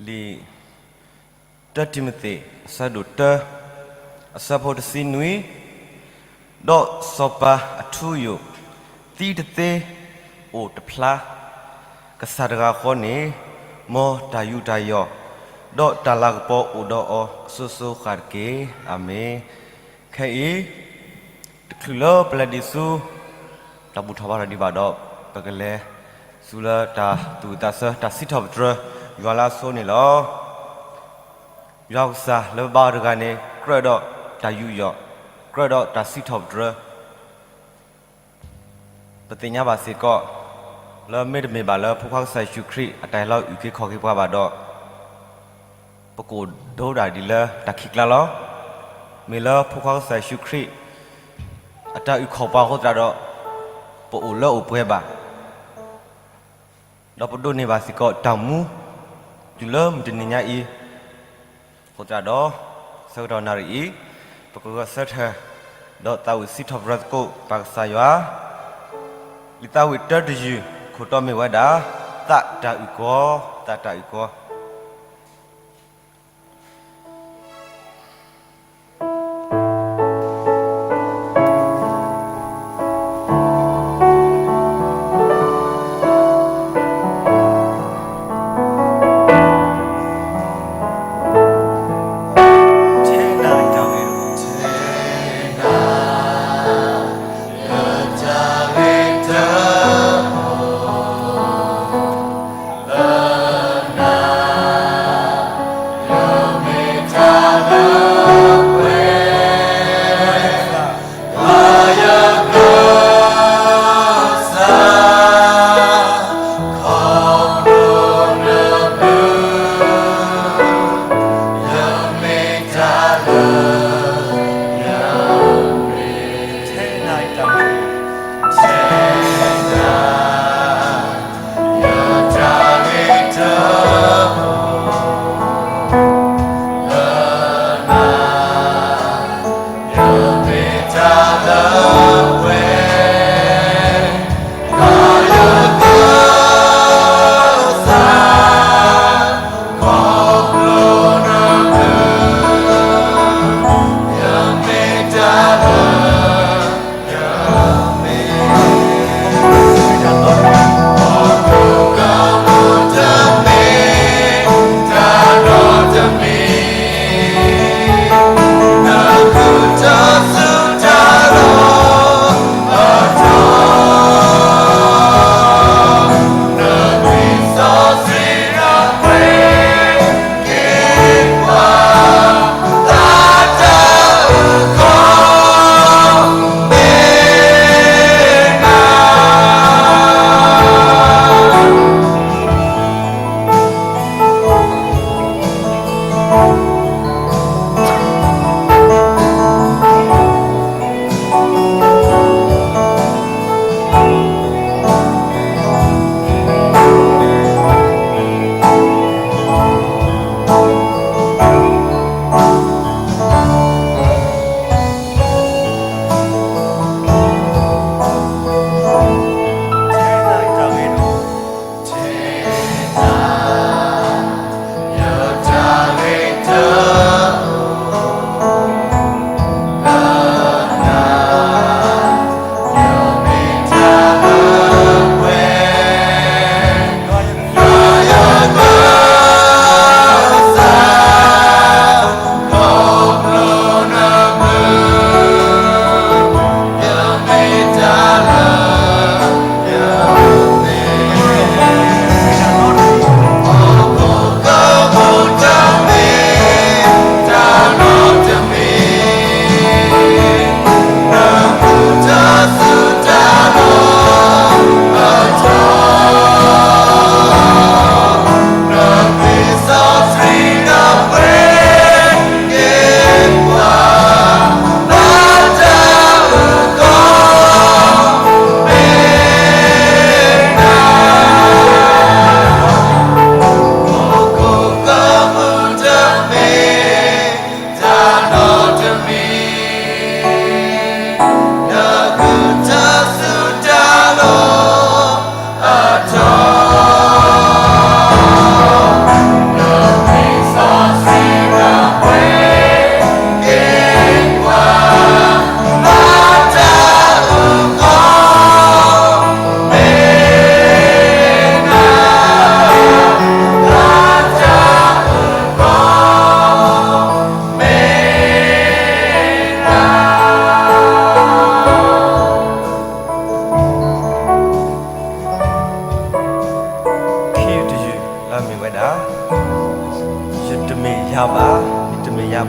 လံာ်တၢတံၤမသ့း အဆၢဒိၣ်တၢ အဆၢဖိတဆံနွံ, ဒီးစီၤပၤအထူအယိာ် သံတသ့အိၣ်တဖျါ, ကစၢ်တဂၤဃီန့ၣ် မ်တၢ်ယူးတၢ်ယီၣ် ဒီးတၢ်လၤကပီၤအိၣ်ဒီးအီၤအစိၤစိၤဃၣ်တက့ၢ်. အၤမ့ၣ်. ခဲအံၤ တချုးလၢပလဲၤဒံးဆူ တၢ်ဘူၣ်ထီၣ်ဘါထီၣ်ဒံးဘၣ်ဒီး ပကလဲၤဆူလၢတၢ်သူၣ်ဝံၣ်သးဆၢ တၢ်စံးထီၣ်ပတြၢၤ ယွၤလၢအဆိန့ၣ်လီၤ. ယွၤကစၢ်လၢပဘါအီၤတဂၤန့ၣ် ကြၢးဒီးတၢ်ယူးယီၣ်, ကြၢးဒီးတၢ်စံးထီၣ်ပတြၢၤ. ပသ့ၣ်ညါဘၣ်စ့ၢ်ကီး လၢမ့တမ့ၢ်ဘၣ်လၢဖိခွါကစၢ်ယ့ၣ်ၡူးခရံာ် အတၢ်ဟဲလီၤအုၣ်က့ၤခီၣ်က့ၤပှၤဘၣ်ဒီး ပကအိၣ်ဒိဒၣ်ဒ်လၢတၢ်ခံးကျါလီၤ. မ့ၢ်လၢဖိခွါကစၢ်ယ့ၣ်ၡူးခရံာ် အတၢ်အုၣ်ခီၣ်ပှၤအဃိသတးဒီး ပအိၣ်လၢအိၣ်ပှဲၤဘၣ် ဒီးပဒိးန့ၢ်ဘၣ်စ့ၢ်ကီးတၢ်မူ တုၤလၢမုၢ်တနံၤညါအံၤ အဃိသတးဒီး ဆၢကတီၢ်နၣ်ရံၣ်အံၤ ပကဂဲၤဆၢထၢၣ် ဒီးသးဝံၣ်စံးထီၣ်ပတြၢၤသကိးပၢ်ကစၢ်ယွၤ လံာ်သးဝံၣ်တၢတယုၢ် ခိၣ်တီမ့ၢ်ဝဲဒၣ် သးတၢ်အုၣ်ကီၤ, သးတၢ်အုၣ်ကီၤ.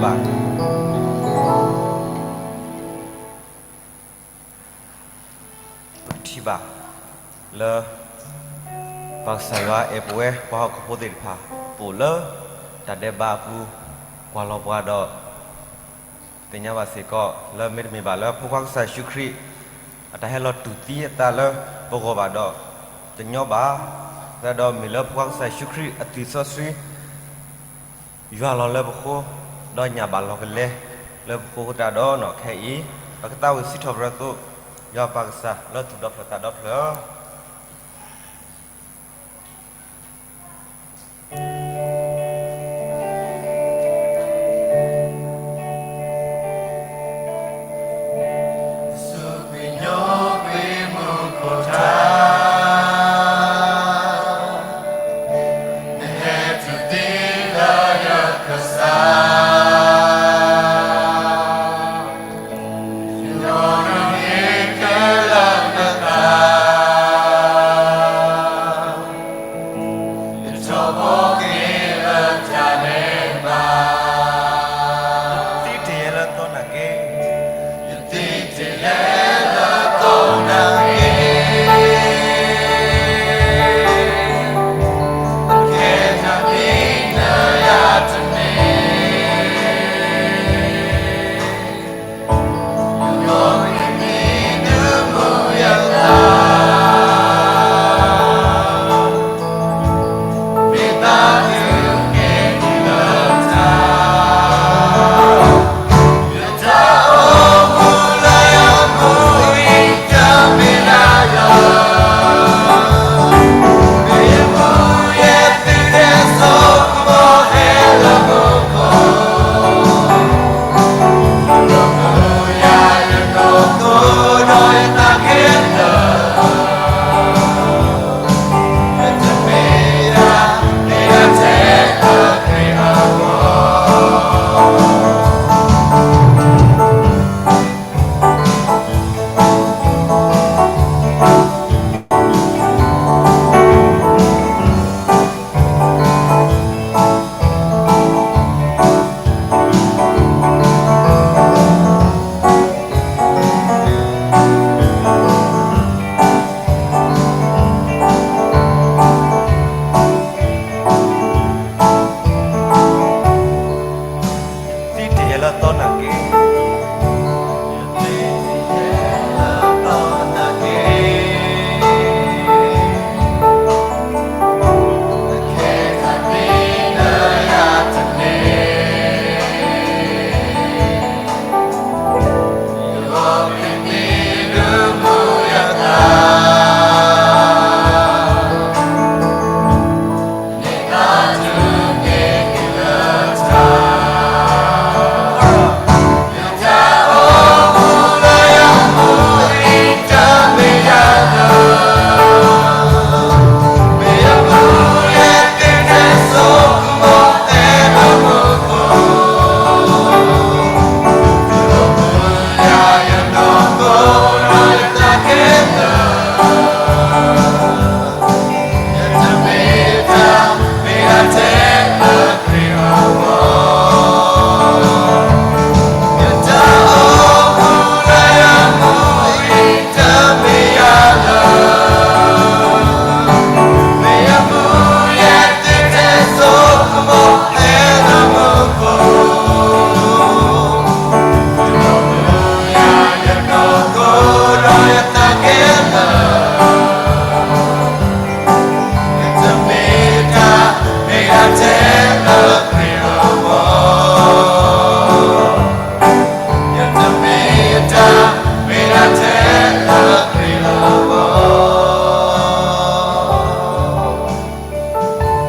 ဘၣ် ပကထံၣ်ဘၣ်လၢ ပၢ်ကစၢ်ယွၤအဲၣ်ပဝဲပှၤဟီၣ်ခိၣ်ဖိသ့ၣ်တဖၣ် ပအိၣ်လၢတၢ်ဒဲးဘးအပူၤ ကွၢ်လီၤပှၤဒီး သ့ၣ်ညါဘၣ်စ့ၢ်ကီး လၢမ့တမ့ၢ်ဘၣ်လၢဖိခွါကစၢ်ယ့ၣ်ၡူးခရံာ် အတၢ်ဟဲလီၤတူၢ်သံအသးလၢပဂီၢ်ဘၣ်ဒီး တညီဘၣ်, သတးဒီးမ့ၢ်လၢဖိခွါကစၢ်ယ့ၣ်ၡူးခရံာ်အသွံၣ်စီဆှံ ယွၤလီၤလၢပဃိ, ဒီးညၣ်ဘၣ်လီၤကလဲလၢပဃိအဃိသတးဒီး ခဲအံၤ ပကသးဝံၣ်စံးထီၣ်ပတြၢၤသကိး ယွၤပၢ်ကစၢ်လၢသူၣ်ဒီဖျၢၣ်သးဒီဖျၢၣ် သံတ့ၢ်ယဲလၢသီနာ်က့, သံတ့ၢ်ယဲလၢသီနာ်က့, ခဲတၢ်သံနၤယၤတမ့ၢ် သံတ့ၢ်ယဲလၢသီနာ်က့, ပၢ်ယွၤဧၢ, တၢ်ဘျုးဒိၣ်မး စံးဘျုးပၢ်ယွၤလၢသးဒ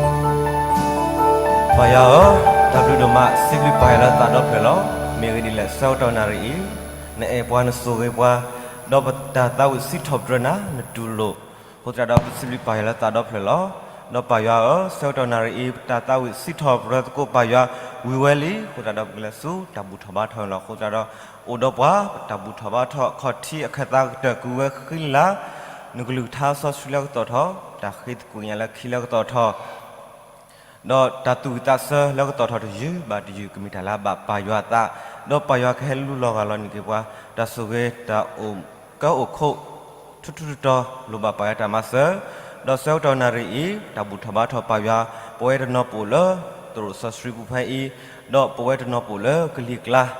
ီဖျၢၣ်လီၤ. မ့ၢ်ဂ့ၢ်ဒ်လဲၣ် ဆၢကတီၢ်နၣ်ရံၣ်အံၤ နအဲၣ်ပှၤနဆိၣ်ဂ့ၤပှၤ, ဒီးပတၢ်သးဝံၣ်စံးထီၣ်ပတြၢၤနၤ နတူၢ်လိာ်, အဃိသတးဒီးပစံးဘျုးပၢ်ယွၤလၢသးဒီဖျၢၣ်လီၤ. ဒီးပၢ်ယွၤဧၢ, ဆၢကတီၢ်နၣ်ရံၣ်အံၤ ပတၢ်သးဝံၣ်စံးထီၣ်ပတြၢၤသကိးပၢ်ယွၤဝံၤဝဲလံ, အဃိသတးဒီးပကလဲၤဆူတၢ်ဘူၣ်ထီၣ်ဘါထီၣ်န့ၣ်လီၤ. အဃိသတးဒီး အိၣ်ဒီးပှၤ ပတၢ်ဘူၣ်ထီၣ်ဘါထီၣ်အခီၣ်ထံးအခၢၣ်သးကတၢၢ်ကွံာ်ဝဲဃံလၤ, နကလုၢ်ကထါစီဆှံလၢကသီၣ်ထီၣ်, တၢ်ဃ့သကွံာ်ကညးလၢခံလၢကသီၣ်ထီၣ် ဒီးတၢ်သူၣ်ဝံၣ်သးဆၢလၢကတီၢ်ထီၣ်တယုၢ်ဘၣ်တယုၢ် ကမ့ၢ်တၢ်လၢအဘၣ်ပာ်ယွၤအသး, ဒီးပာ်ယွၤကဟဲလူလီၤဂာ်လီၤန့ၢ်က့ၤပှၤ တၢ်ဆိၣ်ဂ့ၤတၢ်အိၣ်ကၢအိၣ်ခိး ထူထူတီတီ လိၣ်ဘၣ်ပာ်ယွၤတၢ်မၤစၢၤ, ဒီးဆၢကတီၢ်နၣ်ရံၣ်အံၤ တၢ်ဘူၣ်ထီၣ်ဘါထီၣ်ပာ်ယွၤ, ပဝဲတနီၤပအိၣ်လၢသရိာ်စီဆှံပူၤဖဲအံၤ, ဒီးပဝဲတနီၤပအိၣ်လၢကလံၤ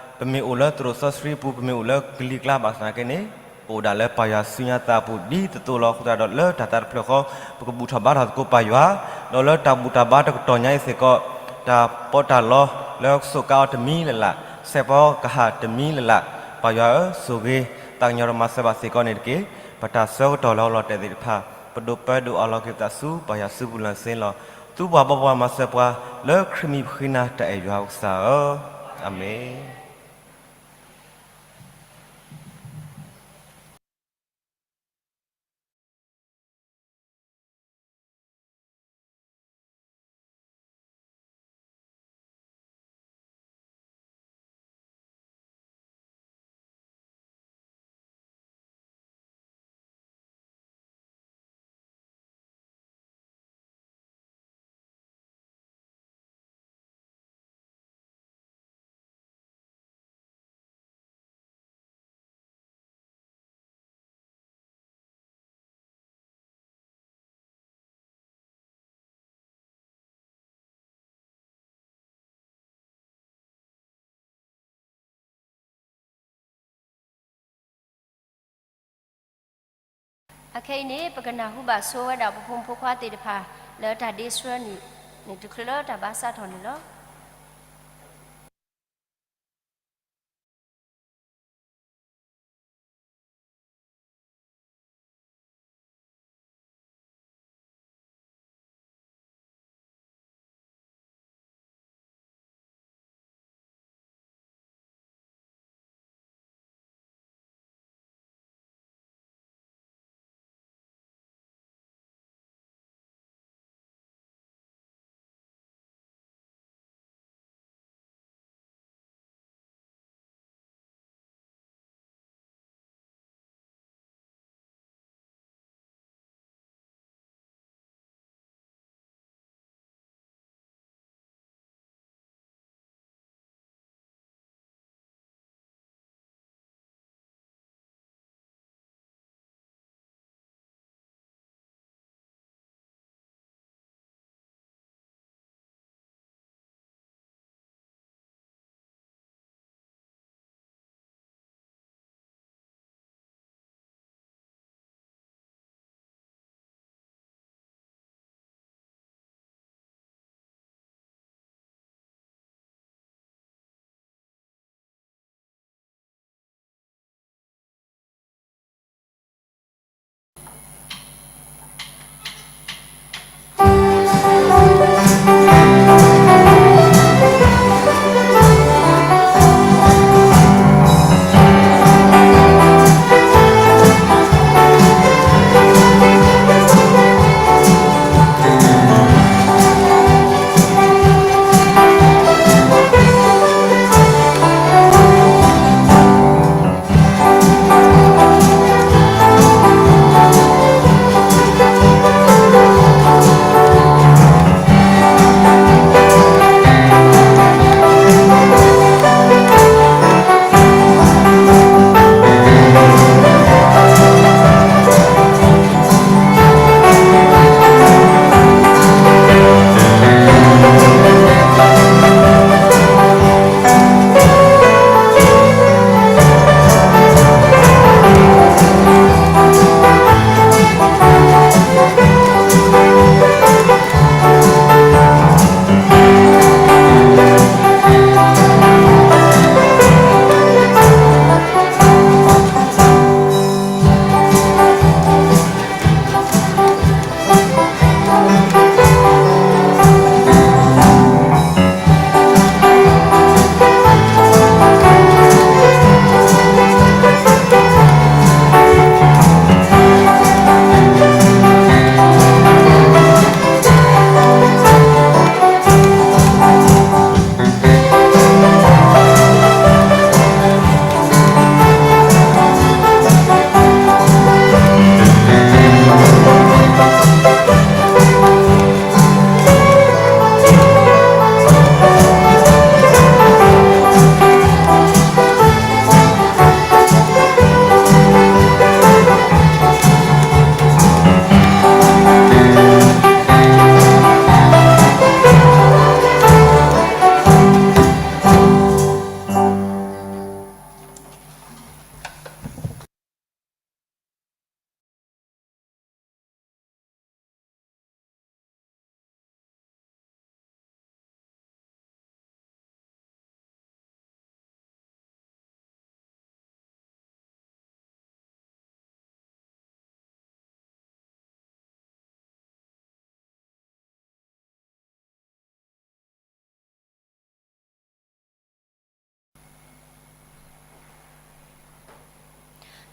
ကျါ, ပမ့ၢ်အိၣ်လၢသရိာ်စီဆှံပူၤ ပမ့ၢ်အိၣ်လၢကလံၤကျါဘၣ်ဆၣ်သနာ်က့န့ၣ် ပအိၣ်ဒၣ်လၢပာ်ယွၤဆူညါသးအပူၤဒ်သိးသိးလီၤ. အဃိသတးဒီးလၢတၢ်သးတဖျၢၣ်ဃီ ပကဘူၣ်ထီၣ်ဘါထီၣ်သကိးပာ်ယွၤ, ဒီးလၢတၢ်ဘူၣ်တၢ်ဘါတကတီၢ်ညါအံၤစ့ၢ်ကီး တၢ်ပီးတၢ်လီလၢကစိာ်ကါအီၤတမံၤလၢ်လၢ်, ဆဲးဖီကဟၣ်တမံၤလၢ်လၢ်, ပာ်ယွၤဧၢ, ဆိၣ်ဂ့ၤသးကညီၤဒီးမၤစၢၤဘၣ်စ့ၢ်ကီးန့ၣ်တက့ၢ်. ပတၢ်ဆၢကတီၢ်လၢအလီၤတဲာ်သ့ၣ်တဖၣ် ပဒိးပၢဒိးအးလီၤက့ၤပသးဆူပာ်ယွၤစုပူၤလၢာ်စ့လီၤ. သုပှၤဘီပှၤမၤစၢၤပှၤ လၢခရံာ်မံၤပဃ့နၤတၢ်အဲၣ်ယွၤကစၢ်ဧၢ, အၤမ့ၣ်.အခဲအံၤန့ၣ် ပကနၢ်ဟူဘၣ်ဆိဝဲဒၣ်ပဖိမုၣ်ဖိခွါသ့ၣ်တဖၣ် လၢတၢ်ဒ့ဆှၢန့ၣ် တချုးလၢတၢ်ဘါစးထီၣ်န့ၣ်လီၤ.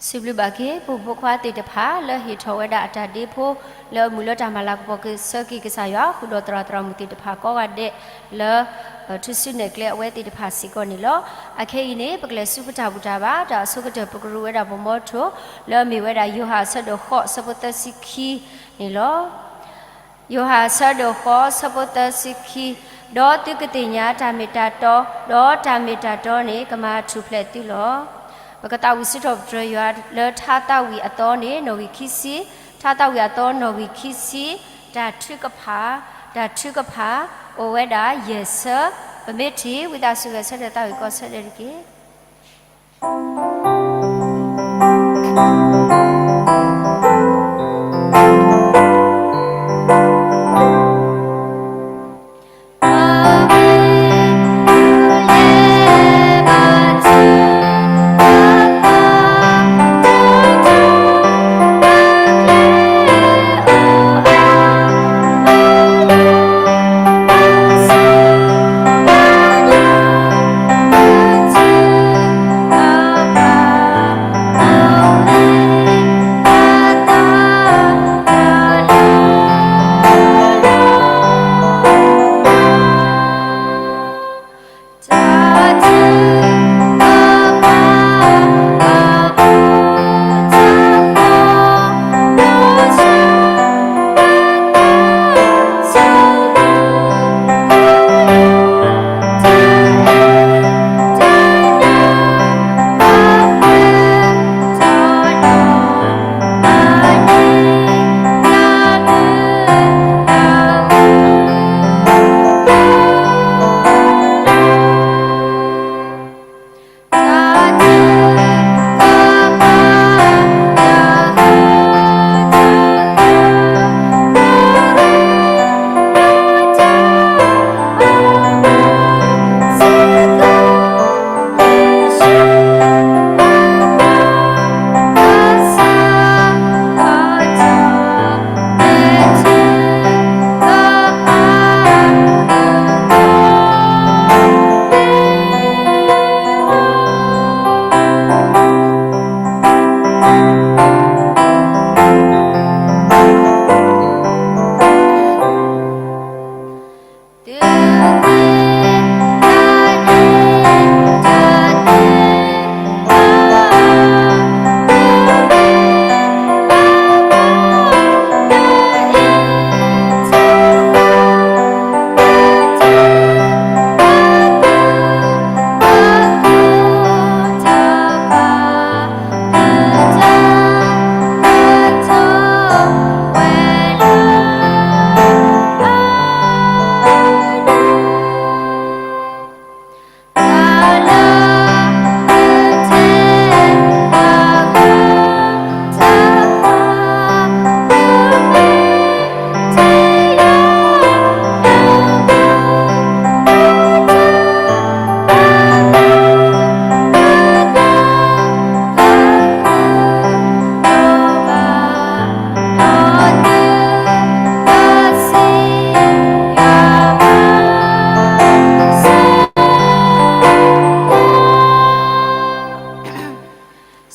စံးဘျုးဘၣ်က့ၤ ပဖိမုၣ်ဖိခွါသ့ၣ်တဖၣ် လၢဟ့ၣ်ထီၣ်ဝဲဒၣ်အတၢ်ဒ့ဖိ လၢအမုာ်လၢတၢ်မၤလၤကပီၤက့ၤဆၢက့ၤကစၢ်ယွၤ ဃုာ်ဒီးသရၣ်သရၣ်မုၣ်သ့ၣ်တဖၣ်ကိးဂၤဒဲးလၢ ထူၣ်စုနဲၣ်ကျဲအဝဲသ့ၣ်တဖၣ်စ့ၢ်ကီးန့ၣ်လီၤ. အခဲအံၤန့ၣ် ပကလဲၤဆူပတၢ်ဘူၣ်တၢ်ဘါ တၢ်အဆိကတၢၢ် ပကရူၢ်ဝဲဒၣ်ပမိထိၣ် လၢအမ့ၢ်ဝဲဒၣ်ယိၤဟၣ်အဆၢဒိၣ်ဃိး အဆၢဖိသၢဆံခံန့ၣ်လီၤ. ယိၤဟၣ်အဆၢဒိၣ်ဃိး အဆၢဖိသၢဆံခံ, ဒီးသုကသ့ၣ်ညါတၢ်မ့ၢ်တၢ်တီ, ဒီးတၢ်မ့ၢ်တၢ်တီန့ၣ် ကမၤထူၣ်ဖျဲးသုလီၤ. ပကသးဝံၣ်စံးထီၣ်ပတြၢၤယွၤလၢထါသးဝံၣ်အသီန့ၣ် နီၣ်ဂံၢ်ခံဆံ, ထါသးဝံၣ်အသီနီၣ်ဂံၢ်ခံဆံ, တၢ်ထုကဖၣ်, တၢ်ထုကဖၣ် အိၣ်ဝဲဒၣ်ယဲၢ်ဆၢ, ပမ့ၢ်ထံၣ် ဝံသးစူၤဂဲၤဆၢထၢၣ်သးဝံၣ်ကီၢ်ဆၢဒဲးတက့ၢ်.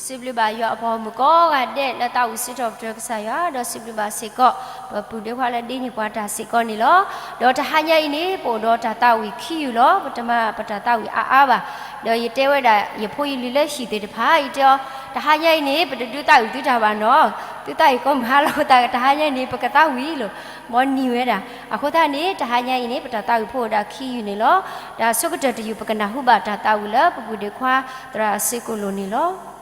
စံးဘျုးဘၣ်ယွၤအပှၤဂီၢ်မုၢ်ကိးဂၤဒဲး လၢသးဝံၣ်စံးထီၣ်ပတြၢၤကစၢ်ယွၤ, ဒီးစံးဘျုးဘၣ်စ့ၢ်ကီး ပပုၢ်ဒ့ခွါလၢဒ်န့ၣ်ပှၤတၢ်စ့ၢ်ကီးန့ၣ်လီၤ. ဒီးတဟါညါအံၤန့ၣ် ပအိၣ်ဒီးတၢ်သးဝံၣ်ခံယုၢ်လီၤ. ပတမၤပတၢ်သးဝံၣ်အါအါဘၣ်. ဒီးယတဲဝဲဒၣ် ယဖိယလံၤလၢဟံၣ်သ့ၣ်တဖၣ် ယတဲအီၤ, တဟါညါအံၤန့ၣ် ပတဒုးသးဝံၣ်သုတၢ်ဘၣ်နီၤ. သုသးဝံၣ်ကိးမုၢ်ဟါလီၤသး တဟါညါအံၤန့ၣ် ပကသးဝံၣ်လီၤ. မ်နံၤဝဲဒၣ်. အဃိသတးန့ၣ် တဟါညါအံၤန့ၣ် ပတၢ်သးဝံၣ်ဖိအိၣ်ဒၣ်ခံယုၢ်န့ၣ်လီၤ. ဒီးအဆိကတၢၢ်တယုၢ် ပကနၢ်ဟူဘၣ်တၢ်သးဝံၣ်လၢပပုၢ်ဒ့ခွါသရၣ်စ့ၢ်ကီးလိၤန့ၣ်လီၤ.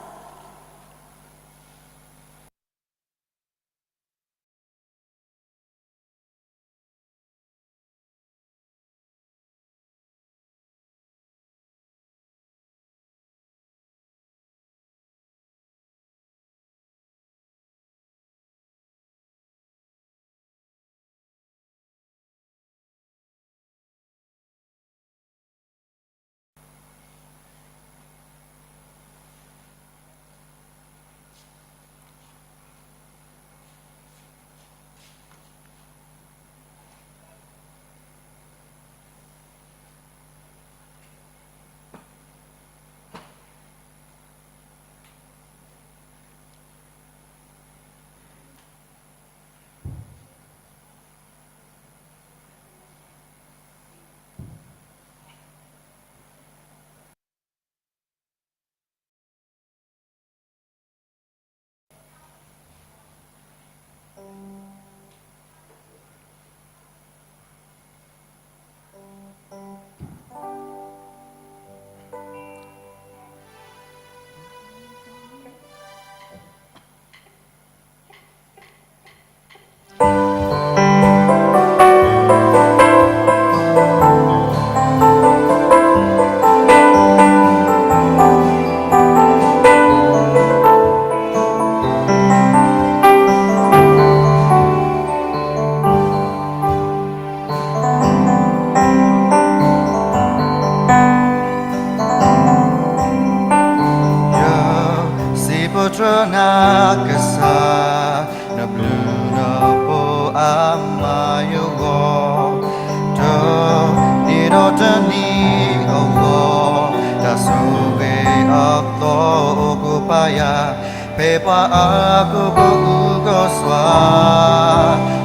ဖိအမၤယဂီၢ်, တနံၤဒီးတနံၤအဂီၢ်, တၢ်ဆိၣ်ဂ့ၤအသီအိၣ်ကပၤယၤ, ဖဲပှၤအါကီၢ်ကီၢ်အုၣ်ကီၢ်စွါ,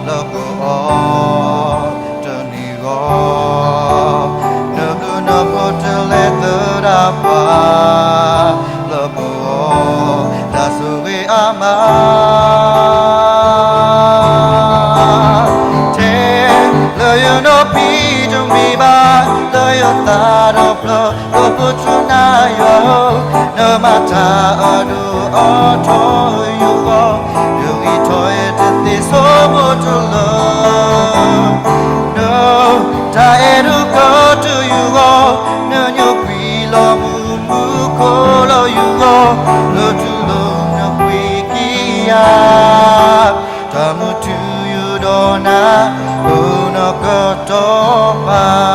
လၢကအီၣ်တနံၤဂီၢ်, နကုၢ်နဖိတလဲၤသဒၣ်ပှၤ, လၢပဂီၢ်, တၢ်ဆိၣ်ဂ့ၤအမၤ ထဲလၢယနီၢ်ပံၤတမ့ၢ်ဘၣ်, လၢယသးဒီဖျၢၣ် ကီၢ်ပူၤတြူနၤယွၤဧၢ, နမၤတၢ်အဒိၣ်အထီယဂီၢ်, ယဂံၢ်ထီၣ်ယဲတသ့ဆိကမိၣ်တလၢ နတၢ်အဲၣ်ဒိၣ်ကတၢၢ်ယဂီၢ်, နညိကွံာ်လီၤမူမူခိၣ်လၢယဂီၢ်, လၢထူလီၤနပှ့ၤကံယၤ, တၢ်မုာ်ထူယိာ်ဒီးနၤ, အိၣ်နီၢ်ကတီၢ်ပၤ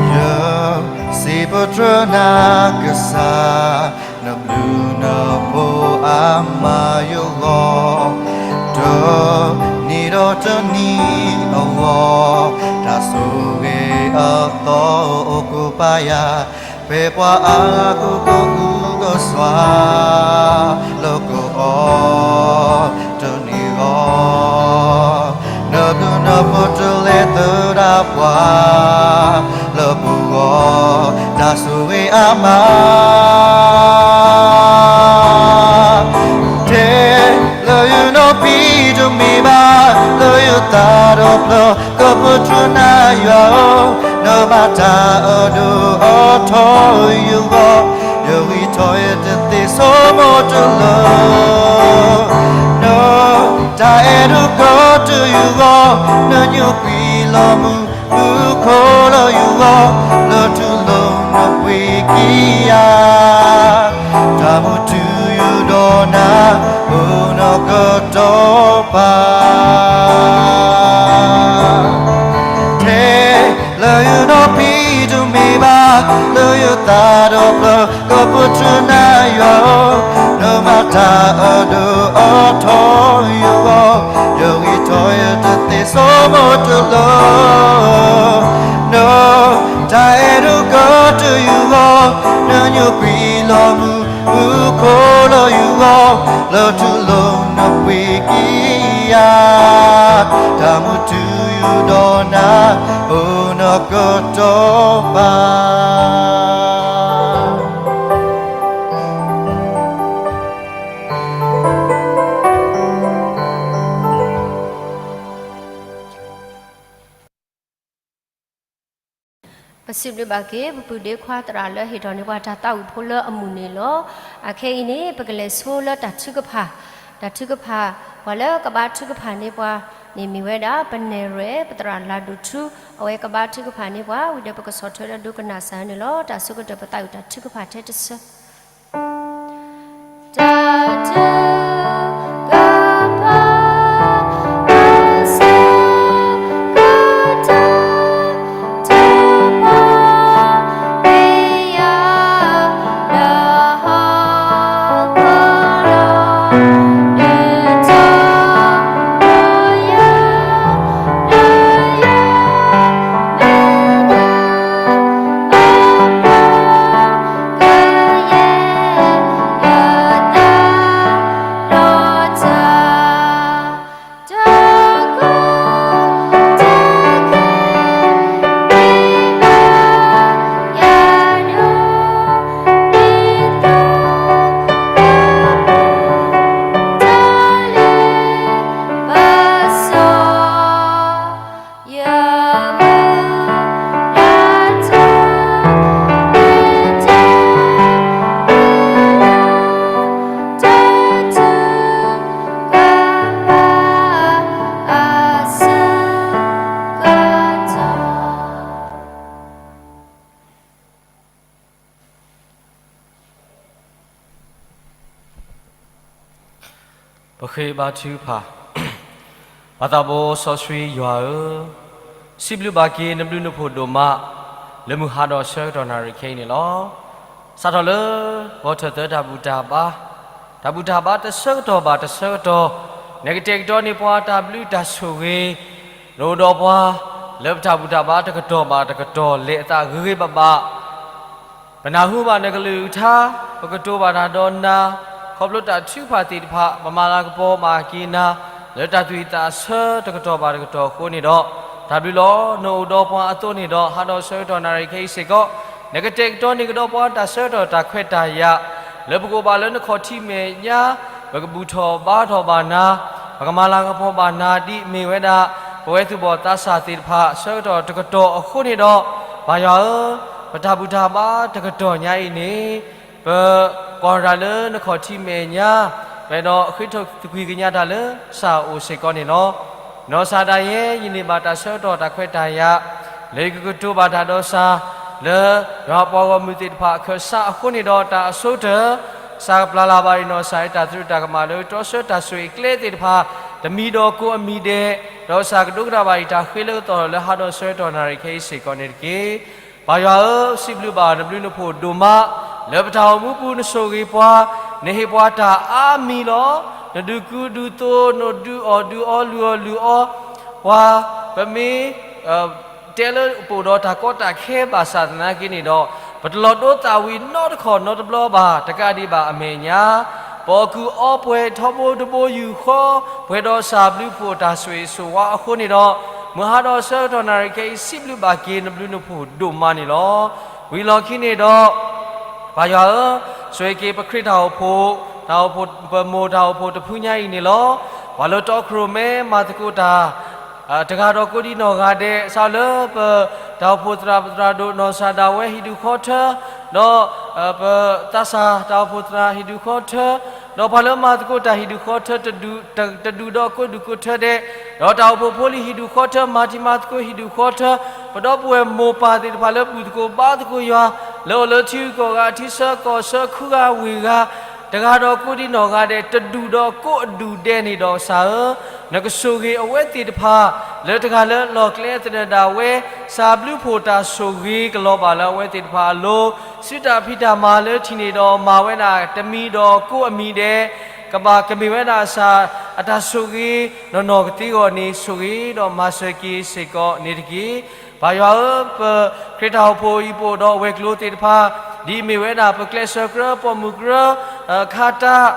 ယစံးပတြၢၤနၤကစၢ်, နဘျုးနဖှိၣ်အမၤယဂီၢ်, တနံၤဒီးတနံၤအဂီၢ်, တၢ်ဆိၣ်ဂ့ၤအသီအိၣ်ကပၤယၤ, ဖဲပှၤအါကီၢ်ကီၢ်အုၣ်ကီၢ်စွါ, လၢကအီၣ်တနံၤဂီၢ်, နကုၢ်နဖိတလဲၤသဒၣ်ပှၤ, လၢပဂီၢ်, တၢ်ဆိၣ်ဂ့ၤအမၤ ထဲလၢယနီၢ်ပံၤတမ့ၢ်ဘၣ်, လၢယသးဒီဖျၢၣ် ကီၢ်ပူၤတြူနၤယွၤဧၢ, နမၤတၢ်အဒိၣ်အထီယဂီၢ်, ယဂံၢ်ထီၣ်ယဲတသ့ဆိကမိၣ်တလၢ နတၢ်အဲၣ်ဒိၣ်ကတၢၢ်ယဂီၢ်, နညိကွံာ်လီၤမူမူခိၣ်လၢယဂီၢ်, လၢထူလီၤနပှ့ၤကံယၤ, တၢ်မုာ်ထူယိာ်ဒီးနၤ, အိၣ်နီၢ်ကတီၢ်ပၤ ထဲလၢယနီၢ်ပံၤတမ့ၢ်ဘၣ်, လၢယသးဒီဖျၢၣ် ကီၢ်ပူၤတြူနၤယွၤဧၢ, နမၤတၢ်အဒိၣ်အထီယဂီၢ်, ယဂံၢ်ထီၣ်ယဲတသ့ဆိကမိၣ်တလၢ နတၢ်အဲၣ်ဒိၣ်ကတၢၢ်ယဂီၢ်, နညိကွံာ်လီၤမူမူခိၣ်လၢယဂီၢ်, လၢထူလီၤနပှ့ၤကံယၤ, တၢ်မုာ်ထူယိာ်ဒီးနၤ, အိၣ်နီၢ်ကတီၢ်ပၤ ပစံးဘျုးဘၣ်က့ၤ ပပုၢ်ဒ့ခွါသရၣ်လၢဟ့ၣ်ထီၣ်န့ၢ်ပှၤတၢ်သးဝံၣ်ဖိလၢအမုာ်န့ၣ်လီၤ. အခဲအံၤန့ၣ် ပကလဲၤဆိလၢတၢ်ထုကဖၣ်, တၢ်ထုကဖၣ်, ပှၤလၢကဘါထုကဖၣ်န့ၢ်ပှၤန့ၣ်မ့ၢ်ဝဲဒၣ် ပနဲၣ်ရွဲၣ် ပသရၣ်လၤဒိၣ်ထူ, အဝဲကဘါထုကဖၣ်န့ၢ်ပှၤ ဝံၤဒီးပကဆီၣ်ထွဲဒီးဒိကနၣ်စၢ်န့ၣ်လီၤ. တၢ်ဆိကတၢၢ်ပသးဝံၣ်တၢ်ထုကဖၣ်ထဲတဆၢ တၢ်ထုကဖၣ် အဆၢကတီၢ် တၢ်မၤ မ့ၢ်ယၤ လၢဟီၣ်ခိၣ်ဒီး ဒုးထီၣ် လၢယၤ လၢယၤ မ့ၢ်တၢ် အပျဲၢ် ကယဲၢ် ယတၢ် ခရံာ်ဘါထုကဖၣ်. ပၢ်သးဘိစီဆှံယွၤဧၢ, စံးဘျုးဘၣ်က့ၤနဘျုးနဖှိၣ်ဒိၣ်မး လၢမုၢ်ဟါဒီးဆၢကတီၢ်နၣ်ရံၣ်ခဲအံၤန့ၣ်လီၤ. စးထီၣ်လၢ ဂီၤထၢၣ်သၢတၢ်ဘူၣ်တၢ်ဘါ, တၢ်ဘူၣ်တၢ်ဘါတဆၢကတီၢ်ဘၣ်တဆၢကတီၢ်, နကတဲာ်ကတီၤန့ၢ်ပှၤတၢ်ဘျုးတၢ်ဆိၣ်ဂ့ၤ, နအိၣ်ဒီးပှၤ လၢပတၢ်ဘူၣ်တၢ်ဘါတကတီၢ်ဘၣ်တကတီၢ် လဲၤအသးဂ့ၤဂ့ၤဘၣ်ဘၣ် ပနၢ်ဟူဘၣ်နကလုၢ်ကထါ, ပကတိၤဘၣ်တၢ်ဒီးနၤ, ခီဖျိတၢ်ထုကဖၣ်သ့ၣ်တဖၣ် ပမၤလၤကပီၤဘၣ်က့ၤနၤ, လၢတၢ်သူၣ်ဝံၣ်သးဆၢတကတီၢ်ဘၣ်တကတီၢ်အဃိန့ၣ်ဒီး, တၢ်ဘျုးလီၤ. နအိၣ်ဒီးပှၤအသိးန့ၣ်ဒီး ဟးဒီးဆၢကတီၢ်နၣ်ရံၣ်ခဲအံၤစ့ၢ်ကီး, နကတဲာ်ကတီၤန့ၢ်ကဒီးပှၤတၢ်ဆၢကတီၢ်တၢ်ခွဲးတၢ်ယာ်, လၢပကအိၣ်ဘၣ်လၢနခီၣ်ထံးမဲာ်ညါ, ပကဘူၣ်ထီၣ်ဘါထီၣ်ဘၣ်နၤ, ပကမၤလၤကပီၤဘၣ်နၤ ဒ်အမ့ၢ်ဝဲဒၣ် ပဝဲသူၣ်ဘီၣ်သးစၢ်သ့ၣ်တဖၣ် ဆၢကတီၢ်တကတီၢ်အဃိန့ၣ်ဒီး, ပၢ်ယွၤဧၢ, ပတၢ်ဘူၣ်တၢ်ဘါတကတီၢ်ညါအံၤန့ၣ်, ပကွၢ်တၢ်လၢနခီၣ်ထံးမဲာ်ညါ, ပဒီးဃ့ထုးသကွံၢ်ကညးတၢ်လၢစၢ်အိၣ်စ့ၢ်ကီးန့ၣ်လီၤ. နီၢ်စၢ်ဒၣ်ယဲ ယန့ၢ်ဘၣ်တၢ်ဆၢကတီၢ်တၢ်ခွဲးတၢ်ယာ်, လၢယကကတိၤဘၣ်တၢ်ဒီးစၢ်, လၢယွၤပှၤဂီၢ်မုၢ်သ့ၣ်တဖၣ်အခၢၣ်စးအဃိန့ၣ်ဒီး တၢ်အဆိကတၢၢ် စၢ်ကပျၢ်လၢ်ဘၣ်အံၤနီၢ်စၢ် တၢ်သရူးတၢ်ကမၣ်လၢတြီဆၢတၢ်ဆိၣ်ဂ့ၤကျဲသ့ၣ်တဖၣ်, တမံၤဒီးကိးအမံၤဒဲး, ဒီးစၢ်ကဒိကနၣ်ဘၣ်အံၤတၢ်ဃ့လၢကတီၢ်လၢဟးဒီးဆၢကတီၢ်နၣ်ရံၣ်ခဲအံၤစ့ၢ်ကီးန့ၣ်တက့ၢ်. ပၢ်ယွၤဧၢ, စံးဘျုးဘၣ်နဘျုးနဖှိၣ်ဒိၣ်မး, လၢပတၢ်အိၣ်မူပူၤနဆိၣ်ဂ့ၤပှၤ, နဟ့ၣ်ပှၤတၢ်အါမံၤလီၤ. နဒုးကူဒုးသိး, နဒုးအီၣ်ဒုးအီ, လုၢ်အီၣ်လုၢ်အီပှၤ, ပမ့ၢ် တဲလၢပအိၣ်ဒီးတၢ်ကီတၢ်ခဲဘၣ်ဆၣ်သနာ်က့န့ၣ်ဒီး, ပတလီၤဒိသးဝံၤနီတခီၣ်နီတဘျီဘၣ်, တကးဒံးဘၣ်အမဲာ်ညါ, ပအီၣ်ကုၢ်အီပှဲၤထီဘိတဘိယူၢ်ဃီ, ပှဲၤဒီးစၢ်ဘျုးဖှိၣ်တၢ်ဆိၣ်ဂ့ၤဆိၣ်ဝါအဃိန့ၣ်ဒီး, မုၢ်ဟါဒီးဆၢကတီၢ်နၣ်ရံၣ်ခဲအံၤ စံးဘျုးဘၣ်က့ၤနဘျုးနဖှိၣ်ဒိၣ်မးန့ၣ်လီၤ. ဝံၤလီၢ်ခံန့ၣ်ဒီး ပၢ်ယွၤဧၢ, ဆိၣ်ဂ့ၤက့ၤပခရံာ်တၢ်အိၣ်ဖှိၣ်, တၢ်အိၣ်ဖှိၣ်, ပမိၢ်တၢ်အိၣ်ဖှိၣ်တဖုညါအံၤန့ၣ်လီၤ. ပှၤလၢတီခိၣ်ရိၣ်မဲမၤသကိးတၢ် တဂၤဒီးကိးဒံးနီၢ်ဂၤဒဲး, စးလၢပတၢ်အိၣ်ဖှိၣ်သရၣ်ပသရၣ်ဒိၣ်နီၢ်စၢ်ဒၣ်ဝဲဟံၣ်ဒူၣ်ဃီထၢ, ဒီးပသးစၢ်တၢ်အိၣ်ဖှိၣ်သရၣ်ဟံၣ်ဒူၣ်ဃီထၢ, ဒီးပှၤလၢမၤသကိးတၢ်ဟံၣ်ဒူၣ်ဃီထၢ တဒူၣ်ဒီးကိးဒူၣ်ကိးထၢဒဲး, ဒီးတၢ်အိၣ်ဖှိၣ်ဖိလံၤဟံၣ်ဒူၣ်ဃီထၢ မၤတံၤမၤသကိးဟံၣ်ဒူၣ်ဃီထၢ, ပဒီပုၢ်ဝဲၢ်မိၢ်ပၢ်သ့ၣ်တဖၣ်လၢဘူၣ်သကိးဘါသကိးယွၤ, လၢအိၣ်လၢထံဂုၤကီၢ်ဂၤ ထံဆၢကီၢ်ဆၢ ခူဂၤဝ့ၢ်ဂၤ, တဂၤဒီးကိးဒံးနီၢ်ဂၤဒဲး တဒူၣ်ဒီးကိးအဒူၣ်ဒဲးန့ၣ်ဒီးကစၢ်ဧၢ, နကဆိၣ်ဂ့ၤအဝဲသ့ၣ်တဖၣ် လၢတဂၤလၢအလီၢ်ကျဲသနၢၣ်ဒၣ်ဝဲ, စၢ်ဘျုးဖှိၣ်တၢ်ဆိၣ်ဂ့ၤကလီၤဘၣ်လၢအဝဲသ့ၣ်တဖၣ်အလိၤ, စုတၢ်ဖံးတၢ်မၤလၢထံၣ်န့ၣ်ဒီးမၤဝဲဒၣ်တမံၤဒီးကိးအမံၤဒဲး, ကဘၣ်ကမ့ၢ်ဝဲဒၣ်စၢ်အတၢ်ဆိၣ်ဂ့ၤနီၢ်နီၢ်ကသ့အဂီၢ်န့ၣ် ဆိၣ်ဂ့ၤဒီးမၤစၢၤက့ၤစ့ၢ်ကီးန့ၣ်တက့ၢ်. ပၢ်ယွၤဧၢ, ပခရံာ်တၢ်အိၣ်ဖှိၣ်အံၤ ပအိၣ်ဒီးဝဲၤကျိၤသ့ၣ်တဖၣ်, ဒ်အမ့ၢ်ဝဲဒၣ် ပကျဲးစၢးကြၢး ပိာ်မုၣ်ကြၢး, ခါတၢ်,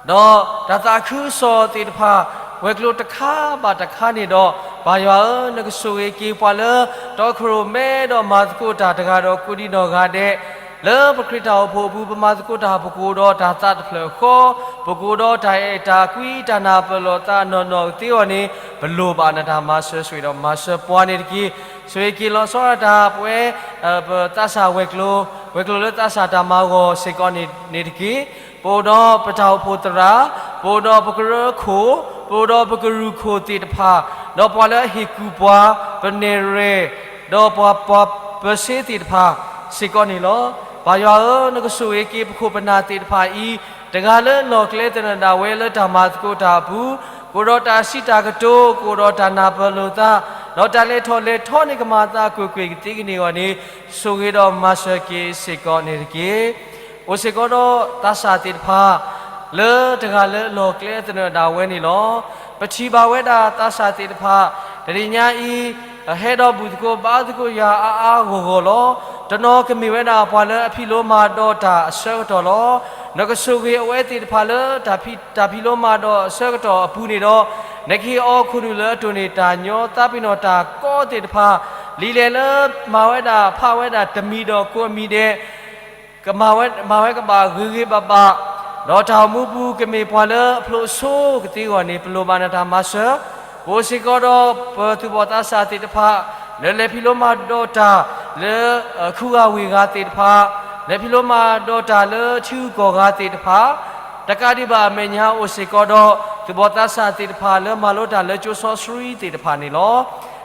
ဒီးတၢ်သးခုကစီၣ်သ့ၣ်တဖၣ်, ဝဲၤကျိၤတခါဘၣ်တခါန့ၣ်ဒီး, ပၢ်ယွၤဧၢ, နကဆိၣ်ဂ့ၤက့ၤပှၤလၢ တီခိၣ်ရိၣ်မဲဒီးမၤသကိးတၢ်တဂၤဒီးကိးဒံးနီၢ်ဂၤဒဲး, လၢပခရံာ်တၢ်အိၣ်ဖှိၣ်အပူၤ ပမၤသကိးတၢ် ပကအိၣ်ဒီးတၢ်သးတဖျၢၣ်ဃီ, ပကအိၣ်ဒီးတၢ်အဲၣ်တၢ်ကွံ တၢ်နၢ်ပၢၢ်လိာ်သးနီၢ်နီၢ်ကသ့အဂီၢ်န့ၣ်, ပလိၣ်ဘၣ်နတၢ်မၤစၢၤဆိၣ်ဂ့ၤဒီးမၤစၢၤပှၤန့ၣ်တက့ၢ်. ဆိၣ်ဂ့ၤက့ၤလီၤဆီဒၣ်တၢ်ပဝဲ ပသးစၢ်ဝဲၤကျိၤ, ဝဲၤကျိၤလၢသးစၢ်တၢ်မၤဂီၤစ့ၢ်ကီးန့ၣ်တက့ၢ်. ပအိၣ်ဒီးပတၢ်အိၣ်ဖှိၣ်သရၣ်, ပအိၣ်ဒီးပကရၢခိၣ်, ပအိၣ်ဒီးပကရူၢ်ခိၣ်သ့ၣ်တဖၣ်, ဒီးပှၤလၢအဟ့ၣ်ကူၣ်ပှၤ, ပနဲၣ်ရွဲၣ်, ဒီးပှၤပှၤပၢၤစ့သ့ၣ်တဖၣ်စ့ၢ်ကီးန့ၣ်လီၤ. ပၢ်ယွၤဧၢ, နကဆိၣ်ဂ့ၤက့ၤပခိၣ်ပနၢ်သ့ၣ်တဖၣ်အံၤ, တဂၤလၢအလီၢ်ကျဲသနၢၣ်ဒၣ်ဝဲလၢတၢ်မၤသကိးတၢ်အပူၤ, ကအိၣ်ဒီးတၢ်စံးတၢ်ကတိၤ, ကအိၣ်ဒီးတၢ်နၢ်ပၢၢ်လိာ်သး, ဒီးတၢ်လဲၤထီၣ်လဲၤထီန့ၣ် ကမၤအသးကွ့ၢ်ကွ့ၢ်ကသ့ကန့ၢ်အဂီၢ်န့ၣ်, ဆိၣ်ဂ့ၤဒီးမၤစၢၤက့ၤစ့ၢ်ကီးန့ၣ်တက့ၢ်. အိၣ်စ့ၢ်ကီးဒီးသးစၢ်သ့ၣ်တဖၣ် လၢတဂၤလၢအလီၢ်ကျဲသနၢၣ်ဒၣ်ဝဲန့ၣ်လီၤ. ပထံၣ်ဘၣ်ဝဲဒၣ်သးစၢ်သ့ၣ်တဖၣ် တနံၤညါအံၤ ဟဲဒီးဘူၣ်သကိးဘါသကိးယွၤအါအါဂီၢ်ဂီၢ်လီၤ. တနီၤကမ့ၢ်ဝဲဒၣ်ပှၤလၢအဖံးလိမၤဒိးတၢ်အဆၢကတီၢ်လီၤ. နကဆိၣ်ဂ့ၤအဝဲသ့ၣ်တဖၣ်လၢ တၢ်ဖံးလိမၤဒိးအဆၢကတီၢ်အပူၤန့ၣ်ဒီး, နကဟ့ၣ်အီၤခိၣ်နူာ်လၢအတိၢ်န့ၢ် တၢ်ညီသးပ့ၤနီၣ်တၢ်ကီသ့ၣ်တဖၣ်, လံာ်လဲၢ်လၢမၤဝဲဒၣ်ဖးဝဲဒၣ်တမံၤဒီးကိးအမံၤဒဲး ကမၤဝဲကဘၣ်ဂ့ၤဂ့ၤဘၣ်ဘၣ်, ဒီးတၢ်အိၣ်မူပူၤကမ့ၢ်ပှၤလၢအဖျိးအဆိကသ့အဂီၢ်န့ၣ် ပလိၣ်ဘၣ်နတၢ်မၤစၢၤ, ပအိၣ်စ့ၢ်ကီးဒီးပသူၣ်ဘီၣ်သးစၢ်သ့ၣ်တဖၣ် လၢလဲၤဖံးလိမၤဒိးတၢ်လၢ ခူဂၤဝ့ၢ်ဂၤသ့ၣ်တဖၣ်, လဲၤဖံးလိမၤဒိးတၢ်လၢထံဂုၤကီၢ်ဂၤသ့ၣ်တဖၣ်, တကးဒံးဘၣ်အမဲာ်ညါအိၣ်စ့ၢ်ကီးဒီး သူၣ်ဘီၣ်သးစၢ်သ့ၣ်တဖၣ်လၢမၤလိတၢ်လၢကၠိစီဆှံသ့ၣ်တဖၣ်န့ၣ်လီၤ.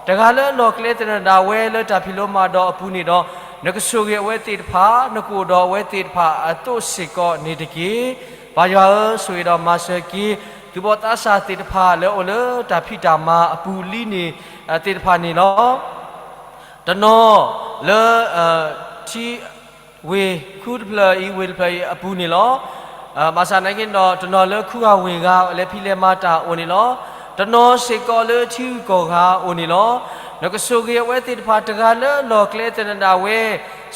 တဂၤလၢအလီၢ်ကျဲသနၢၣ်ဒၣ်ဝဲလၢတၢ်ဖံးလိမၤဒိးအပူၤန့ၣ်ဒီး, နကဆိၣ်ဂ့ၤအဝဲသ့ၣ်တဖၣ်, နကအိၣ်ဒီးအဝဲသ့ၣ်တဖၣ်အသိးစ့ၢ်ကီးန့ၣ်တက့ၢ်. ပၢ်ယွၤဧၢ, ဆိၣ်ဂ့ၤဒီးမၤစၢၤက့ၤ သုးဘီၣ်သးစၢ်သ့ၣ်တဖၣ်လၢအိၣ်လၢတၢ်ဖံးတၢ်မၤအပူၤလံန့ၣ် သ့ၣ်တဖၣ်န့ၣ်လီၤ. တနီၤလၢ ထံ ဝ့ၢ်ခူတဖျၢၣ်အံၤ ဝ့ၢ်တဖျၢၣ်အံၤအပူၤန့ၣ်လီၤ. ဘၣ်ဆၣ်သနာ်က့ဒီး တနီၤလၢခူဂၤဝ့ၢ်ဂၤ လဲၤဖံးလဲၤမၤတၢ်အိၣ်န့ၣ်လီၤ. တနီၤစ့ၢ်ကီးလၢထံဂုၤကီၢ်ဂၤအိၣ်န့ၣ်လီၤ. နကဆိၣ်ဂ့ၤအဝဲသ့ၣ်တဖၣ်တဂၤလၢလီၢ်ကျဲသနၢၣ်ဒၣ်ဝဲ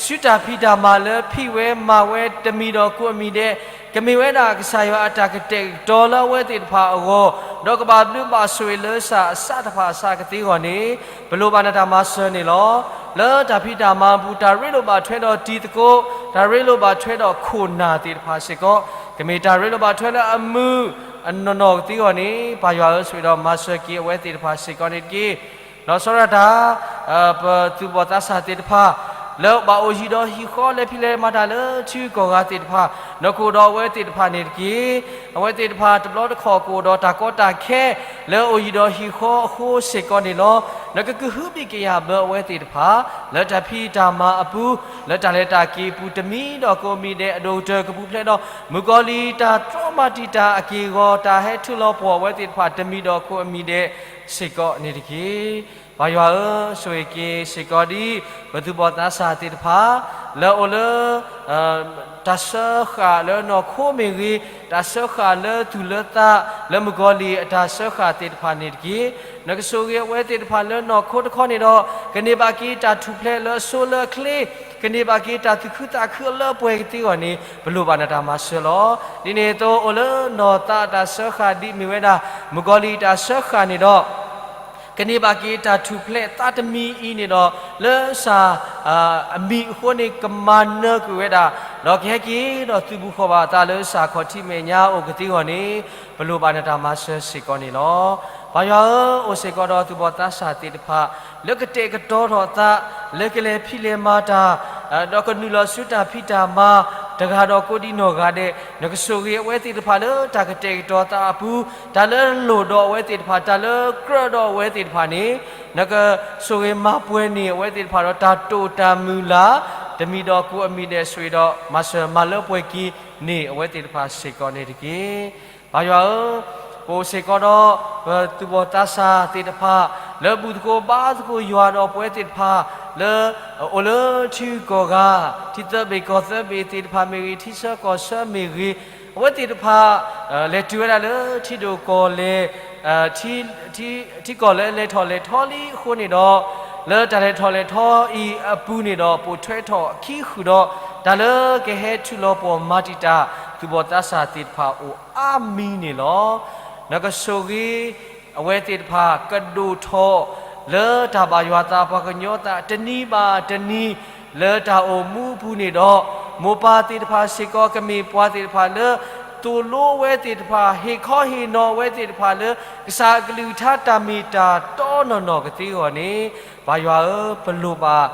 စုတၢ်ဖံးတၢ်မၤလၢဖံးဝဲမၤဝဲတမံၤဒီးကိးအမံၤဒဲး, ကမ့ၢ်ဝဲဒၣ်ကစၢ်ယွၤအတၢ်ကတဲာ်ကတီၤလၢအဝဲသ့ၣ်တဖၣ်အဂီၢ်, ဒီးကဘၣ်ဘျုးဘၣ်ဆိၣ်ဂ့ၤလၢစၢ်အစးတဖၣ်အစးကသ့အဂီၢ်န့ၣ်, ပလိၣ်ဘၣ်နတၢ်မၤစၢၤန့ၣ်လီၤ. လၢတၢ်ဖံးတၢ်မၤအပူၤ တၢ်ရ့လိာ်ဘၣ်ထွဲဒီးတံၤသကိး, တၢ်ရ့လိာ်ဘၣ်ထွဲဒီးခိၣ်နၢ်သ့ၣ်တဖၣ်စ့ၢ်ကီး, ကမ့ၢ်တၢ်ရ့လိာ်ဘၣ်ထွဲလၢအမုာ်အနီၢ်နီၢ်ကသ့အဂီၢ်န့ၣ်, ပၢ်ယွၤဧၢ, ဆိၣ်ဂ့ၤဒီးမၤစၢၤက့ၤအဝဲသ့ၣ်တဖၣ်စ့ၢ်ကီးန့ၣ်တက့ၢ်. ဒီးဆီဒၣ်တၢ် ပသုးဘီၣ်သးစၢ်သ့ၣ်တဖၣ် လၢဘၣ်အိၣ်ဟံၣ်ဒီးဟံၣ်ဃီ လဲၤဖံးလဲၤမၤတၢ်လၢထံဂုၤကီၢ်ဂၤသ့ၣ်တဖၣ်, နကအိၣ်ဒီးအဝဲသ့ၣ်တဖၣ်န့ၣ်တက့ၢ်. အဝဲသ့ၣ်တဖၣ်တဘျီတခီၣ်ကအိၣ်ဒီးတၢ်ကီတၢ်ခဲ လၢအိၣ်ဟံၣ်ဒီးဟံၣ်ဃီအဃိစ့ၢ်ကီးန့ၣ်လီၤ. နကကဟုဘံၣ်ကယာ်ဘၢအဝဲသ့ၣ်တဖၣ် လၢတၢ်ဖံးတၢ်မၤအပူၤ, လၢတၢ်လဲၤတၢ်က့ၤအပူၤတမံၤဒီးကိးမံၤဒဲး, အဒိၣ်ကတၢၢ်ကပူၤဖျဲးဒီး မုၣ်ကီၤလံၢ်တၢ်တြီမၤတံာ်တာ်အက့ၢ်အဂီၤ, တၢ်ဟဲထုးလီၤပှီၢ်အဝဲသ့ၣ်တဖၣ်တမံၤဒီးကိးအမံၤဒဲးစ့ၢ်ကီးန့ၣ်တက့ၢ်. ပၢ်ယွၤဧၢ, ဆိၣ်ဂ့ၤက့ၤစ့ၢ်ကီးဒ် ပသုးဘီၣ်သးစၢ်သ့ၣ်တဖၣ် လၢအအိၣ်လၢ တၢ်စၢဃာ်လၢနီၢ်ခိမ့ၢ်ဂ့ၤ, တၢ်စၢဃာ်လၢသူၣ်လၢသး လၢမုၣ်ကီၤလံၢ်အတၢ်စၢဃာ်သ့ၣ်တဖၣ်န့ၣ်တက့ၢ်. နကဆိၣ်ဂ့ၤအဝဲသ့ၣ်တဖၣ်လၢနီၢ်ခိတခီန့ၣ်ဒီး, ကန့ၢ်ဘၣ်က့ၤတၢ်ထူၣ်ဖျဲးလၢအဆိလၢအချ့, ကန့ၢ်ဘၣ်က့ၤတၢ်သူၣ်ခုသးခုအလၢအပှဲၤကသ့အဂီၢ်န့ၣ်, ပလိၣ်ဘၣ်နတၢ်မၤစၢၤလီၤ. ဒ်န့ၣ်အသိး အိၣ်လၢနီၢ်သးအတၢ်စၢဃာ်ဒ်မ့ၢ်ဝဲဒၣ် မုၣ်ကီၤလံၢ်အတၢ်စၢဃာ်န့ၣ်ဒီး ကန့ၢ်ဘၣ်က့ၤတၢ်ထူၣ်ဖျဲးသးတမံၤအံၤန့ၣ်ဒီး, လၢစၢ် အမံၤအဃိန့ၣ် ကမၤနၢၤကွံာ်ဝဲဒၣ်, ဒီးကဟဲက့ၤဒီးသုးဘူးဃီၤဘၣ်အသးလၢစၢ်ခီၣ်ထံးမဲာ်ညါအိၣ်ကသ့အဂီၢ်န့ၣ်, ပလိၣ်ဘၣ်နတၢ်မၤစၢၤစ့ၢ်ကီးန့ၣ်လီၤ. ပၢ်ယွၤဧၢ, အိၣ်စ့ၢ်ကီးဒီးသုးဘီၣ်သးစၢ်သ့ၣ်တဖၣ် လၢကတဲာ်ကတီၤထီၣ်အသး လၢကလဲၤဖံးလဲၤမၤတၢ် ဒီးကနုာ်လီၤဆူတၢ်ဖံးတၢ်မၤ တဂၤဒီးကိးဒံနီၢ်ဂၤဒဲး, နကဆိၣ်ဂ့ၤအဝဲသ့ၣ်တဖၣ်လၢတၢ်ကတဲာ်ကတီၤသးအပူၤ, တၢ်လၢလိၣ်ဒီးအဝဲသ့ၣ်တဖၣ်, တၢ်လၢကြၢးဒီးအဝဲသ့ၣ်တဖၣ်န့ၣ်, နကဆိၣ်ဂ့ၤမၤပှဲၤန့ၢ်အဝဲသ့ၣ်တဖၣ်ဒီးတၢ်တိာ်တၢ်မုၢ်လၢ်, တမံၤဒီးကိးအမံၤဒဲး ဆိၣ်ဂ့ၤဒီးမၤစၢၤမၤလၢပှဲၤက့ၤန့ၢ်အဝဲသ့ၣ်တဖၣ်စ့ၢ်ကီးန့ၣ်တက့ၢ်. ပၢ်ယွၤဧၢ, ပအိၣ်စ့ၢ်ကီးဒီး ပသုးဘီၣ်သးစၢ်သ့ၣ်တဖၣ် လၢဘူၣ်သကိးဘါသကိးယွၤဒီးပဝဲသ့ၣ်တဖၣ် လၢ အိၣ်လၢထံဂုၤကီၢ်ဂၤ, ထံသၢဘ့ၣ်ကီၢ်သၢဘ့ၣ်သ့ၣ်တဖၣ်မ့ၢ်ဂ့ၤ, ထံဆၢကီၢ်ဆၢမ့ၢ်ဂ့ၤ, အဝဲသ့ၣ်တဖၣ် လဲၤတုၤဝဲဒၣ်လၢထံဒိၣ်ကီၢ်လဲၢ်, ထံ ထံကီၢ်လၢလဲၤထီၣ်လဲၤထီလံအဃိန့ၣ်ဒီး, လၢတၢ်လဲၤထီၣ်လဲၤထီအံၤအပူၤန့ၣ်ဒီး ပိာ်ထွဲထီၣ်အခံဃုာ်ဒီး တၢ်လၢကဟဲထုးလီၤပှီၢ်မၤတံာ်တာ် သုးဘီၣ်သးစၢ်သ့ၣ်တဖၣ်အိၣ်အါမံၤန့ၣ်လီၤ. နကဆိၣ်ဂ့ၤ အဝဲသ့ၣ်တဖၣ်ကဒိၣ်ထီၣ် လၢတၢ်ဘၣ်ယွၤသးပှၤကညီသးတနံၤဘၣ်တနံၤ လၢတၢ်အိၣ်မူအပူၤန့ၣ်ဒီး, မိၢ်ပၢ်သ့ၣ်တဖၣ်စ့ၢ်ကီး ကမ့ၢ်ပှၤသ့ၣ်တဖၣ်လၢ သိၣ်လိဝဲသ့ၣ်တဖၣ်, ဟ့ၣ်ခီဟ့ၣ်နီၤဝဲသ့ၣ်တဖၣ်လၢ ကစၢ်အကလုၢ်ကထါတၢ်မ့ၢ်တၢ်တီနီၢ်နီၢ်ကသ့အဂီၢ်န့ၣ်, ပၢ်ယွၤဧၢ, ပလိၣ်ဘၣ်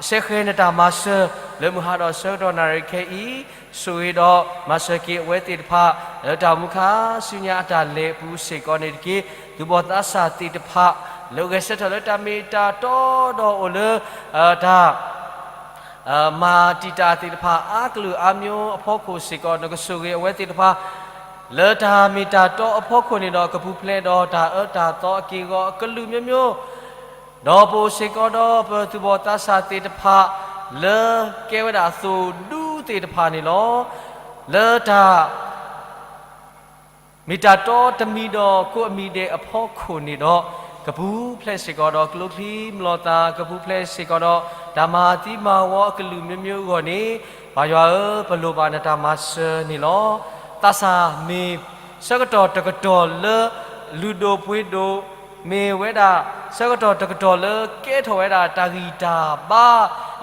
စဲဃဲၤနတၢ်မၤစၢၤ လၢမုၢ်ဟါဒီးဆၢကတီၢ်နၣ်ရံၣ်ခဲအံၤ, ဆိၣ်ဂ့ၤဒီးမၤစၢၤက့ၤအဝဲသ့ၣ်တဖၣ် လၢတၢ်အိၣ်မူခါဆူညါအတၢ်လဲၤအပူၤစ့ၢ်ကီးန့ၣ်တက့ၢ်. သုးဘီၣ်သးစၢ်သ့ၣ်တဖၣ် လၢဂဲၤဆၢထၢၣ်လၢတၢ်မ့ၢ်တၢ်တီဒီးအိၣ်လၢ တၢ် မၤတံာ်တာ်သ့ၣ်တဖၣ်အါကလုာ်အါမျိုးအဖီခိၣ်စ့ၢ်ကီး နကဆိၣ်ဂ့ၤအဝဲသ့ၣ်တဖၣ် လၢတၢ်မ့ၢ်တၢ်တီအဖီခိၣ်န့ၣ်ဒီး ကပူၤဖျဲးဒီးတၢ်အၢတၢ်သီအက့ၢ်အဂီၤအကလုာ်မျိုးမျိုး, ဒီးပအိၣ်စ့ၢ်ကီးဒီးပသုးဘီၣ်သးစၢ်သ့ၣ်တဖၣ် လၢကဲဝဲဒၣ်သိၣ်ဒူသ့ၣ်တဖၣ်န့ၣ်လီၤ. လၢတၢ် မ့ၢ်တၢ်တီတမံၤဒီးကိးအမံၤဒဲးအဖီခိၣ်န့ၣ်ဒီး, ကပူၤဖျဲးစ့ၢ်ကီးဒီးကျိချံမျိာ်သၣ်, ကပူၤဖျဲးစ့ၢ်ကီးဒီး တၢ်မၤသံမၤဝီအကလုာ်မျိုးမျိုးအဂီၢ်န့ၣ်, ပၢ်ယွၤဧၢ, ပလိၣ်ဘၣ်နတၢ်မၤစၢၤန့ၣ်လီၤ. သးစၢ်မ့ၢ်ဆၢကတီၢ်တကတီၢ်လၢ လုၢ်ဒိၣ်ပှ့ၤဒိၣ်, မ့ၢ်ဝဲဒၣ်ဆၢကတီၢ်တကတီၢ်လၢကဲထီၣ်ဝဲဒၣ်တၢ်ဂံၢ်တၢ်ဘါ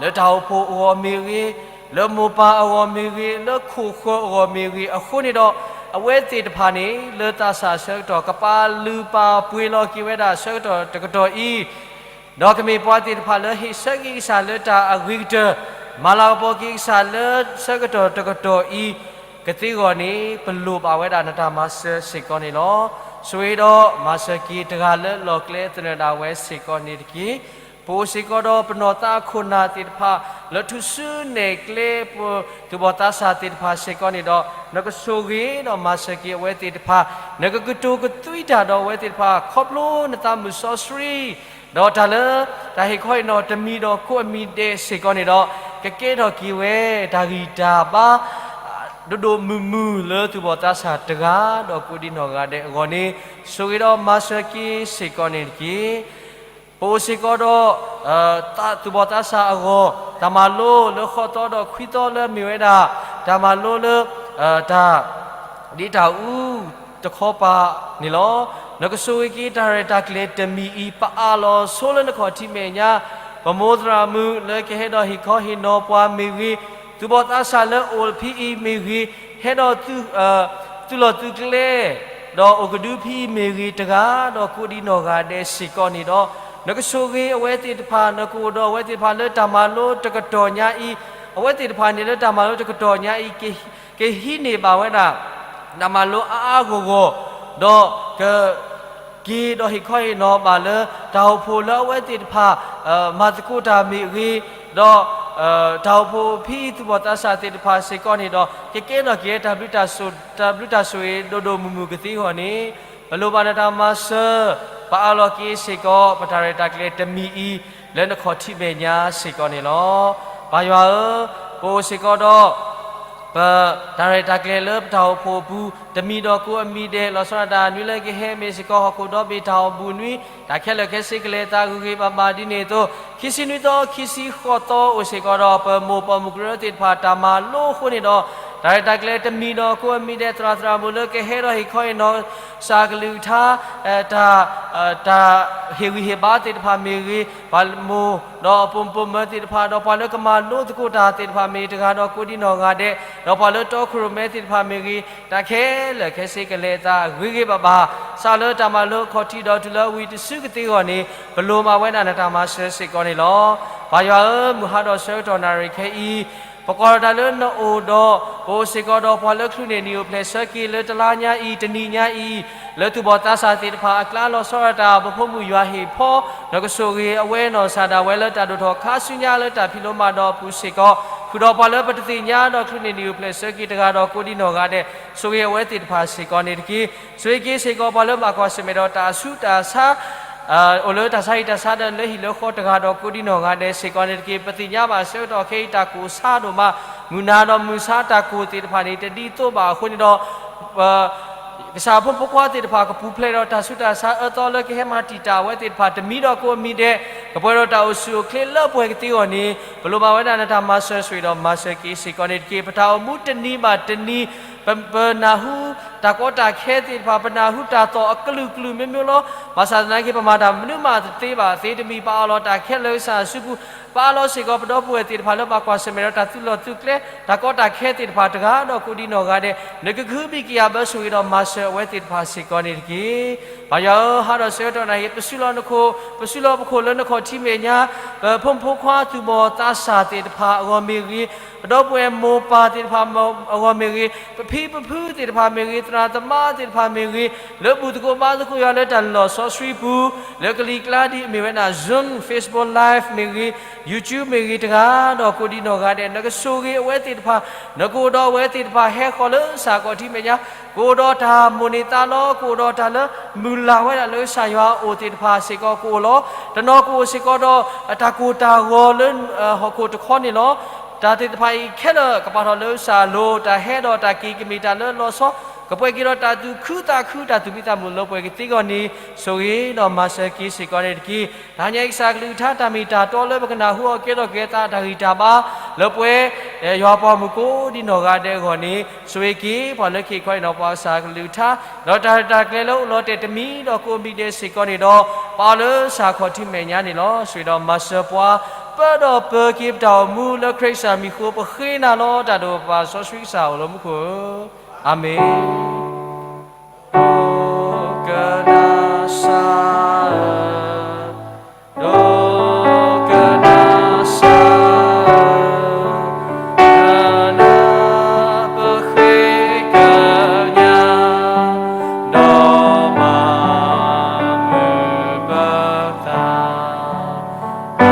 လၢတၢ်အိၣ်ဖှိၣ်အဂီၢ်မ့ၢ်ဂ့ၤ, လၢမိၢ်ပၢ်အဂီၢ်မ့ၢ်ဂ့ၤ, လၢခိၣ်ဃၢၤအဂီၢ်မ့ၢ်ဂ့ၤအဃိန့ၣ်ဒီး, အဝဲသ့ၣ်တဖၣ်န့ၣ် လၢသးစၢ်ဆၢကတီၢ်ကပာ်လုၢ်ပာ်ပှ့ၤလီၤက့ၤဝဲဒၣ်ဆၢကတီၢ်တကတီၢ်အံၤ, ဒီးကမ့ၢ်ပှၤသ့ၣ်တဖၣ်လၢဟ့ၣ်ဆၢက့ၤကစၢ်လၢတၢ်အဂ့ၤကတၢၢ်, မၤလၤကပီၤက့ၤကစၢ်လၢဆၢကတီၢ်တကတီၢ်အံၤ ကသ့အဂီၢ်န့ၣ် ပလိၣ်ဘၣ်ဝဲဒၣ်နတၢ်မၤစၢၤစ့ၢ်ကီးန့ၣ်လီၤ. ဆိၣ်ဂ့ၤဒီးမၤစၢၤက့ၤတဂၤလၢလီၢ်ကျဲသနၢၣ်ဒၣ်ဝဲစ့ၢ်ကီးန့ၣ်တက့ၢ်. ပအိၣ်စ့ၢ်ကီးဒီးပနီၢ်သးအခိၣ်နၢ်သ့ၣ်တဖၣ် လၢထူၣ်စုနဲၣ်ကျဲပသူၣ်ဘီၣ်သးစၢ်သ့ၣ်တဖၣ်စ့ၢ်ကီးန့ၣ်ဒီး, နကဆိၣ်ဂ့ၤဒီးမၤစၢၤက့ၤအဝဲသ့ၣ်တဖၣ်, နကကတိၤကသွံတၢ်ဒီးအဝဲသ့ၣ်တဖၣ် ခီဖျိနသးမုၢ်စီဆှံ, ဒီးတၢ်လၢတၢ်ဟ့ၣ်ခီဟ့ၣ်နီၤတမံၤဒီးကိးအမံၤဒဲးစ့ၢ်ကီးန့ၣ်ဒီး, ကကဲထီၣ်က့ၤဝဲတၢ်ဂံၢ်တၢ်ဘါ ဒိၣ်ဒိၣ်မုၢ်မုၢ်လၢသူၣ်ဘီၣ်သးစၢ်တဂၤဒီးကိးဒံးနီၢ်ဂၤဒဲးအဂီၢ်န့ၣ်, ဆိၣ်ဂ့ၤဒီးမၤစၢၤက့ၤစ့ၢ်ကီးန့ၣ်တက့ၢ်. ပအိၣ်စ့ၢ်ကီးဒီး သူၣ်ဘီၣ်သးစၢ်အဂီၢ် တၢ်မၤလိလၢဃိးသီဒီးခွံသီလၢအမ့ၢ်ဝဲဒၣ် တၢ်မၤလိလၢ တၢ် ဒ်တၢ်အူတခီပၤန့ၣ်လီၤ. နကဆိၣ်ဂ့ၤက့ၤတၢ်ရဲၣ်တၢ်ကျဲၤတမံၤအံၤ ပအးလီၤဆိလၢနခီၣ်ထံးမဲာ်ညါ, ပမိၢ်သရၣ်မုၣ်လၢကဟဲဒီးဟ့ၣ်ခီဟ့ၣ်နီၤပှၤမ့ၢ်ဂ့ၤ, သူၣ်ဘီၣ်သးစၢ်လၢအအိၣ်ဖဲအံၤမ့ၢ်ဂ့ၤ, ဟဲဒီး သူၣ်လီၢ်သူၣ်ကျဲ ဒီးအိၣ်ကဒုဖဲအံၤမ့ၢ်ဂ့ၤတဂၤဒီးကိးဒံးနီၢ်ဂၤဒဲးစ့ၢ်ကီးန့ၣ်ဒီး, နကဆိၣ်ဂ့ၤအဝဲသ့ၣ်တဖၣ်, နကအိၣ်ဒီးအဝဲသ့ၣ်တဖၣ်လၢတၢ်မၤလိတကတီၢ်ညါအံၤ, အဝဲသ့ၣ်တဖၣ်န့ၣ်လၢတၢ်မၤလိတကတီၢ်ညါအံၤ ကဟံးန့ၢ်ဘၣ်ဝဲဒၣ် တၢ်မၤလိအါအါဂီၢ်ဂီၢ်, ဒီးက က့ၤဒီးဟ့ၣ်ခီဟ့ၣ်နီၤဘၣ်လၢ တၢ်အိၣ်ဖှိၣ်လၢအဝဲသ့ၣ်တဖၣ် မၤသကိးတၢ်မ့ၢ်ဂ့ၤ, ဒီး တၢ်အိၣ်ဖှိၣ်ဖဲအံၤသူၣ်ဘီၣ်သးစၢ်သ့ၣ်တဖၣ်စ့ၢ်ကီးန့ၣ်ဒီး ကကဲထီၣ်က့ၤတၢ်ဘျုးတၢ်ဆိၣ်ဂ့ၤဒိၣ်ဒိၣ်မုၢ်မုၢ်ကသ့အဂီၢ်န့ၣ်, ပလိၣ်ဘၣ်နတၢ်မၤစၢၤ, ပအးလီၤက့ၤစ့ၢ်ကီး ပတၢ်ရဲၣ်တၢ်ကျဲၤတမံၤအံၤ လၢနခီၣ်ထံးမဲာ်ညါစ့ၢ်ကီးန့ၣ်လီၤ. ပၢ်ယွၤဧၢ, ပအိၣ်စ့ၢ်ကီးဒီး ပတၢ်ရဲၣ်တၢ်ကျဲၤလၢပတၢ်အိၣ်ဖှိၣ်အပူၤ တမံၤဒီးကိးအမံၤဒဲး လီၤဆီဒၣ်တၢ်နွံလၢကဟဲမ့ၢ်စ့ၢ်ကီးဟီၣ်ခိၣ်ဒီဘ့ၣ်တၢ်အိၣ်ဘှံးနွံ, တၢ်ခဲလၢာ်ခဲဆ့ကလဲၤအသးဂ့ၤဂ့ၤဘၣ်ဘၣ်ဒ်န့ၣ်အသိး, ခံဆံနွံသီ ခံဆံဃိးသီအိၣ်စ့ၢ်ကီးဒီး ပမိၢ်ပိာ်မုၣ်ကရၢသ့ၣ်တဖၣ် တၢ်မၤလိအဃိန့ၣ်ဒီး, တၢ်ရဲၣ်တၢ်ကျဲၤတမံၤဒီးကိးအမံၤဒဲး သရၣ်သရၣ်မုၣ်လၢကဟဲဒီးဟ့ၣ်ခီဟ့ၣ်နီၤ ကစၢ်ကလုၢ်ကထါ တၢ် တၢ်ဟ့ၣ်ဂံၢ်ဟ့ၣ်ဘါသ့ၣ်တဖၣ်မ့ၢ်ဂ့ၤ, ပှၤမိၢ်ဒီးပိာ်မုၣ်ပိာ်မၢၤသ့ၣ်တဖၣ် ဒီးပှၤလၢကမၤလိသကိးတၢ်သ့ၣ်တဖၣ်မ့ၢ်တဂၤဒီးကိးဒံးနီၢ်ဂၤဒဲး, ဒီးပှၤလၢတီခိၣ်ရိၣ်မဲသ့ၣ်တဖၣ်မ့ၢ်ဂ့ၤ, တၢ်ခဲလၢာ်ခဲဆ့ကလဲၤအသးဂ့ၤဂ့ၤဘၣ်ဘၣ်, စးလၢတၢ်မၤလိအခီၣ်ထံးဒီးတုၤလၢဝံၤတစုကသ့အဂီၢ်န့ၣ်, ပလိၣ်မးဝဲဒၣ်နတၢ်မၤစၢၤစ့ၢ်ကီးန့ၣ်လီၤ. ပၢ်ယွၤဧၢ, မုၢ်ဟါဒီးဆၢကတီၢ်နၣ်ရံၣ်ခဲအံၤ ပကွၢ်ထီၣ်တၢ်လၢနအိၣ်ဒီး ပအိၣ်စ့ၢ်ကီးဒီးပှၤလၢချုးန့ၢ်နံၣ်အိၣ်ဖျဲၣ်ဆၢက့ၤလၢတလါညါအံၤ တနံၤညါအံၤ, လၢသူၣ်ဘီၣ်သးစၢ်သ့ၣ်တဖၣ်အကျါ လီၤဆီဒၣ်တၢ် ပဖိမုၣ်ယွၤဟ့ၣ်ဖီ, နကဆိၣ်ဂ့ၤအဝဲနီၢ်ကစၢ်ဒၣ်ဝဲလၢတၢ်ဒိၣ်ထီၣ်ခါဆူညါလၢတၢ်ဖံးလိမၤဒိးအပူၤစ့ၢ်ကီး, ဃုာ်ဒီးပှၤလၢပတသ့ၣ်ညါဒီးချုးန့ၢ်နံၣ်အိၣ်ဖျဲၣ်ဆၢက့ၤတဂၤဒီးကိးဒံးနီၢ်ဂၤဒဲး, ဆိၣ်ဂ့ၤအဝဲသ့ၣ်တဖၣ်စ့ၢ်ကီးန့ၣ်တက့ၢ်. ဆိၣ်ဂ့ၤက့ၤစ့ၢ်ကီးပှၤလၢဘၣ်ကွၢ်ဆၢၣ်မဲာ်ဒီးတၢ်ဆူးတၢ်ဆါ အိၣ်လၢတၢ်ဆါဟံၣ်တၢ်ဆါဒီးလၢဟံၣ်လၢဃီတဂၤဒီးကိးဒံးနီၢ်ဂၤဒဲးစ့ၢ်ကီးန့ၣ်တက့ၢ်. ပသ့ၣ်ညါဘၣ်ဆၢကတီၢ်ခဲအံၤတၢ်ကိၢ်ဆါဒိၣ်မး, မုၢ်နၤဒီးမုၢ်ဆါတၢ်ကိၢ်သ့ၣ်တဖၣ်န့ၣ် တဒ်သိးဘၣ်အဃိန့ၣ်ဒီး ကစၢ်ဖိမုၣ်ဖိခွါသ့ၣ်တဖၣ်ကပူၤဖျဲးဒီးတၢ်ဆူးတၢ်ဆါအၢသီလၢကဟဲမၤတံာ်တာ်အဝဲသ့ၣ်တဖၣ်တမံၤဒီးကိးအမံၤဒဲး, ကပှဲၤဒီးတၢ်အိၣ်ဆူၣ်အိၣ်ချ့လၢပှဲၤကသ့အဂီၢ်န့ၣ်, ပလိၣ်ဘၣ်ဝဲဒၣ်နတၢ်မၤစၢၤဆိၣ်ဂ့ၤဒီးမၤစၢၤက့ၤစ့ၢ်ကီးန့ၣ်တက့ၢ်. ပတၢ်အိၣ်မူတနံၤဘၣ်တနံၤ ပ ပနၢ်ဟူတၢ်ကီတၢ်ခဲသ့ၣ်တဖၣ်, ပနၢ်ဟူတၢ်သီၣ်အကလုာ်ကလုာ်မ့ၢ်မ့ၢ်လီၤ. ဘၣ်ဆၣ်သနာ်က့ ပမၤတၢ်မနုၤမးတသ့ဘၣ်သ့တမံၤ, ပအးလီၤတၢ်ခဲလၢာ်ကစၢ်အစုပူၤ, ပအးလီၤစ့ၢ်ကီးပဒီပုၢ်ဝဲၢ်သ့ၣ်တဖၣ်လၢဘၣ်ကွၢ်ဆၢၣ်မဲာ်ဒီးတၢ်သုးလီၢ်သုးကျဲ, တၢ်ကီတၢ်ခဲသ့ၣ်တဖၣ်တဂၤဒီးကိးဒံးနီၢ်ဂၤဒဲး, နကကဟုဘံၣ်ကယာ်ဘၢဆိၣ်ဂ့ၤဒီးမၤစၢၤအဝဲသ့ၣ်တဖၣ်စ့ၢ်ကီးန့ၣ်တက့ၢ်. ပၢ်ယွၤဧၢ, ဟါဒီးဆၢကတီၢ်နၣ်ရံၣ် ပစုလီၤနခိၣ်, ပစုလီၤပခိၣ်လၢနခီၣ်ထံးမဲာ်ညါ, ပဖိမုၣ်ဖိခွါသူၣ်ဘီၣ်သးစၢ်သ့ၣ်တဖၣ်အဂီၢ်မ့ၢ်ဂ့ၤ, ပဒီပုၢ်ဝဲၢ်မိၢ်ပၢ်သ့ၣ်တဖၣ်အဂီၢ်မ့ၢ်ဂ့ၤ, ပဖံပဖုသ့ၣ်တဖၣ်မ့ၢ်ဂ့ၤ, သရၣ်သမါသ့ၣ်တဖၣ်မ့ၢ်ဂ့ၤ, လၢဘူၣ်သကိးဘါသကိးယွၤလၢတၢ်လီၢ်စီဆှံပူၤ, လၢကလံၤကျါဒ်အမ့ၢ်ဝဲဒၣ် Zoom, Facebook Live မ့ၢ်ဂ့ၤ, YouTube မ့ၢ်ဂ့ၤတဂၤဒီးကိးဒံးနီၢ်ဂၤဒဲး, နကဆိၣ်ဂ့ၤအဝဲသ့ၣ်တဖၣ်, နကအိၣ်ဒီးအဝဲသ့ၣ်တဖၣ်ဟဲဃီၤလၢကစၢ်ခီၣ်ထံးမဲာ်ညါ, ကအိၣ်ဒီးတၢ်မိၣ်န့ၢ်သးလီ, ကအိၣ်ဒီးတၢ်လၢမုၢ်လၢ်ဝဲဒၣ်လၢကစၢ်ယွၤအအိၣ်သ့ၣ်တဖၣ်စ့ၢ်ကီးကအိၣ်လီၤ. တနီၤကအိၣ်စ့ၢ်ကီးဒီး တၢ်ကိၢ်တၢ်ဂီၤလၢဟီၣ်ခိၣ်တခီန့ၣ်လီၤ. တၢ်သ့ၣ်တဖၣ်အံၤခဲလၢာ်ကပာ်ထီၣ်လၢကစၢ်အလိၤ, တၢ်ဟဲဒီးတၢ်က့ၤကမ့ၢ်တၢ်လၢလီၤဆီ, ကပှဲၤက့ၤဒီးတၢ်သူၣ်ခုသးခု တၢ်သူၣ်မံသးမုာ်လၢပှဲၤကသ့အဂီၢ်န့ၣ်, ဆိၣ်ဂ့ၤဒီးမၤစၢၤက့ၤစ့ၢ်ကီးန့ၣ်တက့ၢ်. တဟါညါအံၤကစၢ်ကလုၢ်ကထါတၢ်မ့ၢ်တၢ်တီလၢပကနၢ်ဟူအီၤကဲထီၣ်က့ၤအသးတၢ်ဂံၢ်တၢ်ဘါ လၢပှဲၤ ယွၤပှၤမုၣ်ကိးဒံးနီၢ်ဂၤဒဲးအဂီၢ်န့ၣ်, ဆိၣ်ဂ့ၤက့ၤပှၤလၢကဟ့ၣ်ခီဟ့ၣ်နီၤပှၤကစၢ်ကလုၢ်ကထါ, ဒီးတၢ်ရဲၣ်တၢ်ကျဲၤလၢအိၣ်လီၤတဲာ်တမံၤဒီးကိးမံၤဒဲးစ့ၢ်ကီးန့ၣ်ဒီး, ပအီၤလၢကစၢ်ခီၣ်ထံးမဲာ်ညါန့ၣ်လီၤ. ဆိၣ်ဂ့ၤဒီးမၤစၢၤပှၤ, ပၢဒီးပၢၤက့ၤပတၢ်အိၣ်မူလၢခရံာ်ကစၢ်မံၤအဃိ ပဃ့နၤလီၤတၢ်ဒိၣ်ပပၢ်စီဆှံကစၢ်အိၣ်လၢမူခိၣ်ဧၢ, အၤမ့ၣ်. ဒိကနၣ်စၢ်ဧၢ, ဒိကနၣ်စၢ်ဧၢ, နနၢ်ပဃ့ကညး, ဒီးမၤမုာ်ပသး, ပ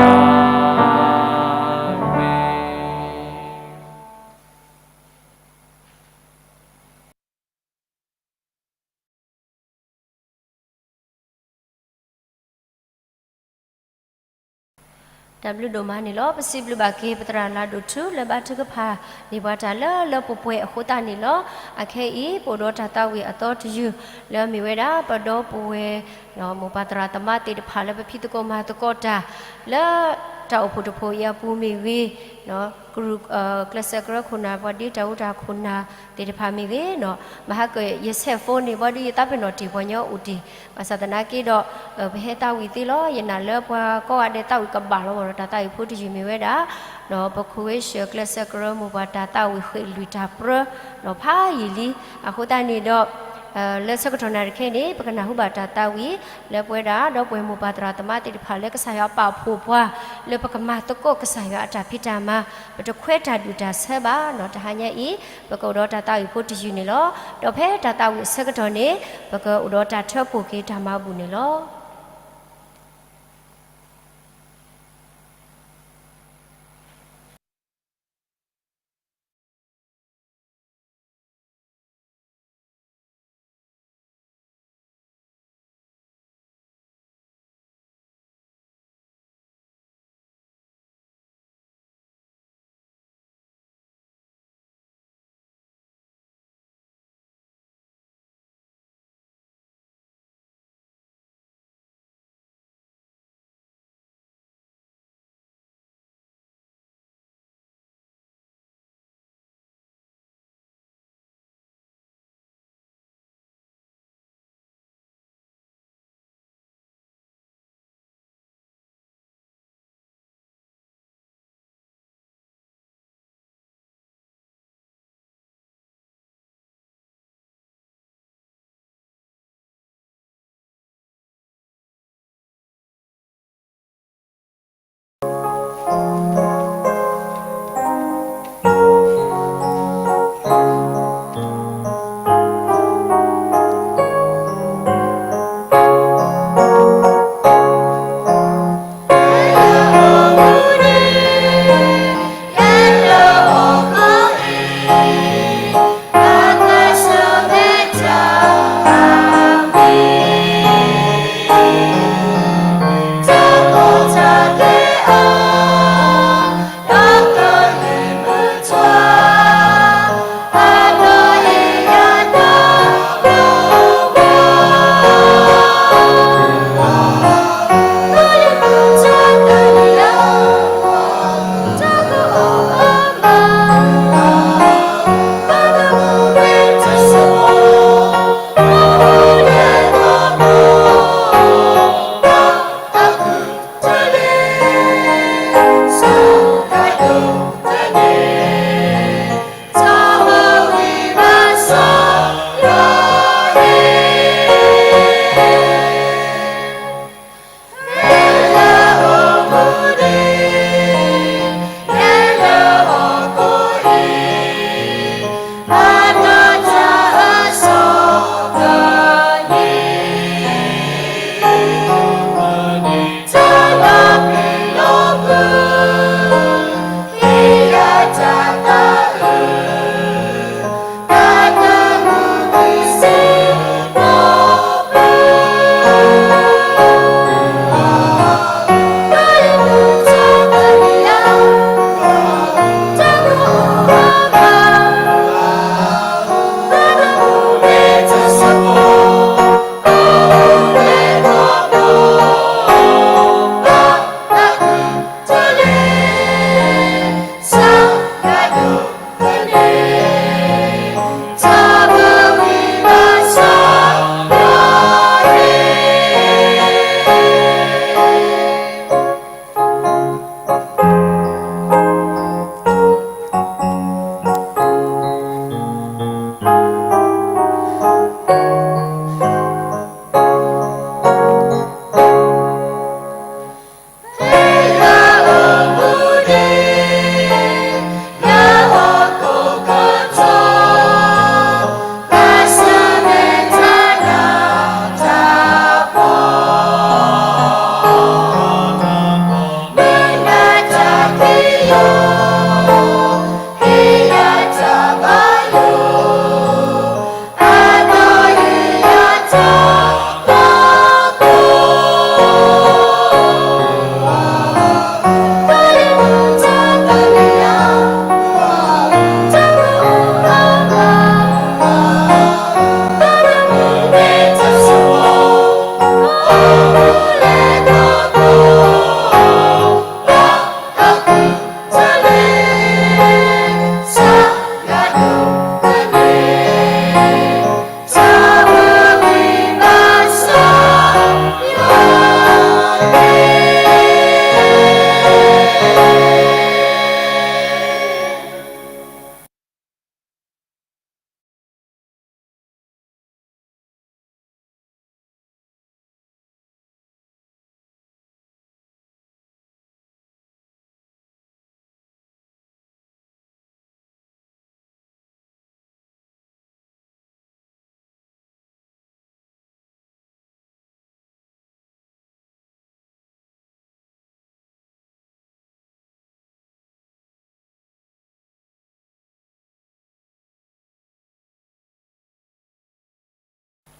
တၢ်ဘျုးဒိၣ်မးန့ၣ်လီၤ. ပစံးဘျုးဘၣ်က့ၤ ပသရၣ်လၤဒိၣ်ထူ လၢဘါထုကဖၣ်န့ၢ်ပှၤတၢ်လၢလၢပှဲၤပှဲၤအဃိသတးန့ၣ်လီၤ. အခဲအံၤ ပအိၣ်ဒီးတၢ်သးဝံၣ်အသီတယုၢ် လၢအမ့ၢ်ဝဲဒၣ် ပဒီပုၢ်ဝဲၢ် မိၢ်ပၢ်သရၣ်သမါသ့ၣ်တဖၣ်လၢပဖံးသကိးမၤသကိးတၢ် လၢတၢ်အိၣ်ဖှိၣ်တဖှိၣ်အံၤအပူၤမ့ၢ်ဂ့ၤ, ကရူၢ် ကျဲးစၢးကရၢခိၣ်နၢ် ပှၤဒ့တၢ်အူတၢ်ခိၣ်နၢ်သ့ၣ်တဖၣ်မ့ၢ်ဂ့ၤ, မဟါကၢၣ် ယဆဲးဖိန့ၣ် ဘၣ်ဒီးယသးပ့ၤနီၣ်တ့ၢ်ပှၤညီအိၣ်တ့ၢ်, ဘၣ်ဆၣ်သနာ်က့ဒီး ပဟဲသးဝံၣ်သ့လီၤ. ယနာ်လၢပှၤကိးဂၤဒဲးသးဝံၣ်ကဘၣ်လီၤမးဒီး တၢ်သးဝံၣ်ဖိတယုၢ်မ့ၢ်ဝဲဒၣ် ပခိၣ်ဝ့ၡၢၣ်ကျဲးစၢးကရၢမိၢ်ပှၢ်တၢ်သးဝံၣ်ဃ့ၢ်လွံၢ်တၢ်ပြၢ ဒီးဖးယံာ်လံ. အဃိသတးန့ၣ်ဒီး လၢဆၢကတီၢ်နၣ်ရံၣ်တခါန့ၣ် ပကနၢ်ဟူဘၣ်တၢ်သးဝံၣ် လၢပဝဲဒၣ်ဒီပုၢ်ဝဲၢ်မိၢ်ပၢ်သရၣ်သမါသ့ၣ်တဖၣ်လၢကစၢ်ယွၤပာ်ဖှိၣ်ပှၤ လၢပကမၤသကိးကစၢ်ယွၤအတၢ်ဖံးတၢ်မၤ ပတခွဲးတၢ်ဒူၣ်တၢ်ဆၢဘၣ်နီၤ. တဟါညါအံၤ ပကအိၣ်ဒီးတၢ်သးဝံၣ်ဖိတယုၢ်န့ၣ်လီၤ. ဒီးဖဲတၢ်သးဝံၣ်အဆၢကတီၢ်န့ၣ် ပကအိၣ်ဒီးတၢ်ထၢဖှိၣ်က့ၤတၢ်မၤဘူၣ်န့ၣ်လီၤ.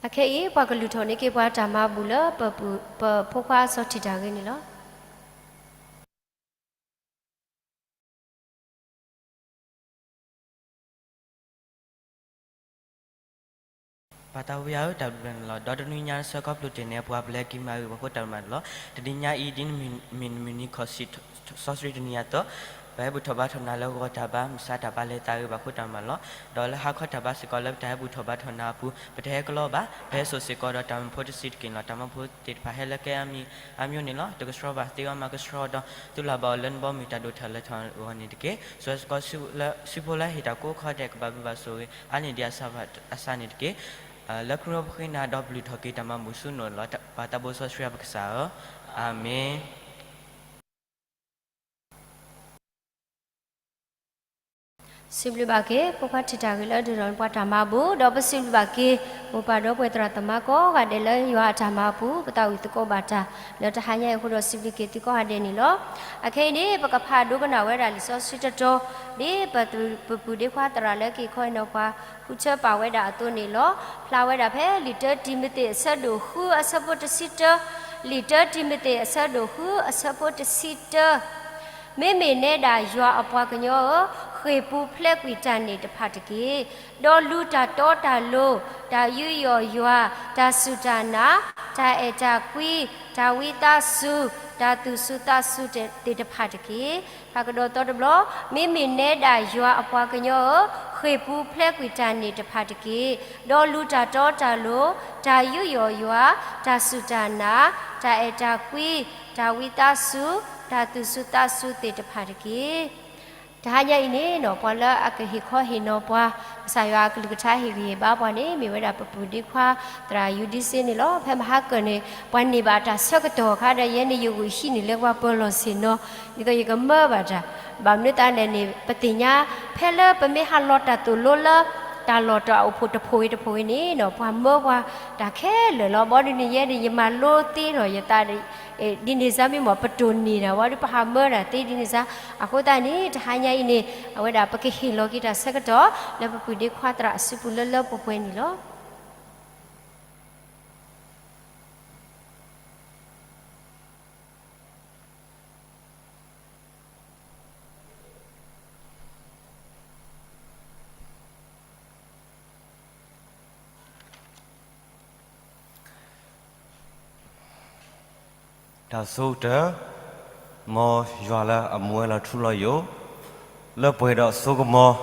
အခဲအံၤ ပှၤကလုၢ်ထီၣ်န့ၢ်က့ၤပှၤတၢ်မၤဘူၣ်လၢ ပဖိခွါစီၤထံၣ်တၢ်ဂ့ၤန့ၣ်လီၤ. ပၢ်သးဝံယၤဧၢ, တၢ်ဘျုးနၤလီၤ. ဒီးတနွံညါဆၢခီဖျိတ့ၢ်န့ၣ် ပှၤပလဲၤက့ၤမၤဂ့ၤ ပှၤဃိတၢ်မၤန့ၣ်လီၤ. တနံၤညါအံၤ ဒ်နမ့ၢ်နမုၢ်နံၤခီၣ်ဆံး စီဆှံတနံၤအသိး, ပဟဲဘူၣ်ထီၣ်ဘါထီၣ်နၤလၢဂီၤတၢ်ဘါ, မုၢ်ဆါတၢ်ဘါလဲၤသးဂ့ၤ ပှၤဃိတၢ်မၤလီၤ. ဒီးလၢဟါခီတၢ်ဘါစ့ၢ်ကီး လၢပတၢ်ဟဲဘူၣ်ထီၣ်ဘါထီၣ်နၤအပူၤ ပတဟဲကလီဘၣ်, ပဟဲစိာ်စ့ၢ်ကီးဒီးတၢ်မၢဖိတဆံးတက့ၢ်လီၤ. တၢ်မၢဖိသ့ၣ်တဖၣ်ဟဲလၢကဲအါမံၤအါမံၤန့ၣ်လီၤ. တကဆှီဘၣ်သ့ဝဲမၤကဆှီဒီး သူၣ်လၢ်ဘၣ်အီၤလၢနဘီမုၢ်တၢ်ဒိၣ်ထီၣ်လဲၤထီၣ်အဂီၢ်န့ၣ်တက့ၢ်. စှၤစ့ၢ်ကီးဆူဖိလၢဟ့ၣ်တၢ်ကိးခီဒဲး ကဘၣ်ဘျုးဘၣ်ဆိၣ်ဂ့ၤ အါန့ၢ်ဒံးအသးန့ၣ်တက့ၢ်. လၢခရံာ်အပဃ့နၤဒီးပလုၢ်ထီၣ်က့ၤတၢ်မၤဘူၣ်ဆူနအိၣ်န့ၣ်လီၤ. ပၢ်သးဘိစီဆှံအပကစၢ်ဧၢ, အၤမ့ၣ်. စံးဘျုးဘၣ်က့ၤ ဖိခွါထံၣ်တၢ်ဂ့ၤလၢဒုးထီၣ်န့ၢ်ပှၤတၢ်မၤဘူၣ်, ဒီးပစံးဘျုးဘၣ်က့ၤ မိၢ်ပၢ်ဒီပုၢ်ဝဲၢ်သရၣ်သမါကိးဂၤဒဲးလၢယွၤအတၢ်မၤအပူၤ ပသးဝံၣ်သကိးဘၣ်တၢ် လၢတဟါညါအံၤအဃိဒီး စံးဘျုးက့ၤသုကိးဂၤဒဲးန့ၣ်လီၤ. အခဲအံၤန့ၣ် ပကဖးဒိကနၣ်ဝဲဒၣ်လံာ်စီဆှံတတီၤ ဒ်ပပုၢ်ဒ့ခွါသရၣ်လၢက့ၤခီအံၤနီၤ ပှၤဃုထၢပာ်ဝဲဒၣ်အသိးန့ၣ်လီၤ. ဖျါဝဲဒၣ်ဖဲလံာ်တၢတံၤမသ့းအဆၢဒိၣ်ဃုအဆၢဖိတဆံတၢ, လံာ်တၢတံၤမသ့းအဆၢဒိၣ်ဃုအဆၢဖိတဆံတၢ မ့မ့ၢ်နဲဒၣ်ယွၤအပှၤကညီဧၢ, ဃ့ၢ်ပူၤဖျဲးကွံာ်တၢ်န့ၣ်တဖၣ်တက့ၢ်. ဒီးလူၤတၢ်တီတၢ်လိၤ, တၢ်ယူးယီၣ်ယွၤ, တၢ်စူၢ်တၢ်နာ်, တၢ်အဲၣ်တၢ်ကွံ, တၢ်ဝံသးစူၤ, တၢ်သူၣ်စူၤသးစူၤသ့ၣ်တဖၣ်တက့ၢ်. ဖးကဒီးသီတဘျီ, မ့မ့ၢ်နဲဒၣ်ယွၤအပှၤကညီဧၢ, ဃ့ၢ်ပူၤဖျဲးကွံာ်တၢ်န့ၣ်တဖၣ်တက့ၢ်. ဒီးလူၤတၢ်တီတၢ်လိၤ, တၢ်ယူးယီၣ်ယွၤ, တၢ်စူၢ်တၢ်နာ်, တၢ်အဲၣ်တၢ်ကွံ, တၢ်ဝံသးစူၤ, တၢ်သူၣ်စူၤသးစူၤသ့ၣ်တဖၣ်တက့ၢ်. တဟါညါအံၤန့ၣ်နီၤ ပှၤလၢအကဟ့ၣ်ခီဟ့ၣ်နီၤပှၤ, ကစၢ်ယွၤအကလုၢ်ကထါဟ့ၣ်ဂံၢ်ဟ့ၣ်ဘါပှၤန့ၣ် မ့ၢ်ဝဲဒၣ်ပပုၢ်ဒ့ခွါ သရၣ်ယူဒံစ့န့ၣ်လီၤ. ဖဲမဟါကၢၢ်န့ၣ် ပှၤန့ၢ်ဘၣ်အတၢ်ဆၢကတီၢ်အခါဒီး ယဲန့ၣ်ယဂုာ်ဟံးန့ၢ်လၢပှၤပၢၤလီၢ်ဆ့ၣ်နီၤ, ဒ်သိးယကမၢဘၣ်တၢ်, ဘၣ်မနုၤသးလဲၣ်န့ၣ် ပသ့ၣ်ညါ ဖဲလၢပမ့ၢ်ဟးလီၤတၢ်သိၣ်လိလၢ တၢ်လီၢ်တၢ်အိၣ်ဖှိၣ်တဖှိၣ်ဂ့ၤတဖှိၣ်ဂ့ၤန့ၣ်နီၤ ပှၤမၢပှၤတၢ်ခဲလၢာ်လီၤ. ဘီဒုးန့ၣ် ယဲန့ၣ် ယမၤလိသ့ဒီးယသး ဒ်န့ၣ်စါမ့ၢ်မ့ၢ်ပတိၢ်န့ၢ်တၢ်ဝဲဒီး ပဟးမၢတၢ်သ့ဒ်န့ၣ်စါ, အဃိသတးန့ၣ် တဟါညါအံၤန့ၣ် အဝဲဒၣ်ပကဟ့ၣ်လီၤက့ၤတၢ်ဆၢကတီၢ် လၢပပုၢ်ဒ့ခွါသရၣ်အစုပူၤလၢလၢပှဲၤပှဲၤန့ၣ်လီၤ. တၢ်ဆိကတၢၢ်, မ်ယွၤလၢအမူဝဲလီၤထူလီၤယိာ်, လၢပှဲၤဒီးစိကမီၤ,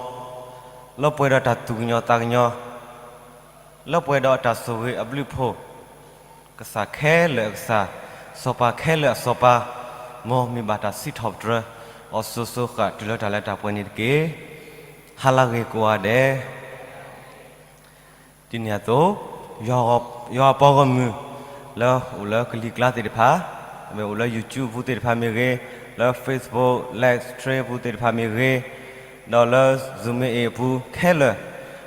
လၢပှဲၤဒီးတၢ်သူၣ်ကညီၤသးကညီၤ, လၢပှဲၤဒီးအတၢ်ဆိၣ်ဂ့ၤအဘျုးအဖှိၣ်, ကစၢ်ခဲလၢာ်အကစၢ်, စီၤပၤခဲလၢာ်အစီၤပၤ, မ်မ့ၢ်ဘၣ်တၢ်စံးထီၣ်ပတြၢၤ အီၤစိၤစိၤဃၣ်တုၤလၢတၢ်လၢတၢ်ပှဲၤန့ၣ်တက့ၢ်. ဟါလၢအဂ့ၤကိးဂၤဒဲး ဒ်န့ၣ်အသိး, ယွၤအပှၤဂီၢ်မုၢ် လၢအိၣ်လၢကလံၤကျါသ့ၣ်တဖၣ်, မ့ၢ်အိၣ်လၢ YouTube ပူၤသ့ၣ်တဖၣ်မ့ၢ်ဂ့ၤ, လၢ Facebook Live Stream ပူၤသ့ၣ်တဖၣ်မ့ၢ်ဂ့ၤ, ဒီးလၢ Zoom မ့ၢ်အ့ၣ်အပူၤခဲလၢာ်,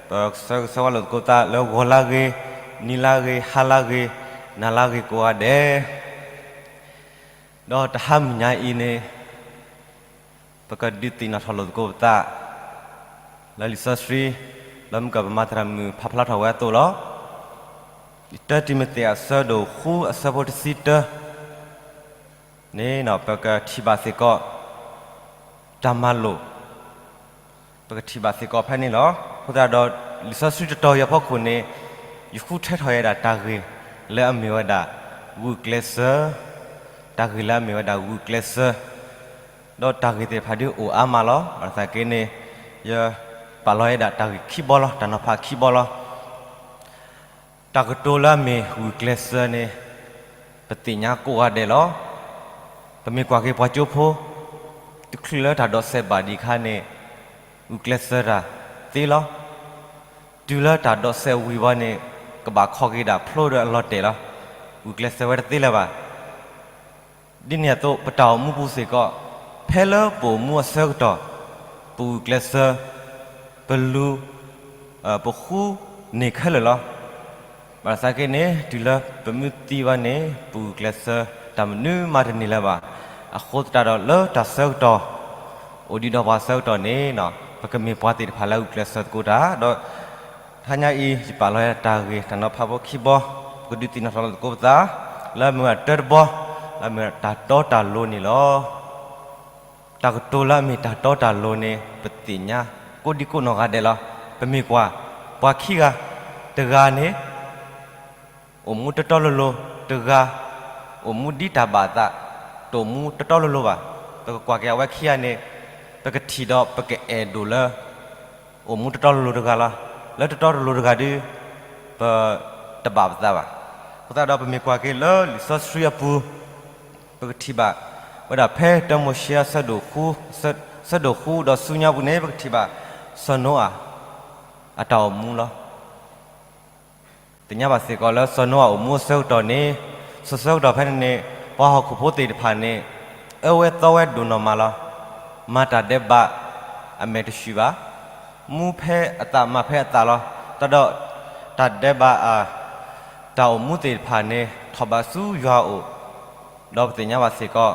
ပဆၢဂ့ၤဆၢဝါလိာ်သကိးသးလၢဂီၤလၢအဂ့ၤ, နံၤလၢအဂ့ၤ, ဟါလၢအဂ့ၤ, နၤလၢအဂ့ၤကိးဂၤဒဲး ဒီးတဟါမုၢ်ညါအံၤန့ၣ် ပကဒုးသ့ၣ်နီၣ်ထီၣ်လိာ်သကိးပသး လၢလံာ်စီဆှံ လၢမုၢ်ကၢ်ပမၤသရၣ်မုၣ်ဖးဖျါထီၣ်ဝဲအသိးလီၤ. တၢတံၤမသ့းအဆၢဒိၣ်ဃုအဆၢဖိတဆံတၢ န့ၣ် ပကထံၣ်ဘၣ်စ့ၢ်ကီး တၢ်မၤလိာ် ပကထံၣ်ဘၣ်စ့ၢ်ကီးဖဲန့ၣ်လီၤ. အဃိသတးဒီး လံာ်စီဆှံတတီၤအံၤအဖီခိၣ်န့ၣ် ယဃုထၢထီၣ်ဝဲဒၣ်တၢ်ဂ့ၢ်လၢအမ့ၢ်ဝဲဒၣ် ဂုာ်ကျဲးစၢး, တၢ်ဂ့ၢ်လၢအမ့ၢ်ဝဲဒၣ်ဂုာ်ကျဲးစၢး, ဒီးတၢ်ဂ့ၢ်သ့ၣ်တဖၣ်ဒ်အိၣ်အါမးလီၤ. ဘၣ်ဆၣ်သနာ်က့န့ၣ် ယပာ်လီၤဝဲဒၣ်တၢ်ဂ့ၢ်ခံဘီလီၤ, တၢ်နီၤဖးခံဘီလီၤ. တၢ်ကတိၤလၢအမ့ၢ်ဂုာ်ကျဲးစၢးန့ၣ် ပသ့ၣ်ညါကိးဂၤဒဲးလီၤ. ပမ့ၢ်ကွၢ်က့ၤပှၤကၠိဖိ တချုးလၢတၢ်ဒိးစဲးဘၣ်ဒံးအခါန့ၣ် ဂုာ်ကျဲးစၢးတၢ်သ့လီၤ. တုၤလၢတၢ်ဒိးစဲးဝံၤဝဲန့ၣ် ကဘၣ်ခီၣ်က့ၤဒၣ်ဖျိဒီးအလီၤတဲာ်လီၤ. ဂုာ်ကျဲးစၢးဝဲတသ့လၢၤဘၣ်. ဒ်န့ၣ်အသိး ပတၢ်အိၣ်မူပူၤစ့ၢ်ကီး ဖဲလၢပအိၣ်မူအဆၢကတီၢ် ပဂုာ်ကျဲးစၢး ပလူၤ ပဃူန့ၢ်ခဲလၢာ်လီၤ. ဘၣ်ဆၣ်သနာ်က့န့ၣ် တုၤလၢပမုၢ်သံဘၣ်န့ၣ် ပဂုာ်ကျဲးစၢးတၢ်မနုၤမးတန့ၢ်လၢၤဘၣ်. အဃိသတးဒီးလၢတၢ်ဆၢကတီၢ် အိၣ်ဒံးဒီးပှၤဆၢကတီၢ်န့ၣ် ပကမ့ၢ်ပှၤသ့ၣ်တဖၣ်လၢဂုာ်ကျဲးစၢးသကိးတၢ် ဒီး တဟါညါအံၤ ယပာ်လီၤတၢ်ဂ့ၢ်တၢ်နီၤဖးဖိခံဘီ, ပကဒုးသ့ၣ်နီၣ်ထီၣ်လီၤသကိးပသး, လၢအမ့ၢ်ဝဲဒၣ်တၢတဘီ, လၢအမ့ၢ်ဝဲဒၣ်တၢ်တီတၢ်လိၤန့ၣ်လီၤ. တၢ်ကတိၤလၢအမ့ၢ်တၢ်တီတၢ်လိၤန့ၣ် ပသ့ၣ်ညါကိးဒံကိးနီၢ်ဂၤဒဲးလီၤ. ပမ့ၢ်ကွၢ် ပှၤခံဂၤ, တဂၤန့ၣ် အိၣ်မူတီတီလိၤလိၤ, တဂၤ အိၣ်မူဒ်တၢ်ဘၣ်အသး, တအိၣ်မူတီတီလိၤလိၤဘၣ်. ပကကွၢ်က့ၤအဝဲခံဂၤန့ၣ် ပကထံၣ်ဒီးပကအဲၣ်ဒိၣ်လၢ အိၣ်မူတီတီလိၤလိၤတဂၤလီၤ. လၢတီတီလိၤလိၤတဂၤဒီး ပတဘၣ်ပသးဘၣ်. အဃိသတးဒီးပမ့ၢ်ကွၢ်က့ၤလၢလံာ်စီဆှံအပူၤ ပကထံၣ်ဘၣ်ဝဲဒၣ်ဖဲတၢမိၤၡ့အဆၢဒိၣ်ဃု, ဆၢ, ဆၢဒိၣ်ဃုဒီးဆူညါပူၤန့ၣ် ပကထံၣ်ဘၣ်စီၤနိအၤ အတၢ်အိၣ်မူလီၤ. သ့ၣ်ညါဘၣ်စ့ၢ်ကီးလၢစီၤနိအၤအိၣ်မူအဆၢကတီၢ်န့ၣ်, ဆၢဆၢကတီၢ်ဖဲန့ၣ်န့ၣ် ပှၤဟီၣ်ခိၣ်ဖိသ့ၣ်တဖၣ်န့ၣ် အၢဝဲသီဝဲဒိၣ်နီၢ်မးလီၤ. မၤတၢ်ဒဲးဘး အမဲာ်တဆှုၣ်ဘၣ်. မူဖဲအသးမၤဖဲအသးလီၤ. တၢ်ဒီး တၢ်ဒဲးဘးအ တၢ်အိၣ်မူသ့ၣ်တဖၣ်န့ၣ် ထီၣ်ဘးဆူယွၤအအိၣ်, ဒီးပသ့ၣ်ညါဘၣ်စ့ၢ်ကီး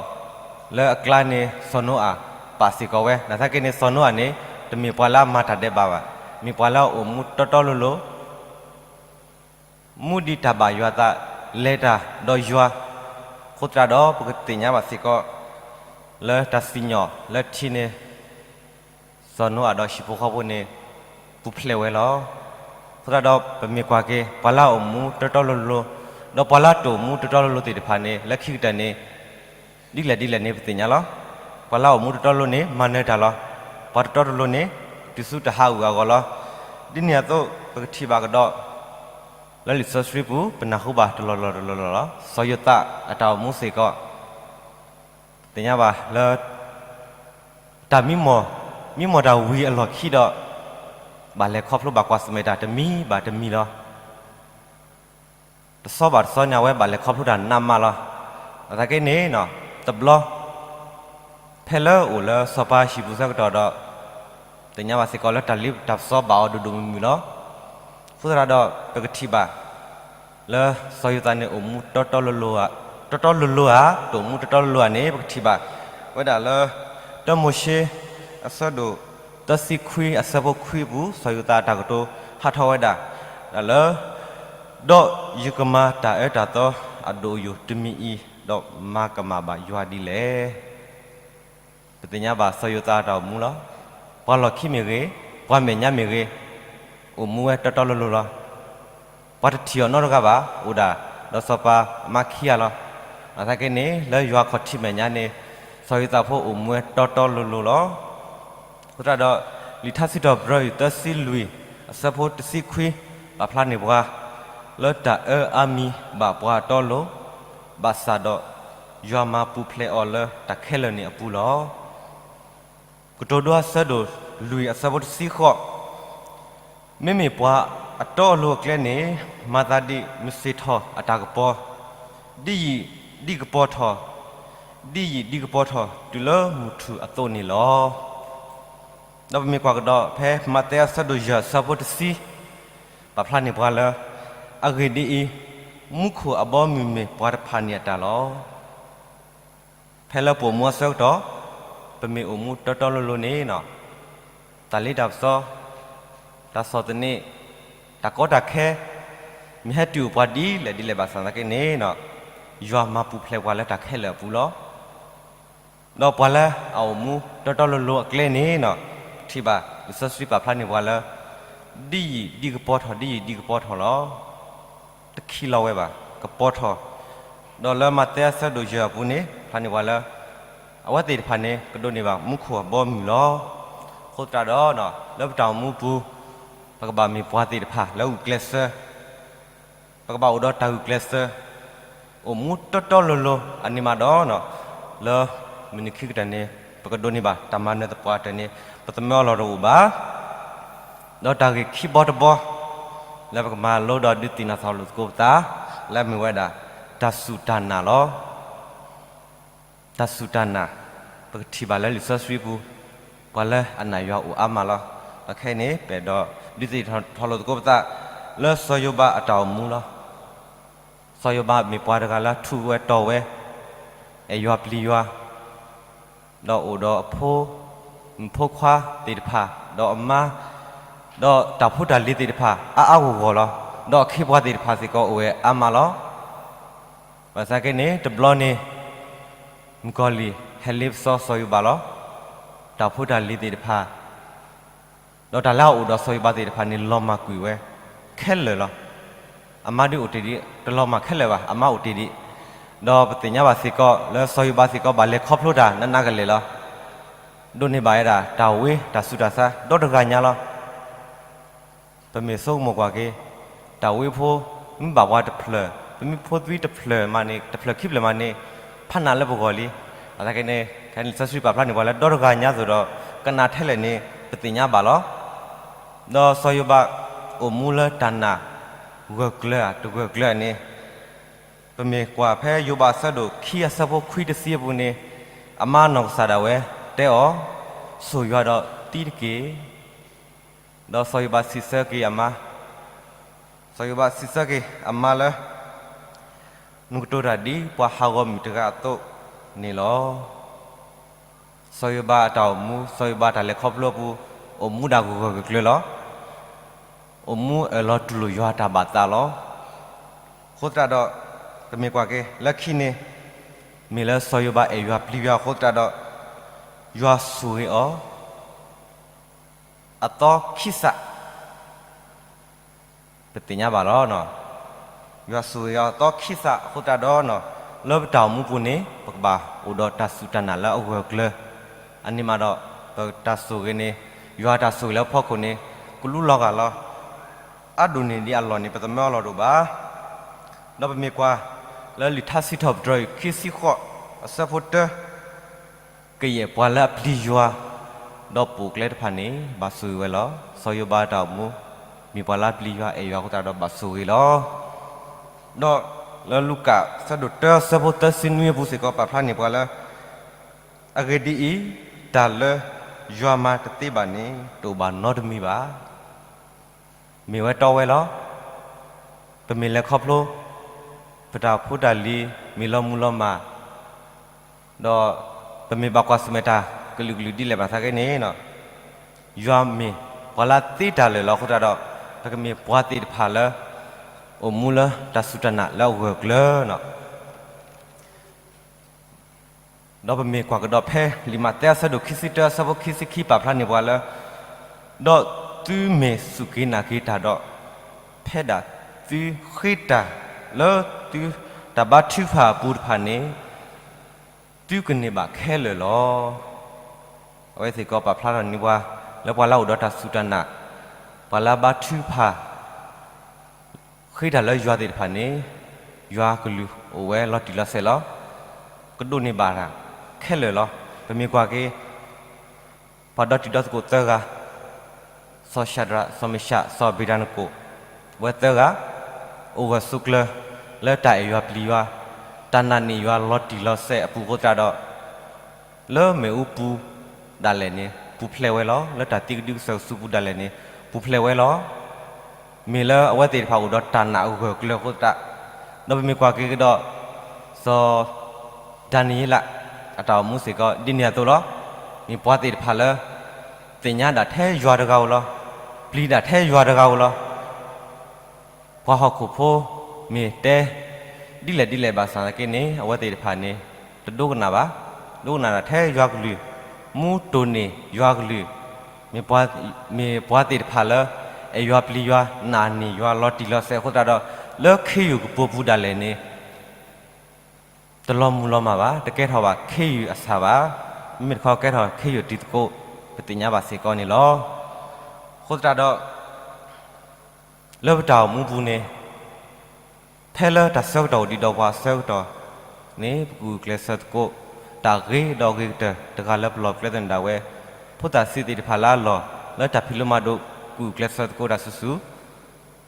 လၢအကျါန့ၣ် စီၤနိအၤ ပာ်စ့ၢ်ကီးဝဲ, နာ်သက့န့ၣ် စီၤနိအၤန့ၣ် တမ့ၢ်ပှၤလၢအမၤတၢ်ဒဲးဘးဘၣ်, မ့ၢ်ပှၤလၢအအိၣ်မူတီတီလိၤလိၤ မူဒံးတၢ်ဘၣ်ယွၤအသး, လဲၤတၢ်ဒီးယွၤ, အဃိသတးဒီး ပကသ့ၣ်ညါဘၣ်စ့ၢ်ကီး လၢတၢ်စံၣ်ညီၣ်လၢထံန့ၣ် စီၤနိအၤဒီးဟံၣ်ဖိဃီဖိန့ၣ် ပူၤဖျဲးဝဲလီၤ. အဃိသတးဒီး ပမ့ၢ်ကွၢ်က့ၤ ပှၤလၢအအိၣ်မူတီတီလိၤလိၤ, ဒီးပှၤလၢအတအိၣ်မူတီတီလိၤလိၤသ့ၣ်တဖၣ်န့ၣ် လၢခံကတၢၢ်န့ၣ် ဒ်လဲၣ်ဒ်လဲၣ်န့ၣ် ပသ့ၣ်ညါလီၤ. ပှၤလၢအအိၣ်မူတီတီလိၤလိၤန့ၣ် မၤနၢၤတၢ်လီၤ. ပှၤတီတီလိၤလိၤန့ၣ် တုၤဆူတၢ်ဟးဂူာ်ဟးဂီၤလီၤ. ဒ်န့ၣ်အသိး ပကထံၣ်ဘၣ်ကဒီး လၢလံာ်စီဆှံပူၤ ပနၢ်ဟူဘၣ်တလီၢ်လီၢ်တလီၢ်လီၢ်လီၤ. စီၤယိၤသးအတၢ်အိၣ်မူစ့ၢ်ကီး သ့ၣ်ညါဘၣ်လၢ တၢ်မံမီၢ်, မံမီၢ်တၢ်ဝံၤအလီၢ်ခံဒီး ဘၣ်လဲၤခီဖျိဘၣ်ကွၢ်ဆၢၣ်မဲာ်တၢ်တမံၤဘၣ်တမံၤလီၤ. တစီဘၣ်တစီညါဝဲဘၣ်လဲၤခီဖျိတၢ်နးမးလီၤ. အသးက့န့ၣ် တဘျီ ဖဲလၢအိၣ်လၢစီၤပၤဟံၣ်ပူၤဆၢကတီၢ်ဒီး သ့ၣ်ညါဘၣ်စ့ၢ်ကီးလၢတၢ်လ့တၢ်ပစီဘၣ်အီၤဒိၣ်ဒိၣ်မုၢ်မုၢ်လီၤ. အဃိသတးဒီး ပကထံၣ်ဘၣ် လၢစီၤယိၤသးန့ၣ် အိၣ်မူတီတီလိၤလိၤဧါ, တအိၣ်မူတီတီလိၤလိၤဧါန့ၣ် ပကထံၣ်ဘၣ်ဝဲဒၣ်လၢ တၢမိၤၡ့ အဆၢဒိၣ်သၢဆံခွံ အဆၢဖိခွံအပူၤ စီၤယိၤသးအတၢ်ကတိၤဟးထီၣ်ဝဲဒၣ် ဒၣ်လၢ ဒီးယကမၤတၢ်အၢတၢ်သီအဒိၣ်အယိာ်တမံၤအံၤ, ဒီးမၤကမၣ်ဘၣ်ယွၤဒ်လဲၣ်. ပသ့ၣ်ညါဘၣ်စီၤယိၤသးအတၢ်အိၣ်မူလီၤ. ပှၤလီၢ်ခံမ့ၢ်ဂ့ၤ, ပှၤမဲာ်ညါမ့ၢ်ဂ့ၤ, အိၣ်မူဝဲတီတီလိၤလိၤလီၤ. ပှၤတထံၣ်အီၤနီတဂၤဘၣ်, အိၣ်ဒၣ်ဒီးစီၤပၤအမါခံဂၤလီၤ. အသးက့န့ၣ် လၢယွၤခီၣ်ထံးမဲာ်ညါန့ၣ် စီၤယိၤသးဖိအိၣ်မူဝဲတီတီလိၤလိၤလီၤ. အဃိသတးဒီး လံာ်ထါစံးထီၣ်ပတြၢၤ သၢဆံလွံၢ် အဆၢဖိတဆံခွံ ပာ်ဖျါန့ၢ်ပှၤ လၢတၢ်အၢအါမံၤဘၣ်ပှၤအတီအလိၤ, ဘၣ်ဆၣ်ဒီး ယွၤမၤပူၤဖျဲးအီၤလၢတၢ်ခဲလၢာ်န့ၣ်အပူၤလီၤ. ကတိၤဒိအဆၢဒိၣ်လွံၢ် အဆၢဖိတဆံဃိး, မ့မ့ၢ်ပှၤအတီအလိၤအကျဲန့ၣ် မၤသးဒ်မုၢ်ဆ့ၣ်ထီၣ်အတၢ်ကပီၤ, ဒ်ယံာ်ဒ်ကပီၤထီၣ်, ဒ်ယံာ်ဒ်ကပီၤထီၣ်တုၤလၢမုၢ်ထူၣ်အသိးန့ၣ်လီၤ. ဒီးပမ့ၢ်ကွၢ်ကဒီးဖဲမးသဲအဆၢဒိၣ်ယဲၢ် အဆၢဖိတဆံ, ပာ်ဖျါန့ၢ်ပှၤလၢ အဂ့ၢ်ဒ်အံၤ, မူခိၣ်အဘီအမုၢ်မ့ၢ်ပှၤတဖၣ်န့ၣ်အတၢ်လီၤ. ဖဲလၢပအိၣ်မူအဆၢကတီၢ်, ပမ့ၢ်အိၣ်မူတီတီလိၤလိၤန့ၣ်, တၢ်လ့တၢ်ပစီ, တၢ်ဆီၣ်သနံး, တၢ်ကီတၢ်ခဲ, မ့ၢ်ဟဲတုၤအိၣ်ပှၤဒ်လဲၣ်ဒ်လဲၣ်ဘၣ်ဆၣ်သနာ်က့န့ၣ်, ယွၤမၤပူၤဖျဲးပှၤလၢတၢ်ခဲလၢာ်အပူၤလီၤ. ဒီးပှၤလၢအအိၣ်မူတီတီလိၤလိၤအကျဲန့ၣ်, ထံၣ်ဘၣ်လံာ်စီဆှံပာ်ဖျါန့ၢ်ပှၤလၢ ဒ်ယံာ်ဒ်ကပီၤထီၣ် ဒ်ယံာ်ဒ်ကပီၤထီၣ်လီၤ. တခံးလီၤဝဲဘၣ်, ကပီၤထီၣ်. ဒီးလၢမးသဲအဆၢဒိၣ်ယဲၢ်အပူၤန့ၣ် ဖျါန့ၢ်ပှၤလၢ အဝဲသ့ၣ်တဖၣ်န့ၣ် ကဒိးန့ၢ်ဘၣ်မူခိၣ်အဘီအမုၢ်လီၤ. အဃိသတးဒီး လၢပတၢ်အိၣ်မူပူၤ, ပကဘၣ်မ့ၢ်ပှၤသ့ၣ်တဖၣ်လၢဂုာ်ကျဲးစၢး, ပကဘၣ်အိၣ်ဒီးတၢ်ဂုာ်ကျဲးစၢး, အိၣ်မူတီတီလိၤလိၤအန့ၣ်မးဒီး, လၢမုၢ်နံၤခံကတၢၢ်န့ၣ် ပကဒိးန့ၢ်ဘၣ်တၢ်မၤနၢၤသပှၢ်တၢၢ်န့ၣ် ပသမၢအီၤလီၤတအိၣ်ဘၣ်. ဒီးတၢ်ဂ့ၢ်ခံဘီတဘီ လၢပကမၤလိဒီးဒုးသ့ၣ်နီၣ်ထီၣ်လိာ်သကိးပသး, လၢအမ့ၢ်ဝဲဒၣ် တၢ်စူၢ်တၢ်နာ်လီၤ. တၢ်စူၢ်တၢ်နာ်, ပကထံၣ်ဘၣ်လၢလံာ်စီဆှံပူၤ, ပှၤလၢအနာ်ယွၤအိၣ်အါမးလီၤ. ဒီးခဲအံၤန့ၣ် ပအဲၣ်ဒိးဒုးသ့ၣ်နီၣ်ထီၣ်လိာ်သကိးပသး လၢစီၤယိၤဘးအတၢ်အိၣ်မူလီၤ. စီၤယိၤဘးမ့ၢ်ပှၤတဂၤလၢထူးဝဲတီၤဝဲ, အဲၣ်ယွၤပျံၤယွၤ, ဒီးအိၣ်ဒီးအဖိမုၣ်ဖိခွါသ့ၣ်တဖၣ်, ဒီးအမါ ဒီးတၢ်ဖိတၢ်လံၤသ့ၣ်တဖၣ် အါအါဂီၢ်ဂီၢ်လီၤ. ဒီးအခ့အပှၤသ့ၣ်တဖၣ်စ့ၢ်ကီးအိၣ်ဝဲအါမးလီၤ. ဘၣ်ဆၣ်က့န့ၣ် တဘျီန့ၣ် မုၣ်ကီၤလံၢ်ဟဲလ့ပစီစီၤယိၤဘးလီၤ. တၢ်ဖိတၢ်လံၤသ့ၣ်တဖၣ် ဒီးတၢ်လၢအအိၣ်ဒီးစီၤယိၤဘးသ့ၣ်တဖၣ်န့ၣ် လီၤမၢ်ကွံာ်ဝဲခဲလၢာ်လီၤ. အမါဒုးအိၣ်တ့ၢ်ဒံး တလီၤမၢ်ခဲလၢာ်ဘၣ်, အမါအိၣ်တ့ၢ်ဒံး. ဒီးပသ့ၣ်ညါဘၣ်စ့ၢ်ကီး လၢစီၤယိၤဘးစ့ၢ်ကီး ဘၣ်လဲၤခီဖျိတၢ်နးနးကလဲာ်လီၤ. ဒိးန့ၢ်ဘၣ်ဝဲဒၣ် တၢ်ဝ့တၢ်ဆူးတၢ်ဆါ ဒီတဂၤညါလီၤ. ပမ့ၢ်ဆိကမိၣ်ကွၢ်က့ၤ တၢ်ဝ့ဖိ မ့ၢ်ဘၣ်ပှၤတဖျၢၣ် ပမ့ၢ်ဖိသွံတဖျၢၣ်မးန့ၣ် တဖျၢၣ်ခံဖျၢၣ်မးန့ၣ် ဖးနးလၢပဂီၢ်လံ. အသးက့န့ၣ် ခဲလၢာ်လံာ်စီဆှံပာ်ဖျါန့ၢ်ပှၤလၢ ဒီတဂၤညါသိးဒီး ကနးထဲလဲၣ်န့ၣ် ပသ့ၣ်ညါဘၣ်လီၤ. ဒီးစီၤယိၤဘးအိၣ်မူလၢတၢ်နာ်ဂၢၢ်ကျၢၤဧါ တဂၢၢ်ကျၢၤဧါန့ၣ် ပမ့ၢ်ကွၢ်ဖဲယိၤဘးအဆၢဒိၣ်ခံအဆၢဖိခွံတဆံအပူၤန့ၣ် အမါနီၢ်ကစၢ်ဒၣ်ဝဲတဲအီၤ, ဆိၣ်ယွၤဒီးသံတက့ၢ်. ဒီးစီၤယိၤဘးစံးဆၢက့ၤအမါ, စီၤယိၤဘးစံးဆၢက့ၤအမါလၢ နကတိၤတၢ်ဒ်ပှၤဟးဂီၤမုၢ်တဂၤအသိးန့ၣ်လီၤ. စီၤယိၤဘးအတၢ်အိၣ်မူ စီၤယိၤဘးတၢ်လဲၤခီဖျိအပူၤ အိၣ်မူဒၣ်ဂၢၢ်ဂၢၢ်ကျၢၤကျၢၤလီၤ. အိၣ်မူအၢၣ်လီၤတူၢ်လိာ်ယွၤတၢ်ဘၣ်သးလီၤ. အဃိသတးဒီး ပမ့ၢ်ကွၢ်က့ၤလၢခံန့ၣ် မ့ၢ်လၢစီၤယိၤဘးအဲၣ်ယွၤပျံၤယွၤအဃိသတးဒီး ယွၤဆိၣ်ဂ့ၤအီၤ အသီခံစး ပသ့ၣ်ညါဘၣ်လီၤ. ယွၤဆိၣ်ဂ့ၤအီၤအသီခံစးအဃိသတးဒီး လၢပတၢ်အိၣ်မူပူၤန့ၣ် ပကဘၣ်အိၣ်ဒီးတၢ်စူၢ်တၢ်နာ်လၢအဂၢၢ်အကျၢၤ, အန့ၣ်မးဒီး ပတၢ်ဆိၣ်ဂ့ၤန့ၣ် ယွၤတၢ်ဆိၣ်ဂ့ၤလၢဖီခိၣ်န့ၣ် ကလူလီၤဂာ်လီၤ. အါဒိၣ်န့ၢ်ဒံးအလီၢ်န့ၣ် ပသမၢအီလီၤဒိၣ်ဘၣ်. ဒီးပမ့ၢ်ကွၢ်လၢလံာ်ထါစံးထီၣ်ပတြၢၤ ခံဆံဃိး အဆၢဖိတၢ ကယဲၢ်ပှၤလၢအပျံၤယွၤ ဒီးပိာ်ကျဲတဖၣ်န့ၣ် ဘၣ်ဆိၣ်ဂ့ၤဝဲလီၤ. စီၤယိၤဘးတၢ်အိၣ်မူ မ့ၢ်ပှၤလၢအပျံၤယွၤအဲၣ်ယွၤအဃိသတးဒီးဘၣ်ဆိၣ်ဂ့ၤလီၤ. ဒီးလၢလူၤကၣ်ဆၢဒိၣ်တၢ ဆၢဖိသၢဆံနွံအပူၤစ့ၢ်ကီး ပာ်ဖျါန့ၢ်ပှၤလၢ အဂ့ၢ်ဒ်အံၤ, တၢ်လၢယွၤမၤတသ့ဘၣ်န့ၣ် တအိၣ်ဘၣ်နီတမံၤဘၣ်. မ့ၢ်ဝဲတီဝဲလီၤ. ပမ့ၢ်လဲၤခီဖျိ ပတၢ်ဖိတၢ်လံၤ မ့ၢ်လီၤမုၢ်လီၤမၢ် ဒီးပမ့ၢ်ဘၣ်ကွၢ်ဆၢၣ်မဲာ်တၢ်ကလုာ်ကလုာ်ဒ်လဲၣ်ဘၣ်ဆၣ်က့န့ၣ် ယွၤမ့ၢ်ပှၤလၢသ့တၢ်လၢာ်လီၤအဃိသတးဒီး ပကမ့ၢ်ပှၤသ့ၣ်တဖၣ်လၢ အိၣ်မူလၢတၢ်စူၢ်တၢ်နာ်လၢအဂၢၢ်အကျၢၤန့ၣ် ဒီးပမ့ၢ်ကွၢ်ကဒီးဖဲလံာ်မးသဲအဆၢဒိၣ်ခံဆံတၢအဆၢဖိခံဆံခံပာ်ဖျါန့ၢ်ပှၤလၢ ဒီးသုမ့ၢ်စူၢ်က့ၤနာ်က့ၤတၢ်ဒီး ဖဲဒၣ်သုဃ့တၢ်လၢသုတၢ်ဘါထုကဖၣ်အပူၤတဖၣ်န့ၣ် သုကန့ၢ်ဘၣ်ခဲလၢာ်လီၤ. အဝဲစ့ၢ်ကီးပာ်ဖျါထီၣ်န့ၢ်ပှၤ လၢပှၤလၢအအိၣ်ဒီးတၢ်စူၢ်တၢ်နာ်, ပှၤလၢအဘါထုကဖၣ် ဃ့တၢ်လၢယွၤသ့ၣ်တဖၣ်န့ၣ် ယွၤကလုၢ်အိၣ်ဝဲလီၤတံၢ်လီၤဆဲးလီၤ. ကဒိးန့ၢ်ဘၣ်တၢ်ခဲလၢာ်လီၤ. ပမ့ၢ်ကွၢ်က့ၤ ပှၤဒီတံၤဒီသကိးသၢဂၤ, စီၤၡၤဒြး, စီၤမ့ၡး, စီၤအဘ့းနကိး, ဝဲသၢဂၤ အိၣ်ဂၢၢ်ဆိးကျၢၤ လၢတၢ်အဲၣ်ယွၤပျံၤယွၤ, တၢ်နာ်န့ၢ်ယွၤလီၤတံၢ်လီၤဆဲးအပူၤအဃိသတးဒီး လၢမ့ၣ်အူပူၤဒၣ်လဲာ်န့ၣ် ပူၤဖျဲးဝဲလီၤ. လၢတၢ်သံကဒုကစၢၢ်ကဆူးပူၤဒၣ်လဲာ်န့ၣ် ပူၤဖျဲးဝဲလီၤ. မ့ၢ်လၢအဝဲသ့ၣ်တဖၣ်အိၣ်ဒီးတၢ်နာ်အဂၢၢ်အကျၢၤအဃိသတး, ဒီးပမ့ၢ်ကွၢ်က့ၤကဒီး စီၤဒၤနံးယ့လး အတၢ်အိၣ်မူစ့ၢ်ကီး ဒ်န့ၣ်အသိးလီၤ. မ့ၢ်ပှၤသ့ၣ်တဖၣ်လၢ သ့ၣ်ညါဒၣ်ထဲယွၤတဂၤဧိၤလီၤ. ပျံၤဒၣ်ထဲယွၤတဂၤဧိၤလီၤ. ပှၤဟီၣ်ခိၣ်ဖိမ့ၢ်တဲ ဒ်လဲၣ်ဒ်လဲၣ်ဘၣ်ဆၣ်သနာ်က့န့ၣ် အဝဲသ့ၣ်တဖၣ်န့ၣ် တဒိကနၣ်ဘၣ်. ဒိကနၣ်ဒၣ်ထဲယွၤကလုၢ်, မူတိၢ်န့ၢ်ယွၤကလုၢ်, မ့ၢ်ပှၤ, မ့ၢ်ပှၤသ့ၣ်တဖၣ်လၢ အဲၣ်ယွၤပျံၤယွၤ, နာ်န့ၢ်ယွၤလီၤတံၢ်လီၤဆဲးအဃိသတးဒီး လၢခ့ယုၢ်ကပိာ်ပူၤဒၣ်လဲာ်န့ၣ် တလီၤမုၢ်လီၤမၢ်ဘၣ်, တကဲထီၣ်ဘၣ်ခ့ယုၢ်အဆၣ်ဘၣ်. မ့မ့ၢ်တခီကဲထီၣ်ခ့ယုၢ်တံၤသကိး ပသ့ၣ်ညါဘၣ်စ့ၢ်ကီးန့ၣ်လီၤ. အဃိသတးဒီး လၢပတၢ်အိၣ်မူပူၤန့ၣ် ဖဲလၢတၢ်ဆၢကတီၢ်အိၣ်ဒံးဒီးပှၤအဆၢကတီၢ်န့ၣ် ပကဂုာ်ကျဲးစၢးသကိး တၢ်ဂ့ၤဒီးအဂ့ၤကတၢၢ်တဂၤလၢပလီၢ်ပကျဲသနၢၣ်ဒၣ်ဝဲ ဖိသၣ်ဆံးသ့ၣ်တဖၣ်လၢအလီၢ် လၢတၢ်ဖံးလိမၤဒိး ကဂုာ်ကျဲးစၢးသကိးတၢ်ဆူၣ်ဆူၣ်,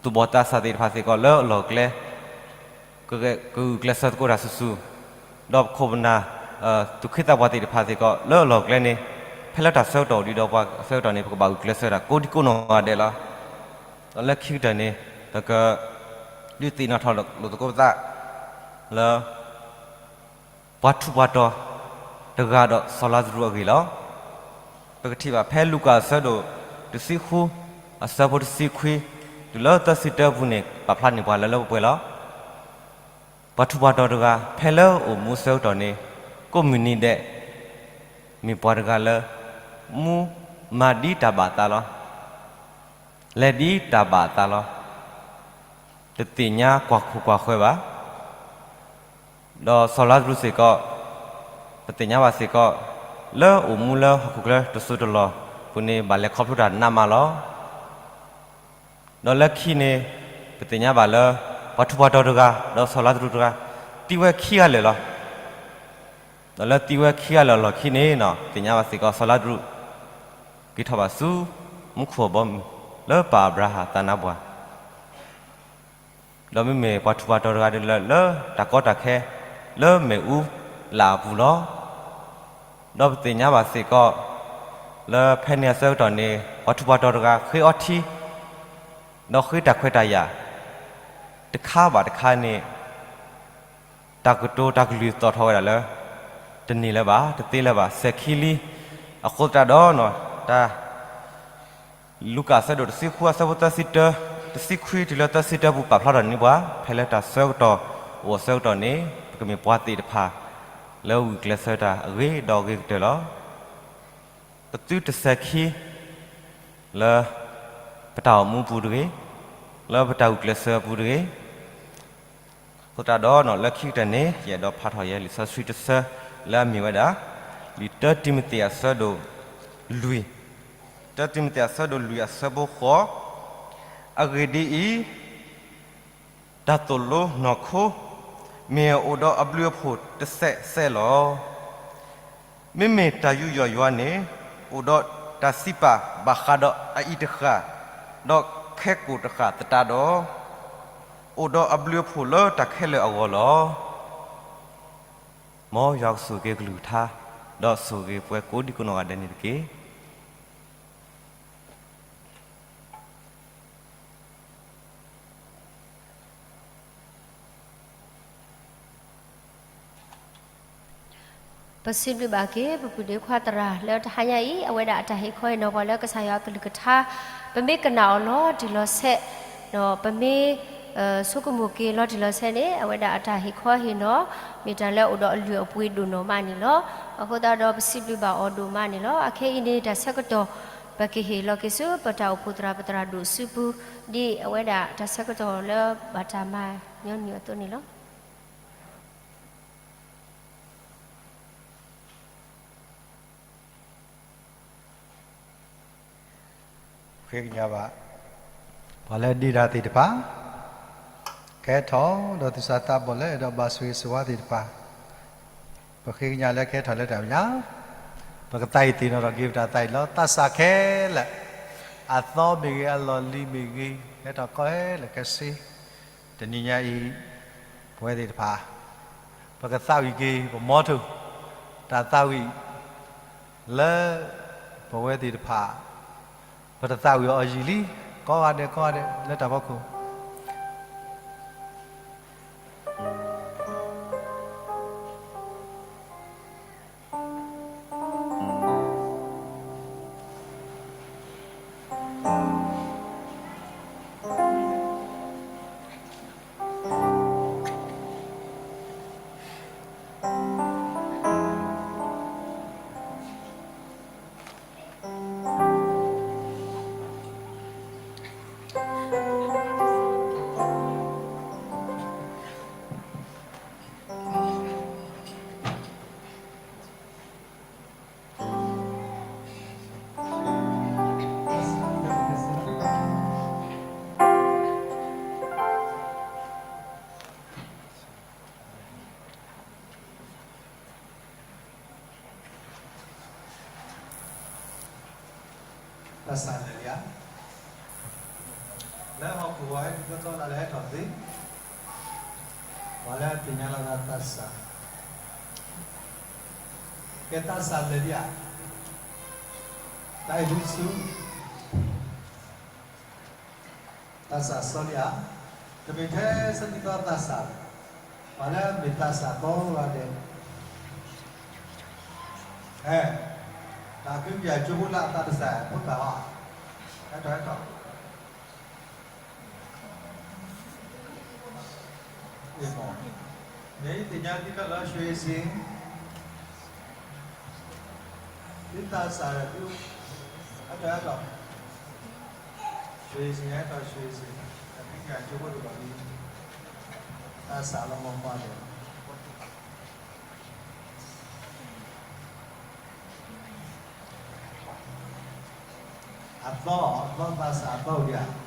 သူၣ်ဘီၣ်သးစၢ်သ့ၣ်တဖၣ်စ့ၢ်ကီးလၢအလီၢ်ကျဲ ကဂုာ်ကျဲးစၢးသကိးတၢ်ဆူၣ်ဆူၣ်, ဒီးပခိၣ်ပနၢ် သူၣ်က့သးပှၢ်သ့ၣ်တဖၣ်စ့ၢ်ကီးလၢအလီၢ်ကျဲန့ၣ် ဖဲလၢတၢ်ဆၢကတီၢ်အိၣ်ဒံးဒီးပှၤအဆၢကတီၢ်န့ၣ် ပကဘၣ်ဂုာ်ကျဲးစၢးတၢ်ကိးဒံကိးနီၢ်ဂၤဒဲးလီၤ. ဒီးလၢခံကတၢၢ်န့ၣ် ပကဒုးသ့ၣ်နီၣ်ထီၣ်လိာ်သကိးပသးလၢ ပှၤထူးပှၤတီၤတဂၤဒီးစီၤလါစရူးအဂ့ၢ်လီၤ. ပကထံၣ်ဘၣ်ဖဲလူၤကၣ်အဆၢဒိၣ်တဆံဃု အဆၢဖိတဆံခွံ တုၤလၢသၢဆံတၢပူၤန့ၣ် ပာ်ဖျါန့ၢ်ပှၤလၢလၢပှဲၤပှဲၤလီၤ. ပှၤထူးပှၤတီၤတဂၤ ဖဲလၢအိၣ်မူဆၢကတီၢ်န့ၣ် ကိးမုၢ်နံၤဒဲး မ့ၢ်ပှၤတဂၤလၢ မူမၤဒ်တၢ်ဘၣ်အသးလီၤ. လဲၤဒ်တၢ်ဘၣ်အသးလီၤ. တသ့ၣ်ညါကွၢ်ခိၣ်ကွၢ်ဃၢၤဘၣ်. ဒီးစီၤလါစရူးစ့ၢ်ကီး ပသ့ၣ်ညါဘၣ်စ့ၢ်ကီး လၢအိၣ်မူလၢဟီၣ်ခိၣ်ချၢတစိၢ်တလီၢ်ပူၤန့ၣ် ဘၣ်လဲၤခီဖျိတၢ်နးမးလီၤ. ဒီးလၢခံန့ၣ် ပသ့ၣ်ညါဘၣ်လၢ ပှၤထူးပှၤတီၤတဂၤ ဒီးစီၤလါစရူးတဂၤ သံဝဲခံဂၤလၢာ်လီၤ. ဒီးလၢသံဝဲခံဂၤလၢာ်အလီၢ်ခံန့ၣ် ပသ့ၣ်ညါဘၣ်စ့ၢ်ကီး စီၤလါစရူး က့ၤထီၣ်ဘၣ်ဆူ မူခိၣ်အဘီအမုၢ် လၢပၢ်အၤဘြၤဟၣ်သးနါပှၢ် ဒီးမ့မ့ၢ်ပှၤထူးပှၤတီၤတဂၤဒ်လၢ လၢတၢ်ကီတၢ်ခဲ လၢမ့ၣ်အူလၣ်အပူၤလီၤ. ဒီးပသ့ၣ်ညါဘၣ်စ့ၢ်ကီး လၢဖဲန့ၣ်အဆၢကတီၢ်န့ၣ် ပှၤထူးပှၤတီၤတဂၤဃ့အီထံ ဒီးဃ့တၢ်ခွဲးတၢ်ယာ် တခါဘၣ်တခါန့ၣ် တၢ်ကတိၤတၢ်ကလုၢ်သီၣ်ထီၣ်ဝဲဒၣ်လၢ တန့ၢ်လၢၤဘၣ် တသ့လၢၤဘၣ် စဲၤခံလံ. အဃိသတးဒီး တၢ် လူၤကၣ်အဆၢဒိၣ်တဆံဃုအဆၢဖိသၢဆံတၢ တဆံခွံတုၤလၢသၢဆံတၢပူၤ ပာ်ဖျါထီၣ်န့ၢ်ပှၤ ဖဲလၢတၢ်ဆၢကတီၢ်အိၣ်အဆၢကတီၢ်န့ၣ် ပကမ့ၢ်ပှၤသ့ၣ်တဖၣ် လၢဂုာ်ကျဲးစၢးတၢ်အဂ့ၤဒီးအဂ့ၤကတၢၢ်လီၤ. ပသုတစဲၤခံ လၢ ပတၢ်အိၣ်မူအပူၤတဂ့ၤ, လၢပတၢ်ဂုာ်ကျဲးစၢးအပူၤတဂ့ၤ. အဃိသတးဒီး လၢခံကတၢၢ်န့ၣ် ယအဲၣ်ဒိးဖးထီၣ်ယဲလံာ်စီဆှံတဆၢ လၢအမ့ၢ်ဝဲဒၣ် လံာ်တၢတံၤမသ့းအဆၢဒိၣ်လွံၢ်, တၢတံၤမသ့းအဆၢဒိၣ်လွံၢ်အဆၢဖိဃိး, အဂ့ၢ်ဒ်အံၤ, တၢ်သိၣ်လိနီၢ်ခိ မ့ၢ်အိၣ်ဒီးအဘျုးအဖှိၣ်တစဲးစဲးလီၤ. မ့မ့ၢ်တၢ်ယူးယီၣ်ယွၤန့ၣ် အိၣ်ဒီးတၢ်စံးပာ်ဘၣ်ဃးဒီးအအံၤတဃၣ်, ဒီးခဲကိာ်တဃၣ်သတးဒီး, အိၣ်ဒီးအဘျုးအဖှိၣ်လၢတၢ်ခဲလၢာ်အဂီၢ်လီၤ. မ်ယွၤကဆိၣ်ဂ့ၤကလုၢ်ကထါ, ဒီးဆိၣ်ဂ့ၤပှၤကိးဒံကိးနီၢ်ဂၤဒဲးန့ၣ်တက့ၢ်. ပစံးဘျုးဘၣ်က့ၤ ပပုၢ်ဒ့ခွါသရၣ်လၢတဟါညါအံၤ အဝဲဒၣ်အတၢ်ဟ့ၣ်ခီဟ့ၣ်နီၤပှၤလၢကစၢ်ယွၤအကလုၢ်ကထါ, ပမ့ၢ်ကနၣ်အီၤလီၤတံၢ်လီၤဆဲး, ဒီးပမ့ၢ် ဆိကမိၣ်က့ၤလီၤတံၢ်လီၤဆဲးန့ၣ် အဝဲဒၣ်အတၢ်ဟ့ၣ်ခီဟ့ၣ်နီၤ မ့ၢ်တၢ်လၢအိၣ်ဒီးအလုၢ်အပှ့ၤဒိၣ်နီၢ်မးန့ၣ်လီၤ. အဃိသတးဒီးပစံးဘျုးဘၣ်အီၤဒိၣ်မးန့ၣ်လီၤ. အခဲအံၤန့ၣ် တၢ်ဆၢကတီၢ် ပကဟ့ၣ်လီၤက့ၤဆူ ပတၢ်အိၣ်ဖှိၣ်သရၣ်ပသရၣ်ဒိၣ်စုပူၤ ဒ်အဝဲဒၣ်တၢ်ဆၢကတီၢ်လၢဘၣ်တၢ်မၤညီနုၢ်အသိးန့ၣ်လီၤ. ဃ့ကညးဘၣ် ပှၤလၢဒ့တၢ်သ့ၣ်တဖၣ်, ကဲထီၣ်ဒီးသူၣ်စၢ်သးဘီၣ်လၢအဲၣ်ဒိးဘၣ်ဆိၣ်ဂ့ၤဆိၣ်ဝါသ့ၣ်တဖၣ်, ပဃ့ကညးလၢကဲထီၣ်လၢတၢ်မဲာ်ညါ, ပကသးအံၤသ့ၣ်နီၣ်ထီၣ်က့ၤပတၢ်သးအံၤလီၤ. သးစၢ်ခဲလၢာ်, အသီမ့ၢ်ဂ့ၤ, အလီၢ်လံၤမ့ၢ်ဂ့ၤ, ဟဲထီၣ်ကီဟဲလၢာ်ခဲဆ့, တနံၤညါအံၤ ပဝဲသ့ၣ်တဖၣ် ပကသးဝံၣ်က့ၤ ပမီထိၣ် တၢ်သးဝံၣ် လၢပဝဲသ့ၣ်တဖၣ် ပတသးဝံၣ်အီၤယံာ်လံ, ကိးဂၤဒဲး ကိးဂၤဒဲး လၢတၢ်ဖီခိၣ်. သးစၢ်လၢာ်ဧါ, လၢဟီၣ်ခိၣ်ဝဲ ဒ်သိးလၢဟဲထီၣ်သ့, ပှၤလၢသ့ၣ်ညါလီၤသးသးစၢ်, ကဲသးစၢ်လၢာ်ဧါ, တၢ်အံၤဒုးဆူ သးစၢ်စီလံဧါ, တမ့ၢ်ထဲဆၢကတီၢ်သးစၢ်, ပှၤလၢမ့ၢ်သးစၢ်ကိးဂၤဒဲး, ဟဲ, တၢ်ကဟုကယာ်ကၠိဖိလၢအသးတစၢ်ဖိသၣ်ဧါ, ဟဲထီၣ်ဟဲထီၣ် မ့ၢ်သ့ၣ်ညါသုလၢ ရွှေစင်, သုသးစၢ်ဒီးသု, အဲၣ်ဒိး, အဲၣ်ဒိး, ရွှေစင်, အဲၣ်ဒိး ရွှေစင်, တၢ်သံကွၢ်ကၠိဖိတဘျီလံ, သးစၢ်လီၤမီၢ်မီၢ်န့ၣ် အသီ, အသီသးစၢ်အသီအိၣ်ဒံးဧါ.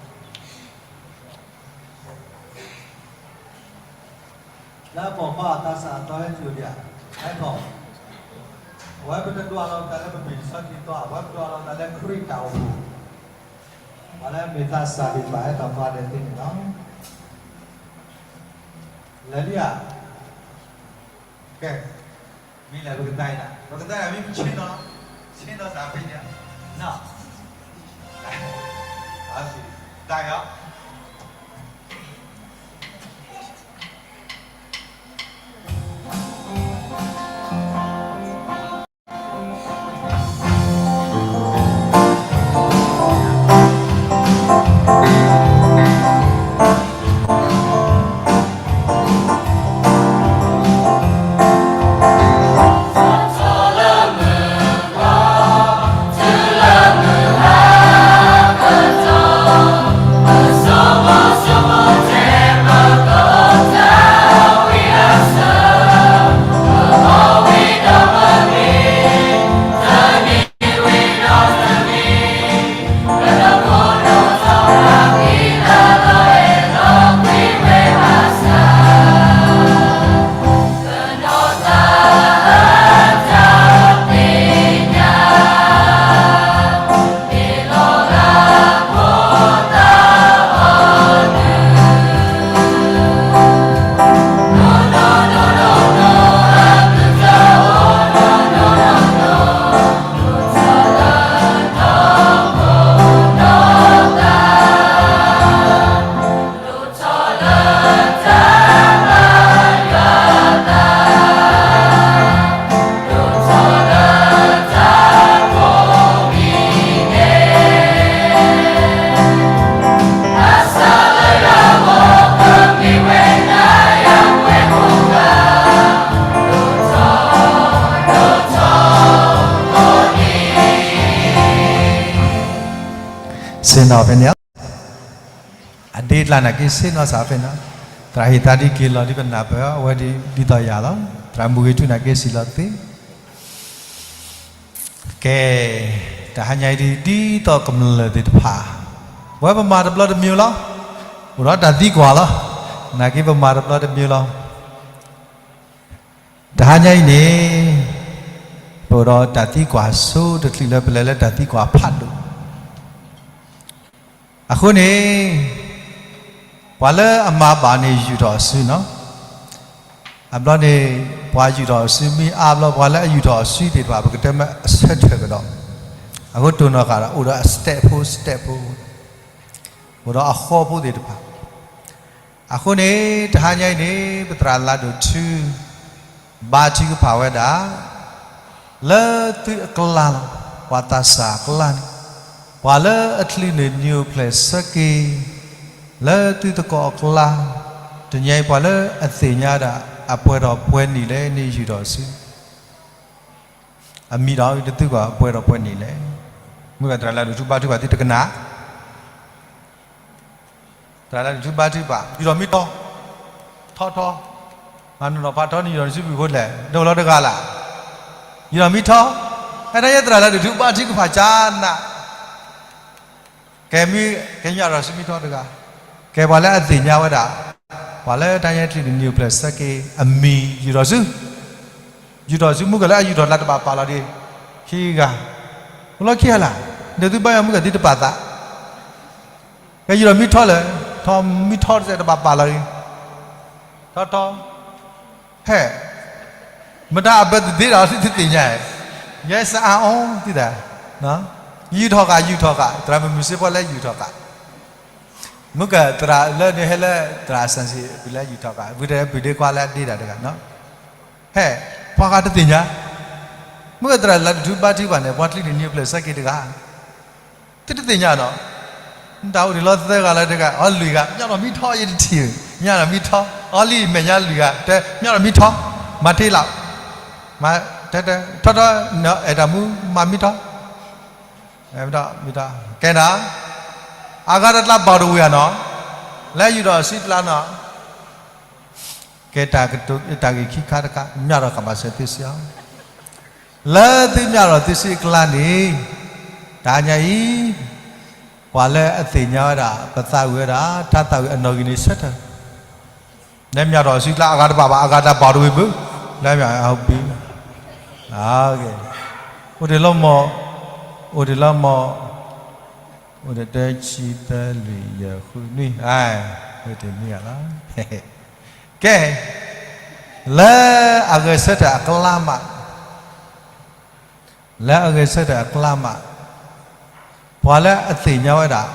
လၢအပိာ်ခွါအသးစၢ်အသီဟဲတုၤအိၣ်ဒံးဧါ. ဟဲထီၣ်, အဝဲပတဒွးလီၤပသးလၢပမ့ၢ်လံာ်စီဆှံသီ, အဝဲပဒွးလီၤပသးလၢခရံာ်တၢ်အိၣ်ဖှိၣ်, ပှၤလၢအမ့ၢ်သးစၢ်သ့ၣ်တဖၣ်ဟဲထီၣ်ပှၤဒဲးသ့န့ၣ်လီၤ. လဲၤလံဧါ. ကဲ, မ့ၢ်လဲၤပကသါအံၤနၤ, ပကသါအံၤမ့ၢ်ပဆ့ၣ်နီၤ, ဆ့ၣ်နီၤစးဖဲန့ၣ်, နီၤ, သါအံၤ ဆ့ၣ်နီၤဖဲန့ၣ်, အဒ့ကျါနာ်က့ဆ့ၣ်နီၤစးဖဲန့ၣ်, သရၣ်ဟ့ၣ်သါဒ်က့ၤလီၤဒ်ပနၢ်ပၢၢ်အီၤ အဝဲဒ်သိးယၤလီၤ. သရၣ်မူဂ့ၤထူနာ်က့စံးလီၤသ့ ကဲ, တဟါညါအံၤဒ် ဒ်သိးကမျၢၢ်သ့ၣ်တဖၣ်, ဝဲပမၤတဘျီတမံၤလီၤ, အိၣ်ဒီးတၢ်သံကွၢ်လီၤ, နာ်က့ပမၤတဘျီတမံၤလီၤ. တဟါညါအံၤန့ၣ်, ပအိၣ်ဒီးတၢ်သံကွၢ်ဆိတချုးလၢပလဲၤလၢတၢ်သံကွၢ်ဖးဒိၣ် အဃိန့ၣ်, ပှၤလၢအမၤဘၣ်န့ၣ်ယူာ်ထီၣ်အစုနီၤ, အဘျီန့ၣ်, ပှၤယူာ်ထီၣ်အစုမ့ၢ်အါဘျီ ပှၤလၢအယူာ်ထီၣ်အစုသ့ၣ်တဖၣ် ပကတဲမ့ၢ်အဆၢထၢၣ်ကဒီး, အဃိတိၢ်နီၣ်ဃာ်ဒီး အိၣ်ဒီးအ step ဖိ step ဖိ, အိၣ်ဒီးအဃီဖိသ့ၣ်တဖၣ်, အဃိန့ၣ်, တဟါညါအံၤန့ၣ် ပသရၣ်လၤဒိၣ်ထူ ဘါထုကဖၣ်ဝဲဒၣ် လၢသုအကျါလီၤ, ပှၤသးစၢ်အကျါန့ၣ်, ပှၤလၢအချုးန့ၢ်နံၤအိၣ်ဖျဲၣ်ဆၢက့ၤ လၢသုသကိးအကျါ, တနံၤအံၤပှၤလၢအသ့ၣ်ညါဒၣ် အပှဲၤထီၣ်ပှဲၤနံၣ်လဲၣ်န့ၣ်ယူာ်ထီၣ်အစု, အမံၤဒီး တသုကွၢ်အပှဲၤထီၣ်ပှဲၤနံၣ်လဲၣ်, မ့ၢ်သရၣ်လၤဒိၣ်ထူဘါထုကဖၣ်သုတကနၣ် သရၣ်လၤဒိၣ်ထူဘါထုကဖၣ် ယူာ်ထီၣ်မ့ၢ်ထီ, ထီထီ, မၤနီၢ်နီၢ်ဖးထီန့ၣ် ယူာ်ထီၣ်နစုပူၤဖိလဲၣ် ဒိၣ်လီၤတဂၤလၢ်, ယူာ်ထီၣ်မ့ၢ်ထီ, ဟဲဒၣ်ယဲသရၣ်လၤဒိၣ်ထူဘါထုကဖၣ်ကနၣ်, ကဲမ့ၢ်ကဲညါထီၣ်စုမ့ၢ်ထီတဂၤ, ကဲပှၤလၢအသ့ၣ်ညါဝဲဒၣ်, ပှၤလၢတၢ်ညါချုးန့ၢ်နံၤအိၣ်ဖျဲၣ်ဆၢက့ၤ အမံၤယူာ်ထီၣ်စု ယူာ်ထီၣ်စု မုၢ်ကလၢအယူာ်ထီၣ်လၢတဘၣ်ပာ်လီၤဒံး, ခံဂၤ, အိၣ်လီၤခံဂၤလၢ်, ဒီးသုဘါယွၤမုၢ်ကသံတပာ်သး, ကဲယူာ်ထီၣ်မ့ၢ်ထီလၢၤ, ထီမ့ၢ်ထီတစဲးတဘၣ်ပာ်လီၤဒံး, ထီထီ, ဟဲ, မတၤအ birthday ဒီးသုတသ့ၣ်ညါ, ယဲစအါအီၤသုတၢ်, ယူာ်ထီၣ်ဃာ် ယူာ်ထီၣ်ဃာ် သရၣ်မုၣ်မုၢ်စ့ဖီလၢယူာ်ထီၣ်ဃာ် မုၢ်ကသရၣ်လၢန့ၣ်ဟဲလၢသရၣ်စၣ်စံး ပလဲယူာ်ထီၣ်ဃာ် ဝံၤဒီးပဒ့ခွါလၢအဒ့တၢ်တဂၤနီၤ, ဟဲ, ပှၤဂၤတသ့ၣ်ညါ, မုၢ်ကသရၣ်လၤဒိၣ်ထူဘါထုကဖၣ်န့ၣ် ပှၤချုးန့ၢ်နံၤအိၣ်ဖျဲၣ်ဆၢက့ၤတဂၤ, သုတသ့ၣ်ညါနီၤ, တၢ်အိၣ်ဒံးလီၤသၢဂၤလၢတဂၤ အီၤလွံၢ်ဂၤ ညီထီၣ်မ့ၢ်ထီယတထံၣ် မ့ၢ်ညါဒီးမံထီ, အီလံမဲာ်ညါလွံၢ်ဂၤ, တဲမ့ၢ်ညါဒီးမံထီ, မၤထံလီၤ, မၤ, တဲ, တဲ, ထီထီ, အဲၣ်တၢ်မူမၤမံထီ, မံထီ, ကဲနၤ, အဂၤတကျါဘၣ်တဝံၤဧါနီၤ, လၢယူၢ်ဒီးအစုကျါနီၤ, ကဲတၢ်ကတိၤ တၢ်ဂ့ၢ်ခံခါတခါ မ့ၢ်ဒီးကဘၣ်စဲးသုစ့ၢ်အီၤ လၢသုမ့ၢ်ဒီးသုစ့အကျါန့ၣ်, တဟါညါအံၤ, ပှၤလၢအသ့ၣ်ညါဝဲဒၣ် ပသးဝံၣ်ဝဲဒၣ် ထါသးဝံၣ်အနီၣ်ဂံၢ်န့ၣ်ဆၢထၢၣ်, လၢမ့ၢ်ဒီးသုကျါအဂၤတဘၣ်ဘၣ် အဂၤတဘၣ်တဝံၤဘၣ်, လၢမ့ၢ်အဘု, အိၣ်တ့ၢ်လီၤမီၢ်, အိၣ်တ့ၢ်လီၤမီၢ်, အိၣ်တ့ၢ်တဆံသၢလွံၢ်ယဲၢ်ဃုနွံ, အိၣ်တ့ၢ်မ့ၢ်ဧါလီၤ ကဲ, လၢအဂဲၤဆၢထၢၣ်အကျါမး, လၢအဂဲၤဆၢထၢၣ်အကျါမး, ပှၤလၢအသ့ၣ်ညါဝဲဒၣ်,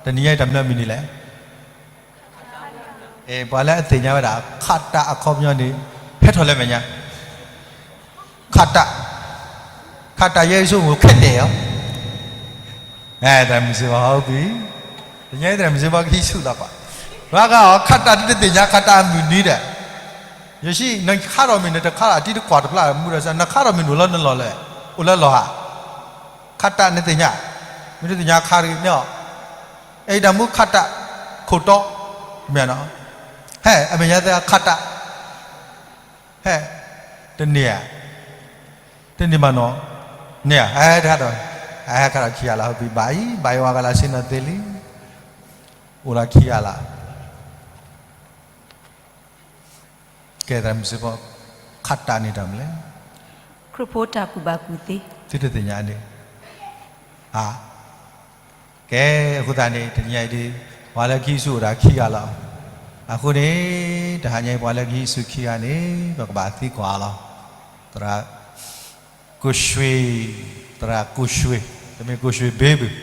တနံၤညါအံၤတၢ်မနုၤမံၤဒ်လဲၣ်, ပှၤလၢအသ့ၣ်ညါဝဲဒၣ် ခးတၢ်အခီပညီန့ၣ်, ဟဲထီၣ်လၢမဲာ်ညါ, ခးတၢ်, ခးတၢ်ယဲအံၤဆိကမိၣ်ခဲတဲာ်အီၤ သရၣ်မုၣ်စ့ဘီ ဟီပံၤ, တနံၤညါအံၤသရၣ်မုၣ်စ့ဘီကဟံးဆူၣ်လီၤပှၤ, ဘၣ်ဃးအီၤ ခးတၢ်ဒ်တသ့ၣ်ညါခးတၢ်အမုၢ်နံၤဒီး, ယဲၢ်ဆံ နခးထီၣ်မ့ၢ်နတခးထီၣ် အတံၤတကွၢ်တဖျါ မူဒီးစၢ် နခးထီၣ်မ့ၢ်နအိၣ်လၢနလီၢ်လဲၣ်, အိၣ်လၢလီၢ်ဧါ, ခးတၢ်နသ့ၣ်ညါ, မ့ၢ်နသ့ၣ်ညါခးတဂ့ၤန့ၣ်အီၤ, အဲၣ်တၢ်မူခးတၢ်, ခိၣ်တီ, မ့ၢ်နီၤ, ဟဲ အမဲာ်ညါသ့ၣ်ခးတၢ် ဟဲ, တန့ၢ်ဧါ, တန့ၢ်မးနီၤ, န့ၢ်ဧါ, ဟဲတခါဒီး, ဟဲခါဒီးခံဂၤလၢ် ဟီပံၤ ဘၣ်အံၤ ဘၣ်အံၤဝဲဂၤလၢ်ဆ့နီၤသ့လံ, အိၣ်လၢခံဂၤလၢ်, ကဲသရၣ်မုၣ်စ့ဘီ, ခးတၢ်န့ၣ်တၢ်မနုၤလဲၣ်, ခရံာ်ဖိတၢ်ကူၣ်ဘၣ်ကူၣ်သ့, သုတသ့ၣ်ညါန့ၣ်, အ ကဲ, အဃိသတးန့ၣ် တနံၤညါအံၤဒ်, ပှၤလၢခံဆူၣ်အိၣ်ဒၣ်ခံဂၤလီၤ. အဃိန့ၣ်, တဟါညါအံၤပှၤလၢခံဆူၣ်ခံဂၤန့ၣ် ပကဘၣ်သံကွၢ်အီၤလီၤ. သရၣ်, ကိၣ်ရွှ့ၣ်, သရၣ်ကိၣ်ရွှ့ၣ်, တမ့ၢ်ကိၣ်ရွှ့ၣ်ဘ့ၣ်ဘုၣ်,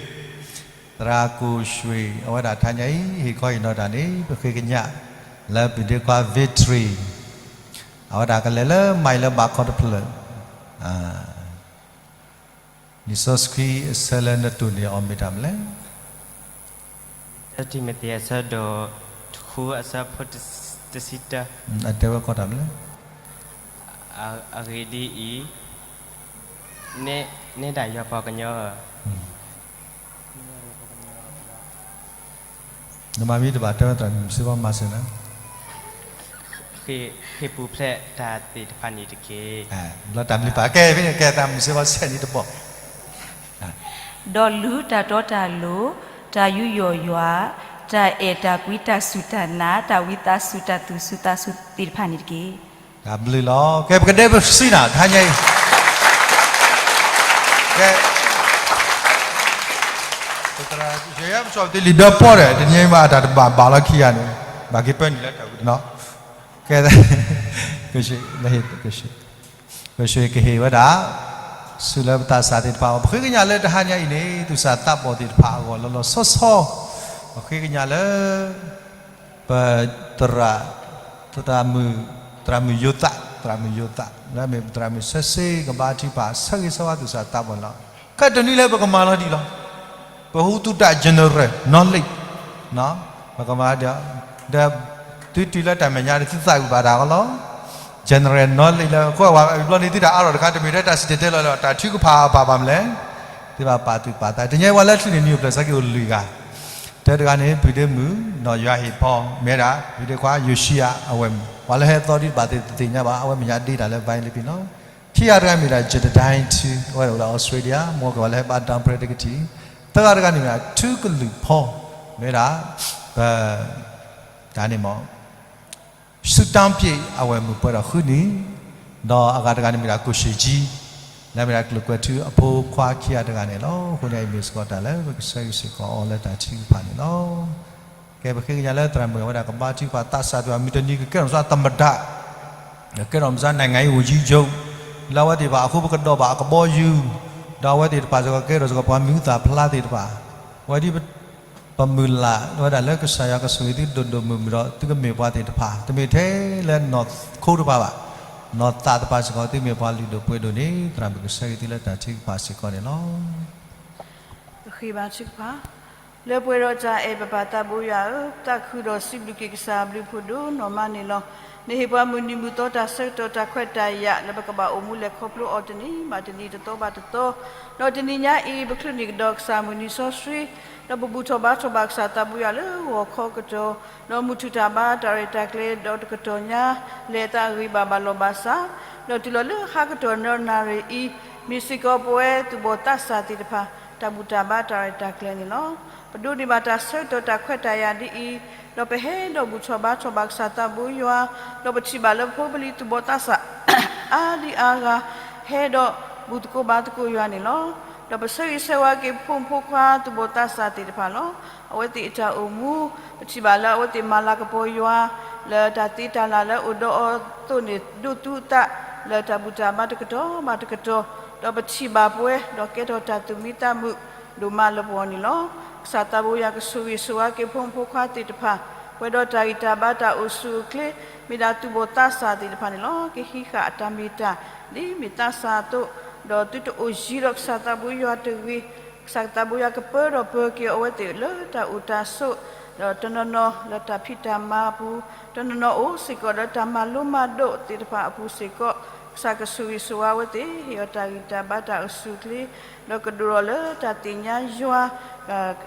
သရၣ်ကိၣ်ရွှ့ၣ် အဝဲဒၣ်တဟါညါအံၤ ဟ့ၣ်ခီဟ့ၣ်နီၤတၢ်န့ၣ် ပဃ့ကညးလၢပဒ့ခွါ Victory, အဝဲဒၣ်ကလဲၤလၢမံၤလၢဘးခီတဖျၢၣ် လံာ်စီဆှံအဆၢလၢနတိၢ်န့ၢ်အီၤမ့ၢ်တၢ်မနုၤလဲၣ်. တံၤမသ့း အဆၢဒိၣ်တဃု အဆၢဖိတဆံတၢ, အတဲဝဲကီးတၢ်မနုၤလဲၣ်. အဂ့ၢ်ဒ်အံၤ, နဲဒၣ်ယွၤပှၤကညီဧၢ, နမၤမ့ၢ်တဘၣ်တဲဝဲသရၣ်မုၣ်စ့ဘီမၤစၢၤနၤ ဃ့ၢ်ပူၤဖျဲးတၢ်သ့ၣ်တဖၣ်န့ၣ်တက့ၢ်. ဘျီတၢ်မနုၤပာ်ကဲဖဲန့ၣ် ကဲသရၣ်မုၣ်စ့ဘီဆဲးန့ၣ်တဘီ, ဒီးလူၤတၢ်တီတၢ်လိၤ, တၢ်ယူးယီၣ်ယွၤ, တၢ်အဲၣ်တၢ်ကွံတၢ်စူၢ်တၢ်နာ်, တၢ်ဝံသးစူၤတၢ်သူၣ်စူၤသးစူၤသ့ၣ်တဖၣ်န့ၣ်တက့ၢ်. တၢ်ဘျုးလီၤ. ကဲ ပကဒဲးပစံးနၤ တဟါညါအံၤ, ကဲ ပသရၣ်ယဲၢ်ပစီၣ်ပတ့လံာ်ဒီးပီၢ်ဒီး တနံၤအံၤမးအတၢ်တဘၣ်ဘၣ်လီၤခံဂၤန့ၣ်, ဘၣ်က့ၤပၢနုာ်လၢတၢ်ဝံၤတနီၤ, ကဲ ကဆံ, ကဆံကဟ့ၣ်ဝဲဒၣ် ဆူလၢပသးစၢ်သ့ၣ်တဖၣ်အဂီၢ် ပဃ့ကညးလၢတဟါညါအံၤန့ၣ် သူၣ်စၢ်သးဘီၣ်သ့ၣ်တဖၣ်အဂီၢ်လီၤလီၤဆီဆီ, ပဃ့ကညးလၢ ပသရၣ်, သရၣ်မုၣ်, သရၣ်မုၣ်ယိၤသး, သရၣ်မုၣ်ယိၤသး လၢအမ့ၢ်ပသရၣ်မုၣ်ဆၢဆ့ကဘါထုကဖၣ် ဆၢဂ့ၤဆၢဝါသူၣ်စၢ်သးဘီၣ်န့ၣ်လီၤ. ခဲတနွံလၢပကမၤလီၤဒံးလီၤ. ပဟူသူတၢ် general knowledge, ပကမၤဒီး, ဒီးသုတုၤလၢတၢ်မဲာ်ညါန့ၣ် သုသးဝံၣ်ဘၣ်တၢ်အီၤလီၤ. General knowledge လၢကွၢ်ဝဲဘျီန့ၣ် သုတၢ်အါထီၣ်တခါ တမ့ၢ်ထဲတၢ်စံၣ်တဲၤတဲလီၤလၢတၢ်ထုကဖၣ်အပၢ်ဘၣ်မလဲၣ်. သုဘၣ်ပာ်သူၣ်ပာ်သး တနံၤအံၤပှၤလၢချုးန့ၣ် နံၣ်အိၣ်ဖျဲၣ်ဆၢက့ၤအိၣ်လွံၢ်ဂၤ, တၢတဂၤန့ၣ် ဖုဒ့မုၣ်, နီၢ်ယွၤဟ့ၣ်ဖီ, မ့ၢ်ဝဲဒၣ် ဖုဒ့ခွါ ယိၤၡံယၤ အဝဲၢ်မုၣ်, ပှၤလၢဟဲသီဒံးတဘၣ်သ့ၣ်တသ့ၣ်ညါဘၣ် အဝဲမဲာ်ညါဒ့တၢ်လၢ ဘါလ့ပံၤနီၤ. ခံဂၤတဂၤမ့ၢ်ဒၣ် Jedediah Two အဝဲဒၣ်အိၣ်လၢ Australia မ်ကဝဲလၢဟဲဘါ Down Prayer တကထံၣ်, သၢဂၤတဂၤန့ၣ်မ့ၢ်ဒၣ် ထူကလုၢ်ဖီ, မ့ၢ်ဝဲဒၣ် ပ, တၢ်န့ၣ်မ့ၢ် ဆူတၢ်ပျ့ၤ အဝဲၢ်မုၣ်ပှဲၤဒီးဃုနံၣ်, ဒီးအဂၤတဂၤန့ၣ်မ့ၢ်ဒၣ် ကိၣ်ၡ့ၣ်ကၠံ, လၢမ့ၢ်ဒၣ်ကျိၣ်ကွဲၤထူအဖိခွါခံဂၤတဂၤန့ၣ်လီၤ. အဃိန့ၣ် အံၤမ့ၢ်စ့ၢ်ကီးတၢ်လၢပကဆၢဂ့ၤစ့ၢ်ကီးအီၤလၢတၢ်ထုကဖၣ်န့ၣ်လီၤ. ကဲပဃ့ကညးလၢသရၣ်မုၣ်ဝဲဒၣ်ကဘါထုကဖၣ်သးစၢ်တဖၣ် မုၢ်တနံၤကကဲထီၣ်မစါသမ္မတ, ကကဲထီၣ်မစါ နိုင်ငံရေးဝန်ကြီးချုပ်, လၢအဝဲသ့ၣ်တဖၣ်အဃိပကဒီးဘၣ်အကဘီယူၤ, ဒီးအဝဲသ့ၣ်တဖၣ်စ့ၢ်ကီးကဲထီၣ်စ့ၢ်ကီးပှၤမံၤဟူသၣ်ဖျါသ့ၣ်တဖၣ်, ဝဲဒ် ပမုၢ်လၢ်ဝဲဒၣ်လၢကစၢ်ယွၤကဆိၣ်ဂ့ၤသုဒိၣ်ဒိၣ်မုၢ်မုၢ်ဒီး သုကမ့ၢ်ပှၤသ့ၣ်တဖၣ် တမ့ၢ်ထဲလၢနီၢ်ခိတဖၣ်ဘၣ်, နီၢ်သးတဖၣ်စ့ၢ်ကီး သုမ့ၢ်ပှၤလုၢ်ဒိၣ်ပှ့ၤဒိၣ်န့ၣ် သရၣ်မုၣ်ကဆၢဂ့ၤသုလၢတၢ်ထုကဖၣ်စ့ၢ်ကီးန့ၣ်လီၤ. ပဃ့ဘါထုကဖၣ်. လၢပှဲၤဒီးတၢ်အဲၣ် ပပၢ်သးဘိယွၤဧၢ, သးခုဒီးစံးဘျုးက့ၤကစၢ်အဘျုးဖးဒိၣ်နီၢ်မးန့ၣ်လီၤ. နဟ့ၣ်ပှၤမုၢ်နံၤမုၢ်သီ တၢ်ဆၢကတီၢ်တၢ်ခွဲးတၢ်ယာ် လၢပကဘၣ်အိၣ်မူလဲၤခီဖျိအီၤတနံၤဘၣ်တနံၤ တသီဘၣ်တသီ, ဒီးတနံၤညါအံၤ ပချုးန့ၢ်ကဒီးကစၢ်မုၢ်နံၤစီဆှံ, ဒီးပဘူၣ်ထီၣ်ဘါထီၣ်ဘၣ်ကစၢ်သးဘိယွၤလၢဂီၤခီကတီၢ်, ဒီးမုၢ်ထူၣ်တၢ်ဘါတၢ်ရဲၣ်တၢ်ကျဲၤဒီးတကတီၢ်ညါ လဲၤအသးအဂ့ၤဘၣ်ဘၣ်လီၤဘၣ်စး, ဒီးတုၤလီၤလၢဟါကတီၢ်နၢနၣ်ရံၣ်အံၤ မ့ၢ်စ့ၢ်ကီးပဝဲသူၣ်ဘီၣ်သးစၢ်သ့ၣ်တဖၣ် တၢ်ဘူၣ်တၢ်ဘါတၢ်ရဲၣ်တၢ်ကျဲၤန့ၣ်လီၤ. ပဒိးန့ၢ်ဘၣ်တၢ်ဆၢကတီၢ်တၢ်ခွဲးတၢ်ယာ်ဒ်အံၤ, ဒီးပဟဲဒီးဘူၣ်ထီၣ်ဘါထီၣ်ဘၣ်ကစၢ်သးဘိယွၤ, ဒီးပထံၣ်ဘၣ်လၢဖိပလံၤသူၣ်ဘီၣ်သးစၢ် အါဒံအါဂၤ ဟဲဒီးဘူၣ်သကိးဘါသကိးယွၤန့ၣ်လီၤ. ဒီးပဆၢဂ့ၤဆၢဝါက့ၤဖိမုၣ်ဖိခွါသူၣ်ဘီၣ်သးစၢ်သ့ၣ်တဖၣ်လီၤ. အဝဲသ့ၣ်အတၢ်အိၣ်မူ ပထံၣ်ဘၣ်လၢအဝဲသ့ၣ်မၤလၤကပီၤယွၤ လၢတၢ်သ့တၢ်လၢ်လၢအိၣ်ဒီးအီၤအသိးန့ၣ် ဒိးသူအသးလၢတၢ်ဘူၣ်တၢ်ဘါတကတီၢ်ဘၣ်တကတီၢ်, ဒီးပထံၣ်ဘၣ်ပဝဲ ဒီးကဲထီၣ်တၢ်သူၣ်မံသးမုာ်ဒိၣ်မးလၢပဂီၢ်န့ၣ်လီၤ. ကစၢ်သးဘိယွၤကဆိၣ်ဂ့ၤဆိၣ်ဝါက့ၤဖိမုၣ်ဖိခွါသ့ၣ်တဖၣ် ပှဲၤဒီးတၢ်ဂံၢ်တၢ်ဘါတၢ်အိၣ်ဆူၣ်အိၣ်ချ့ မ့ၢ်ဒၣ်သူၣ်ဘီၣ်သးစၢ်သ့ၣ်တဖၣ်န့ၣ်လီၤ. ကဟံးဃာ်အတၢ်မ့ၢ်တၢ် ဒ်မ့ၢ်သးစၢ်အသိး, ဒီးသုတအိၣ်ယံၤဒီးကစၢ်သးဘိယွၤတဂ့ၤ, ကစၢ်သးဘိယွၤကပၢဒီးပၢၤက့ၤအဝဲသ့ၣ်လၢတၢ်အိၣ်တၢ်ဆိး, ဒီးတနီၤနီၤလၢတၢ်ဖံးတၢ်မၤအပူၤ, တနီၤနီၤအိၣ်စ့ၢ်ကီးလၢတၢ်မၤလိမၤဒိးသ့ၣ်တဖၣ်အပူၤစ့ၢ်ကီး, ကစၢ်ကဆိၣ်ဂ့ၤဆိၣ်ဝါအဝဲသ့ၣ် ဟ့ၣ်အီၤတၢ်ဂံၢ်တၢ်ဘါတၢ်အိၣ်ဆူၣ်အိၣ်ချ့, ဒီးကဒိၣ်ထီၣ်လၢတၢ်သ့ၣ်ညါယွၤ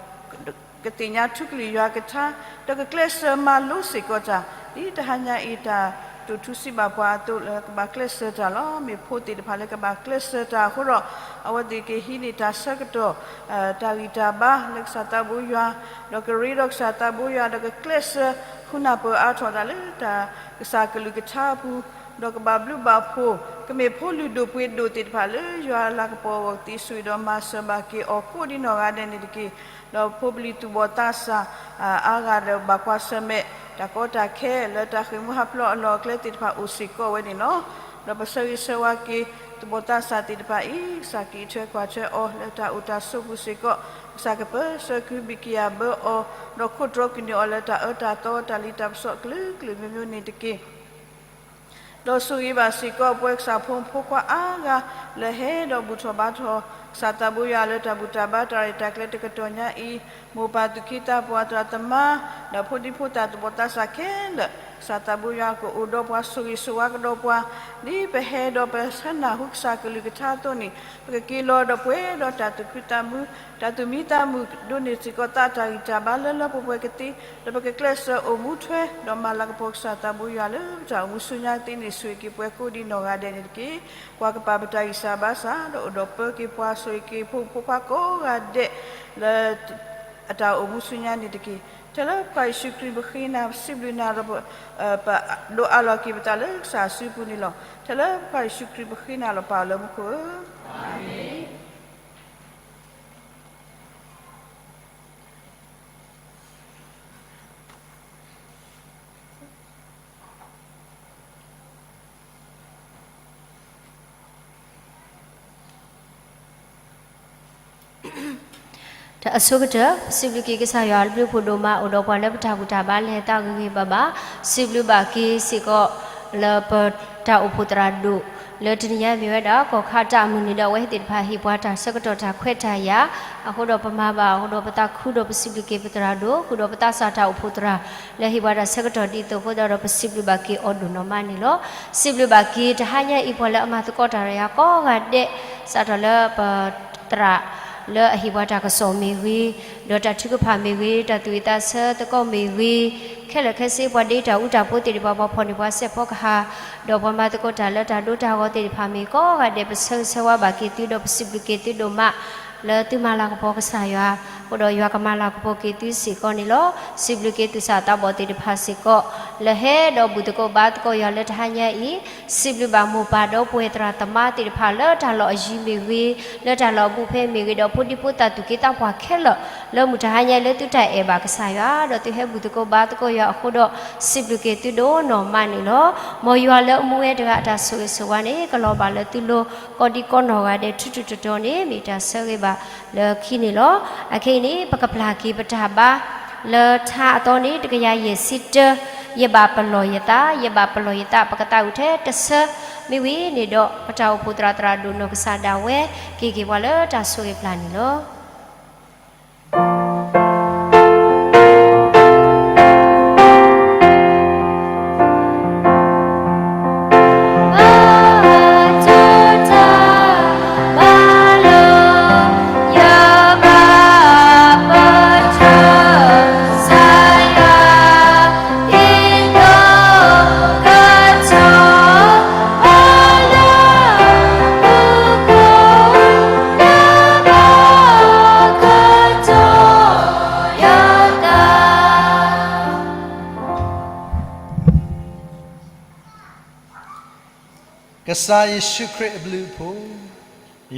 ကသ့ၣ်ညါထူကလုၢ်ယွၤကထါ, ဒီးကကျဲးစၢးမၤလိစ့ၢ်ကီးတၢ်, ဒ်တဟါညါအံၤတၢ်တိာ်ထူစံးဘၣ်ပှၤအသိးလၢကဘၣ်ကျဲးစၢးတၢ်လီၤ. မ့ၢ်ဖိသ့ၣ်တဖၣ်လၢကဘၣ်ကျဲးစၢးတၢ်အဃိဒီး, အဝဲသ့ၣ်ကဟံးန့ၢ်တၢ်ဆၢကတီၢ် တၢ်ဂံၢ်တၢ်ဘါလၢကစၢ်သးဘိယွၤ, ဒီးကရ့ဒီးကစၢ်သးဘိယွၤ, ဒီးကကျဲးစၢးဃုနၢ်ပၢၢ်အါထီၣ်တၢ်လၢတၢ်ကစၢ်ကလုၢ်ကထါအပူၤ, ဒီးကဘၣ်ဘျုးဘၣ်ဖှိၣ်, ကမ့ၢ်ဖိလုၢ်ဒိၣ်ပှ့ၤဒိၣ်သ့ၣ်တဖၣ်လၢယွၤအလၤကပီၤအဂီၢ် ကသ့ဆိၣ်ဂ့ၤဒီးမၤစၢၤဘၣ်က့ၤအီၤကိးဒံနီၢ်ဂၤဒဲးန့ၣ်တက့ၢ်. ဒီးဖိပလံၤသူၣ်ဘီၣ်သးစၢ် အါဂၤဒီးဘၣ်ကွၢ်ဆၢၣ်မဲာ် တၢ်ကီတၢ်ခဲလၢတၢ်ဃ့ၢ်မှံဟးဖျိးအလီၢ်အကျဲသ့ၣ်တဖၣ်အိၣ်စ့ၢ်ကီးဝဲန့ၣ်လီၤ. ဒီးပဆၢဂ့ၤဆၢဝါက့ၤ သူၣ်ဘီၣ်သးစၢ်သ့ၣ်တဖၣ်အံၤ ကစၢ်ကအံးထွဲကွၢ်ထွဲအီၤလၢတၢ်အိၣ်တၢ်ဆိးပူၤစ့ၢ်ကီး, ကစၢ်ကပၢဆှၢကုဘံၣ်ကယာ်ဘၢအီၤ, ဒီးခိၣ်တြီကန့ၢ်အီၤလၢတၢ်အၢတၢ်သီ တၢ်လံၤတၢ်ပစီၣ်ကလုာ်ကလုာ်မျိုးမျိုးန့ၣ်တက့ၢ်. ဒီးဆိၣ်ဂ့ၤဘၣ်စ့ၢ်ကီးပဝဲကစၢ်ဖိမုၣ်ဖိခွါအါဂၤ လၢဟဲဒီးဘူၣ်ထီၣ်ဘါထီၣ် ကစၢ်သးဘိယွၤလၢတၢ်ဘူၣ်တၢ်ဘါတၢ်ရဲၣ်တၢ်ကျဲၤတကတီၢ်ညါအံၤ, မိၢ်ပၢ်သူၣ်က့သးပှၢ်သရၣ်သမါ, ဒီးဖိဒံဖိသၣ်သူၣ်ဘီၣ်သးစၢ်ခဲလၢာ်, ကစၢ်သးဘိယွၤကအိၣ်ဒီးပှၤဆိၣ်ဂ့ၤဆိၣ်ဝါကဒီးပှၤ, ဒ်ပဟဲဒီးပဆၢနၢ်ဟူကစၢ်ကလုၢ်ကထါအသိးန့ၣ်, ပကက့ၤလီၤဒီးပှဲၤဒီးတၢ်သူၣ်ခုသးခု, တၢ်သူၣ်မံသးမုာ်, ဒိးန့ၢ်စ့ၢ်ကီးသးတၢ်ဂံၢ်တၢ်ဘါလၢလၢပှဲၤပှဲၤကသ့, ဒီးပကကျဲးစၢးအိၣ်မူထွဲ ဒီးမၤလၤကပီၤကစၢ်သးဘိယွၤလၢပတၢ်အိၣ်မူဆူညါသ့န့ၣ် ဆိၣ်ဂ့ၤက့ၤပှၤကိးဒံနီၢ်ဂၤဒဲးန့ၣ်တက့ၢ်. ကွၢ်ကပၤပတၢ်ဂံၢ်စၢ်ဘါစၢ် ဒီးအိၣ်ဒီးပၢက့ၤပှၤ ဆိၣ်ဂ့ၤက့ၤဖိမုၣ်ဖိခွါကိးဂၤဒဲး လၢ အတၢ်အိၣ်မူဆူညါန့ၣ်တက့ၢ်. ထဲလၢပကစၢ်ယ့ၣ်ၡူးခရံာ်ပဃ့နၤ ပစံးဘျုးနၤဒီး ပဒိးအးလီၤက့ၤပသးလၢကစၢ်အစုပူၤန့ၣ်လီၤ. ထဲလၢပကစၢ်ယ့ၣ်ၡူးခရံာ်ပဃ့နၤလီၤ ပၢ်လၢမူခိၣ်ဧၢ. တၢ်အဆိကတၢၢ် စံးဘျုးက့ၤကစၢ်ယွၤအဘျုးဖးဒိၣ်မး အိၣ်ဒီးပှၤလၢပတၢ်ဘူၣ်တၢ်ဘါလဲၤသးဂ့ၤဂ့ၤဘၣ်ဘၣ်, စံးဘျုးဘၣ်က့ၤစ့ၢ်ကီး လၢပတၢ်အိၣ်ဖှိၣ်သရၣ်ဒိၣ် လၢတနံၤညါမ့ၢ်ဝဲဒၣ် ကီၢ်ခါတၢ်အမုၢ်နံၤဒီး အဝဲသ့ၣ်တဖၣ်ဟ့ၣ်ပှၤတၢ်ဆၢကတီၢ်တၢ်ခွဲးတၢ်ယာ်, အဃိဒီးပမၤဘၣ်အဃိဒီးပသးခုဒီးပစံးဘျုးက့ၤပသရၣ်ဒိၣ် ဃုာ်ဒီးပသးစၢ်တၢ်အိၣ်ဖှိၣ်သရၣ် လၢဟ့ၣ်ပှၤတၢ်ဆၢကတီၢ်ဒ်သိးအဃိသတးဒီး ပစံးဘျုးဘၣ်က့ၤအီၤဒိၣ်နီၢ်မးန့ၣ်လီၤ. စံးဘျုးဘၣ်က့ၤတဟါညါအံၤ ပှၤလၢအမၤသကိးတၢ်ဒီးယၤကိးဂၤဒဲး, စးထီၣ်လၢပသရၣ် လၢအဟ့ၣ်ပှၤတၢ်ကစီၣ်မ့ၢ်ဂ့ၤ, ဒီးတၢ်ထုကဖၣ်မ့ၢ်ဂ့ၤ, တၢ်သူၣ်ဝံၣ်သးဆၢသကိးမ့ၢ်ဂ့ၤ, ခဲလၢာ်ခဲဆ့ပှၤဒ့တၢ်အူတၢ်ပီသ့ၣ်တဖၣ် ပှၤဖီၣ်န့ၢ်ပှၤစဲးဖီကဟၣ်, ဒီးပှၤမၤသကိးတၢ်လၢတၢ်ဒိတၢ်ဂီၤသ့ၣ်တဖၣ်မ့ၢ်ကိးဂၤဒဲး ပဆၢဂ့ၤဆၢဝါဘၣ်က့ၤသုဒီးပစံးဘျုးက့ၤသုဒိၣ်မး လၢသုမၤလၤကပီၤကစၢ်ယွၤ, အဃိဒီးယွၤကမၤလၤကပီၤက့ၤသုစ့ၢ်ကီးန့ၣ်လီၤ. စံးဘျုးက့ၤသူၣ်စၢ်သးဘီၣ်သ့ၣ်တဖၣ်စ့ၢ်ကီး လၢဟဲဒီးဘူၣ်သကိးဘါသကိးယွၤလၢတဟါညါအံၤ, စံးဘျုးဘၣ်မိၢ်ပၢ်ဒီပုၢ်ဝဲၢ်သရၣ်သမါသ့ၣ်တဖၣ်လၢတၢ်လီၢ်အယံၤမ့ၢ်ဂ့ၤ, လၢတၢ်လီၢ်အဘူးဖဲမ့ၢ်ဂ့ၤ, ဒီးဖိဒံဖိသၣ်သူၣ်က့သးပှၢ်ခဲလၢာ် လၢမုၢ်တဟါညါအံၤလၢသုတၢ်အဲၣ်ဘၣ်ကစၢ်ယွၤ ဒီးသုဟဲဘူၣ်သကိးဘါသကိးယွၤအဃိဒီး စံးဘျုးက့ၤသုဒိၣ်နီၢ်မးန့ၣ်လီၤ. မ်ယွၤလၢအမူဝဲတဂၤအတၢ်ဆိၣ်ဂ့ၤဆိၣ်ဝါန့ၣ် ကလီၤဘၣ်လၢသုလိၤ ကိးဒံကိးနီၢ်ဂၤဒဲး ထူးထူးတီၤတီၤန့ၣ် မ့ၢ်တၢ်ဆၢဂ့ၤဘၣ်လၢခံန့ၣ်လီၤ. အခဲအံၤန့ၣ် ပကပျၢ်က့ၤပတၢ်ဘါ လၢထါအသီန့ၣ် တကယၤယဲၢ်ဆံတၢ, ယဘၣ်ပလီၢ်ယသး, ယဘၣ်ပလီၢ်ယသး, ပကသးဝံၣ်ထဲတဆၢ, မ့ၢ်ဝံၤန့ၣ်ဒီး ပတၢ်အိၣ်ဖှိၣ်သရၣ်သရၣ်ဒိၣ်နီၢ်ကစၢ်ဒၣ်ဝဲ က့ၤက့ၤပှၤလၢတၢ်ဆိၣ်ဂ့ၤပျၢ်န့ၣ်လီၤ. ကစၢ်ယ့ၣ်ၡူးခရံာ်အဘျုးအဖှိၣ်,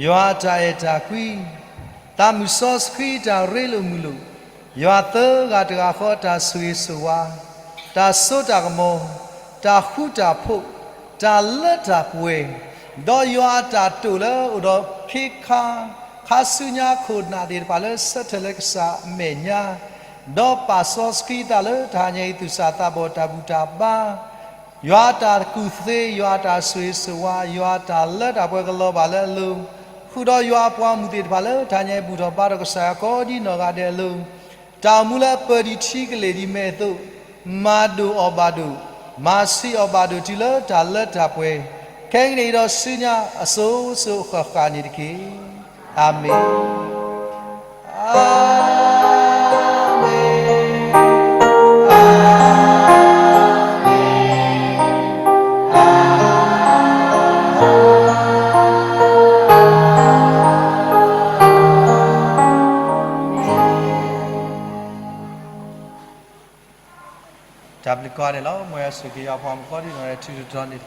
ယွၤအတၢ်အဲၣ်တၢ်ကွံ, သးမုၣ်စီဆှံတၢ်ရ့လိာ်မုာ်လိာ်, ယွၤသၢဂၤတဂၤဃီတၢ်ဆိၣ်ဂ့ၤဆိၣ်ဝါ, တၢ်စိတၢ်ကမီၤ, တၢ်ဃူတၢ်ဖိး, တၢ်လၢတၢ်ပှဲၤ, ဒီးယွၤအတၢ်တိာ်လၢအိၣ်ဒီးခ့ခါ, ခါဆူညါခိၣ်နၢ်သ့ၣ်တဖၣ်လၢဆၢထၢၣ်လၢကစၢ်အမဲာ်ညါ, ဒီးပာ်စီဆှံသးလၢတဟါညါအံၤသူၣ်စၢ်သးဘီၣ်တၢ်ဘူၣ်တၢ်ဘါ ယွၤအတၢ်ကူၣ်သ့, ယွၤအတၢ်ဆိၣ်ဂ့ၤဆိၣ်ဝါ, ယွၤအတၢ်လၢတၢ်ပှဲၤကလီၤဘၣ်လၢအလိၤ, ဃုာ်ဒီးယွၤအပှၤမုၣ်သ့ၣ်တဖၣ်လၢတဟါညါအံၤဘူၣ်ထီၣ်ဘါထီၣ်ကစၢ်ယွၤကိးဒ်နီၢ်ဂၤဒဲးအလိၤ, တၢ်အိၣ်မူလၢအပၢၢ်ဒံးထံကလ့ၢ်ဒံးမဲာ်အသိး, မၤဒိၣ်အီၣ်ဘၣ်ဒိၣ်, မၤဆံးအီၣ်ဘၣ်ဒိၣ်တုၤလၢတၢ်လၢတၢ်ပှဲၤ, ခဲကနံၣ်အံၤဒီးဆူညါအစိၤစိၤအဃၣ်ဃၣ်န့ၣ်တက့ၢ်. အၤမ့ၣ်. အၤမ့ၣ်, အၤမ့ၣ်, အၤမ့ၣ်. တၢ်ဘျုးကိးဂၤဒဲးလီၤ. မ်ယွၤဆိၣ်ဂ့ၤယွၤပှၤမုၣ်ကိးဒ်နီၢ်ဂၤဒဲးထူးထူးတီၤတီၤန့ၣ်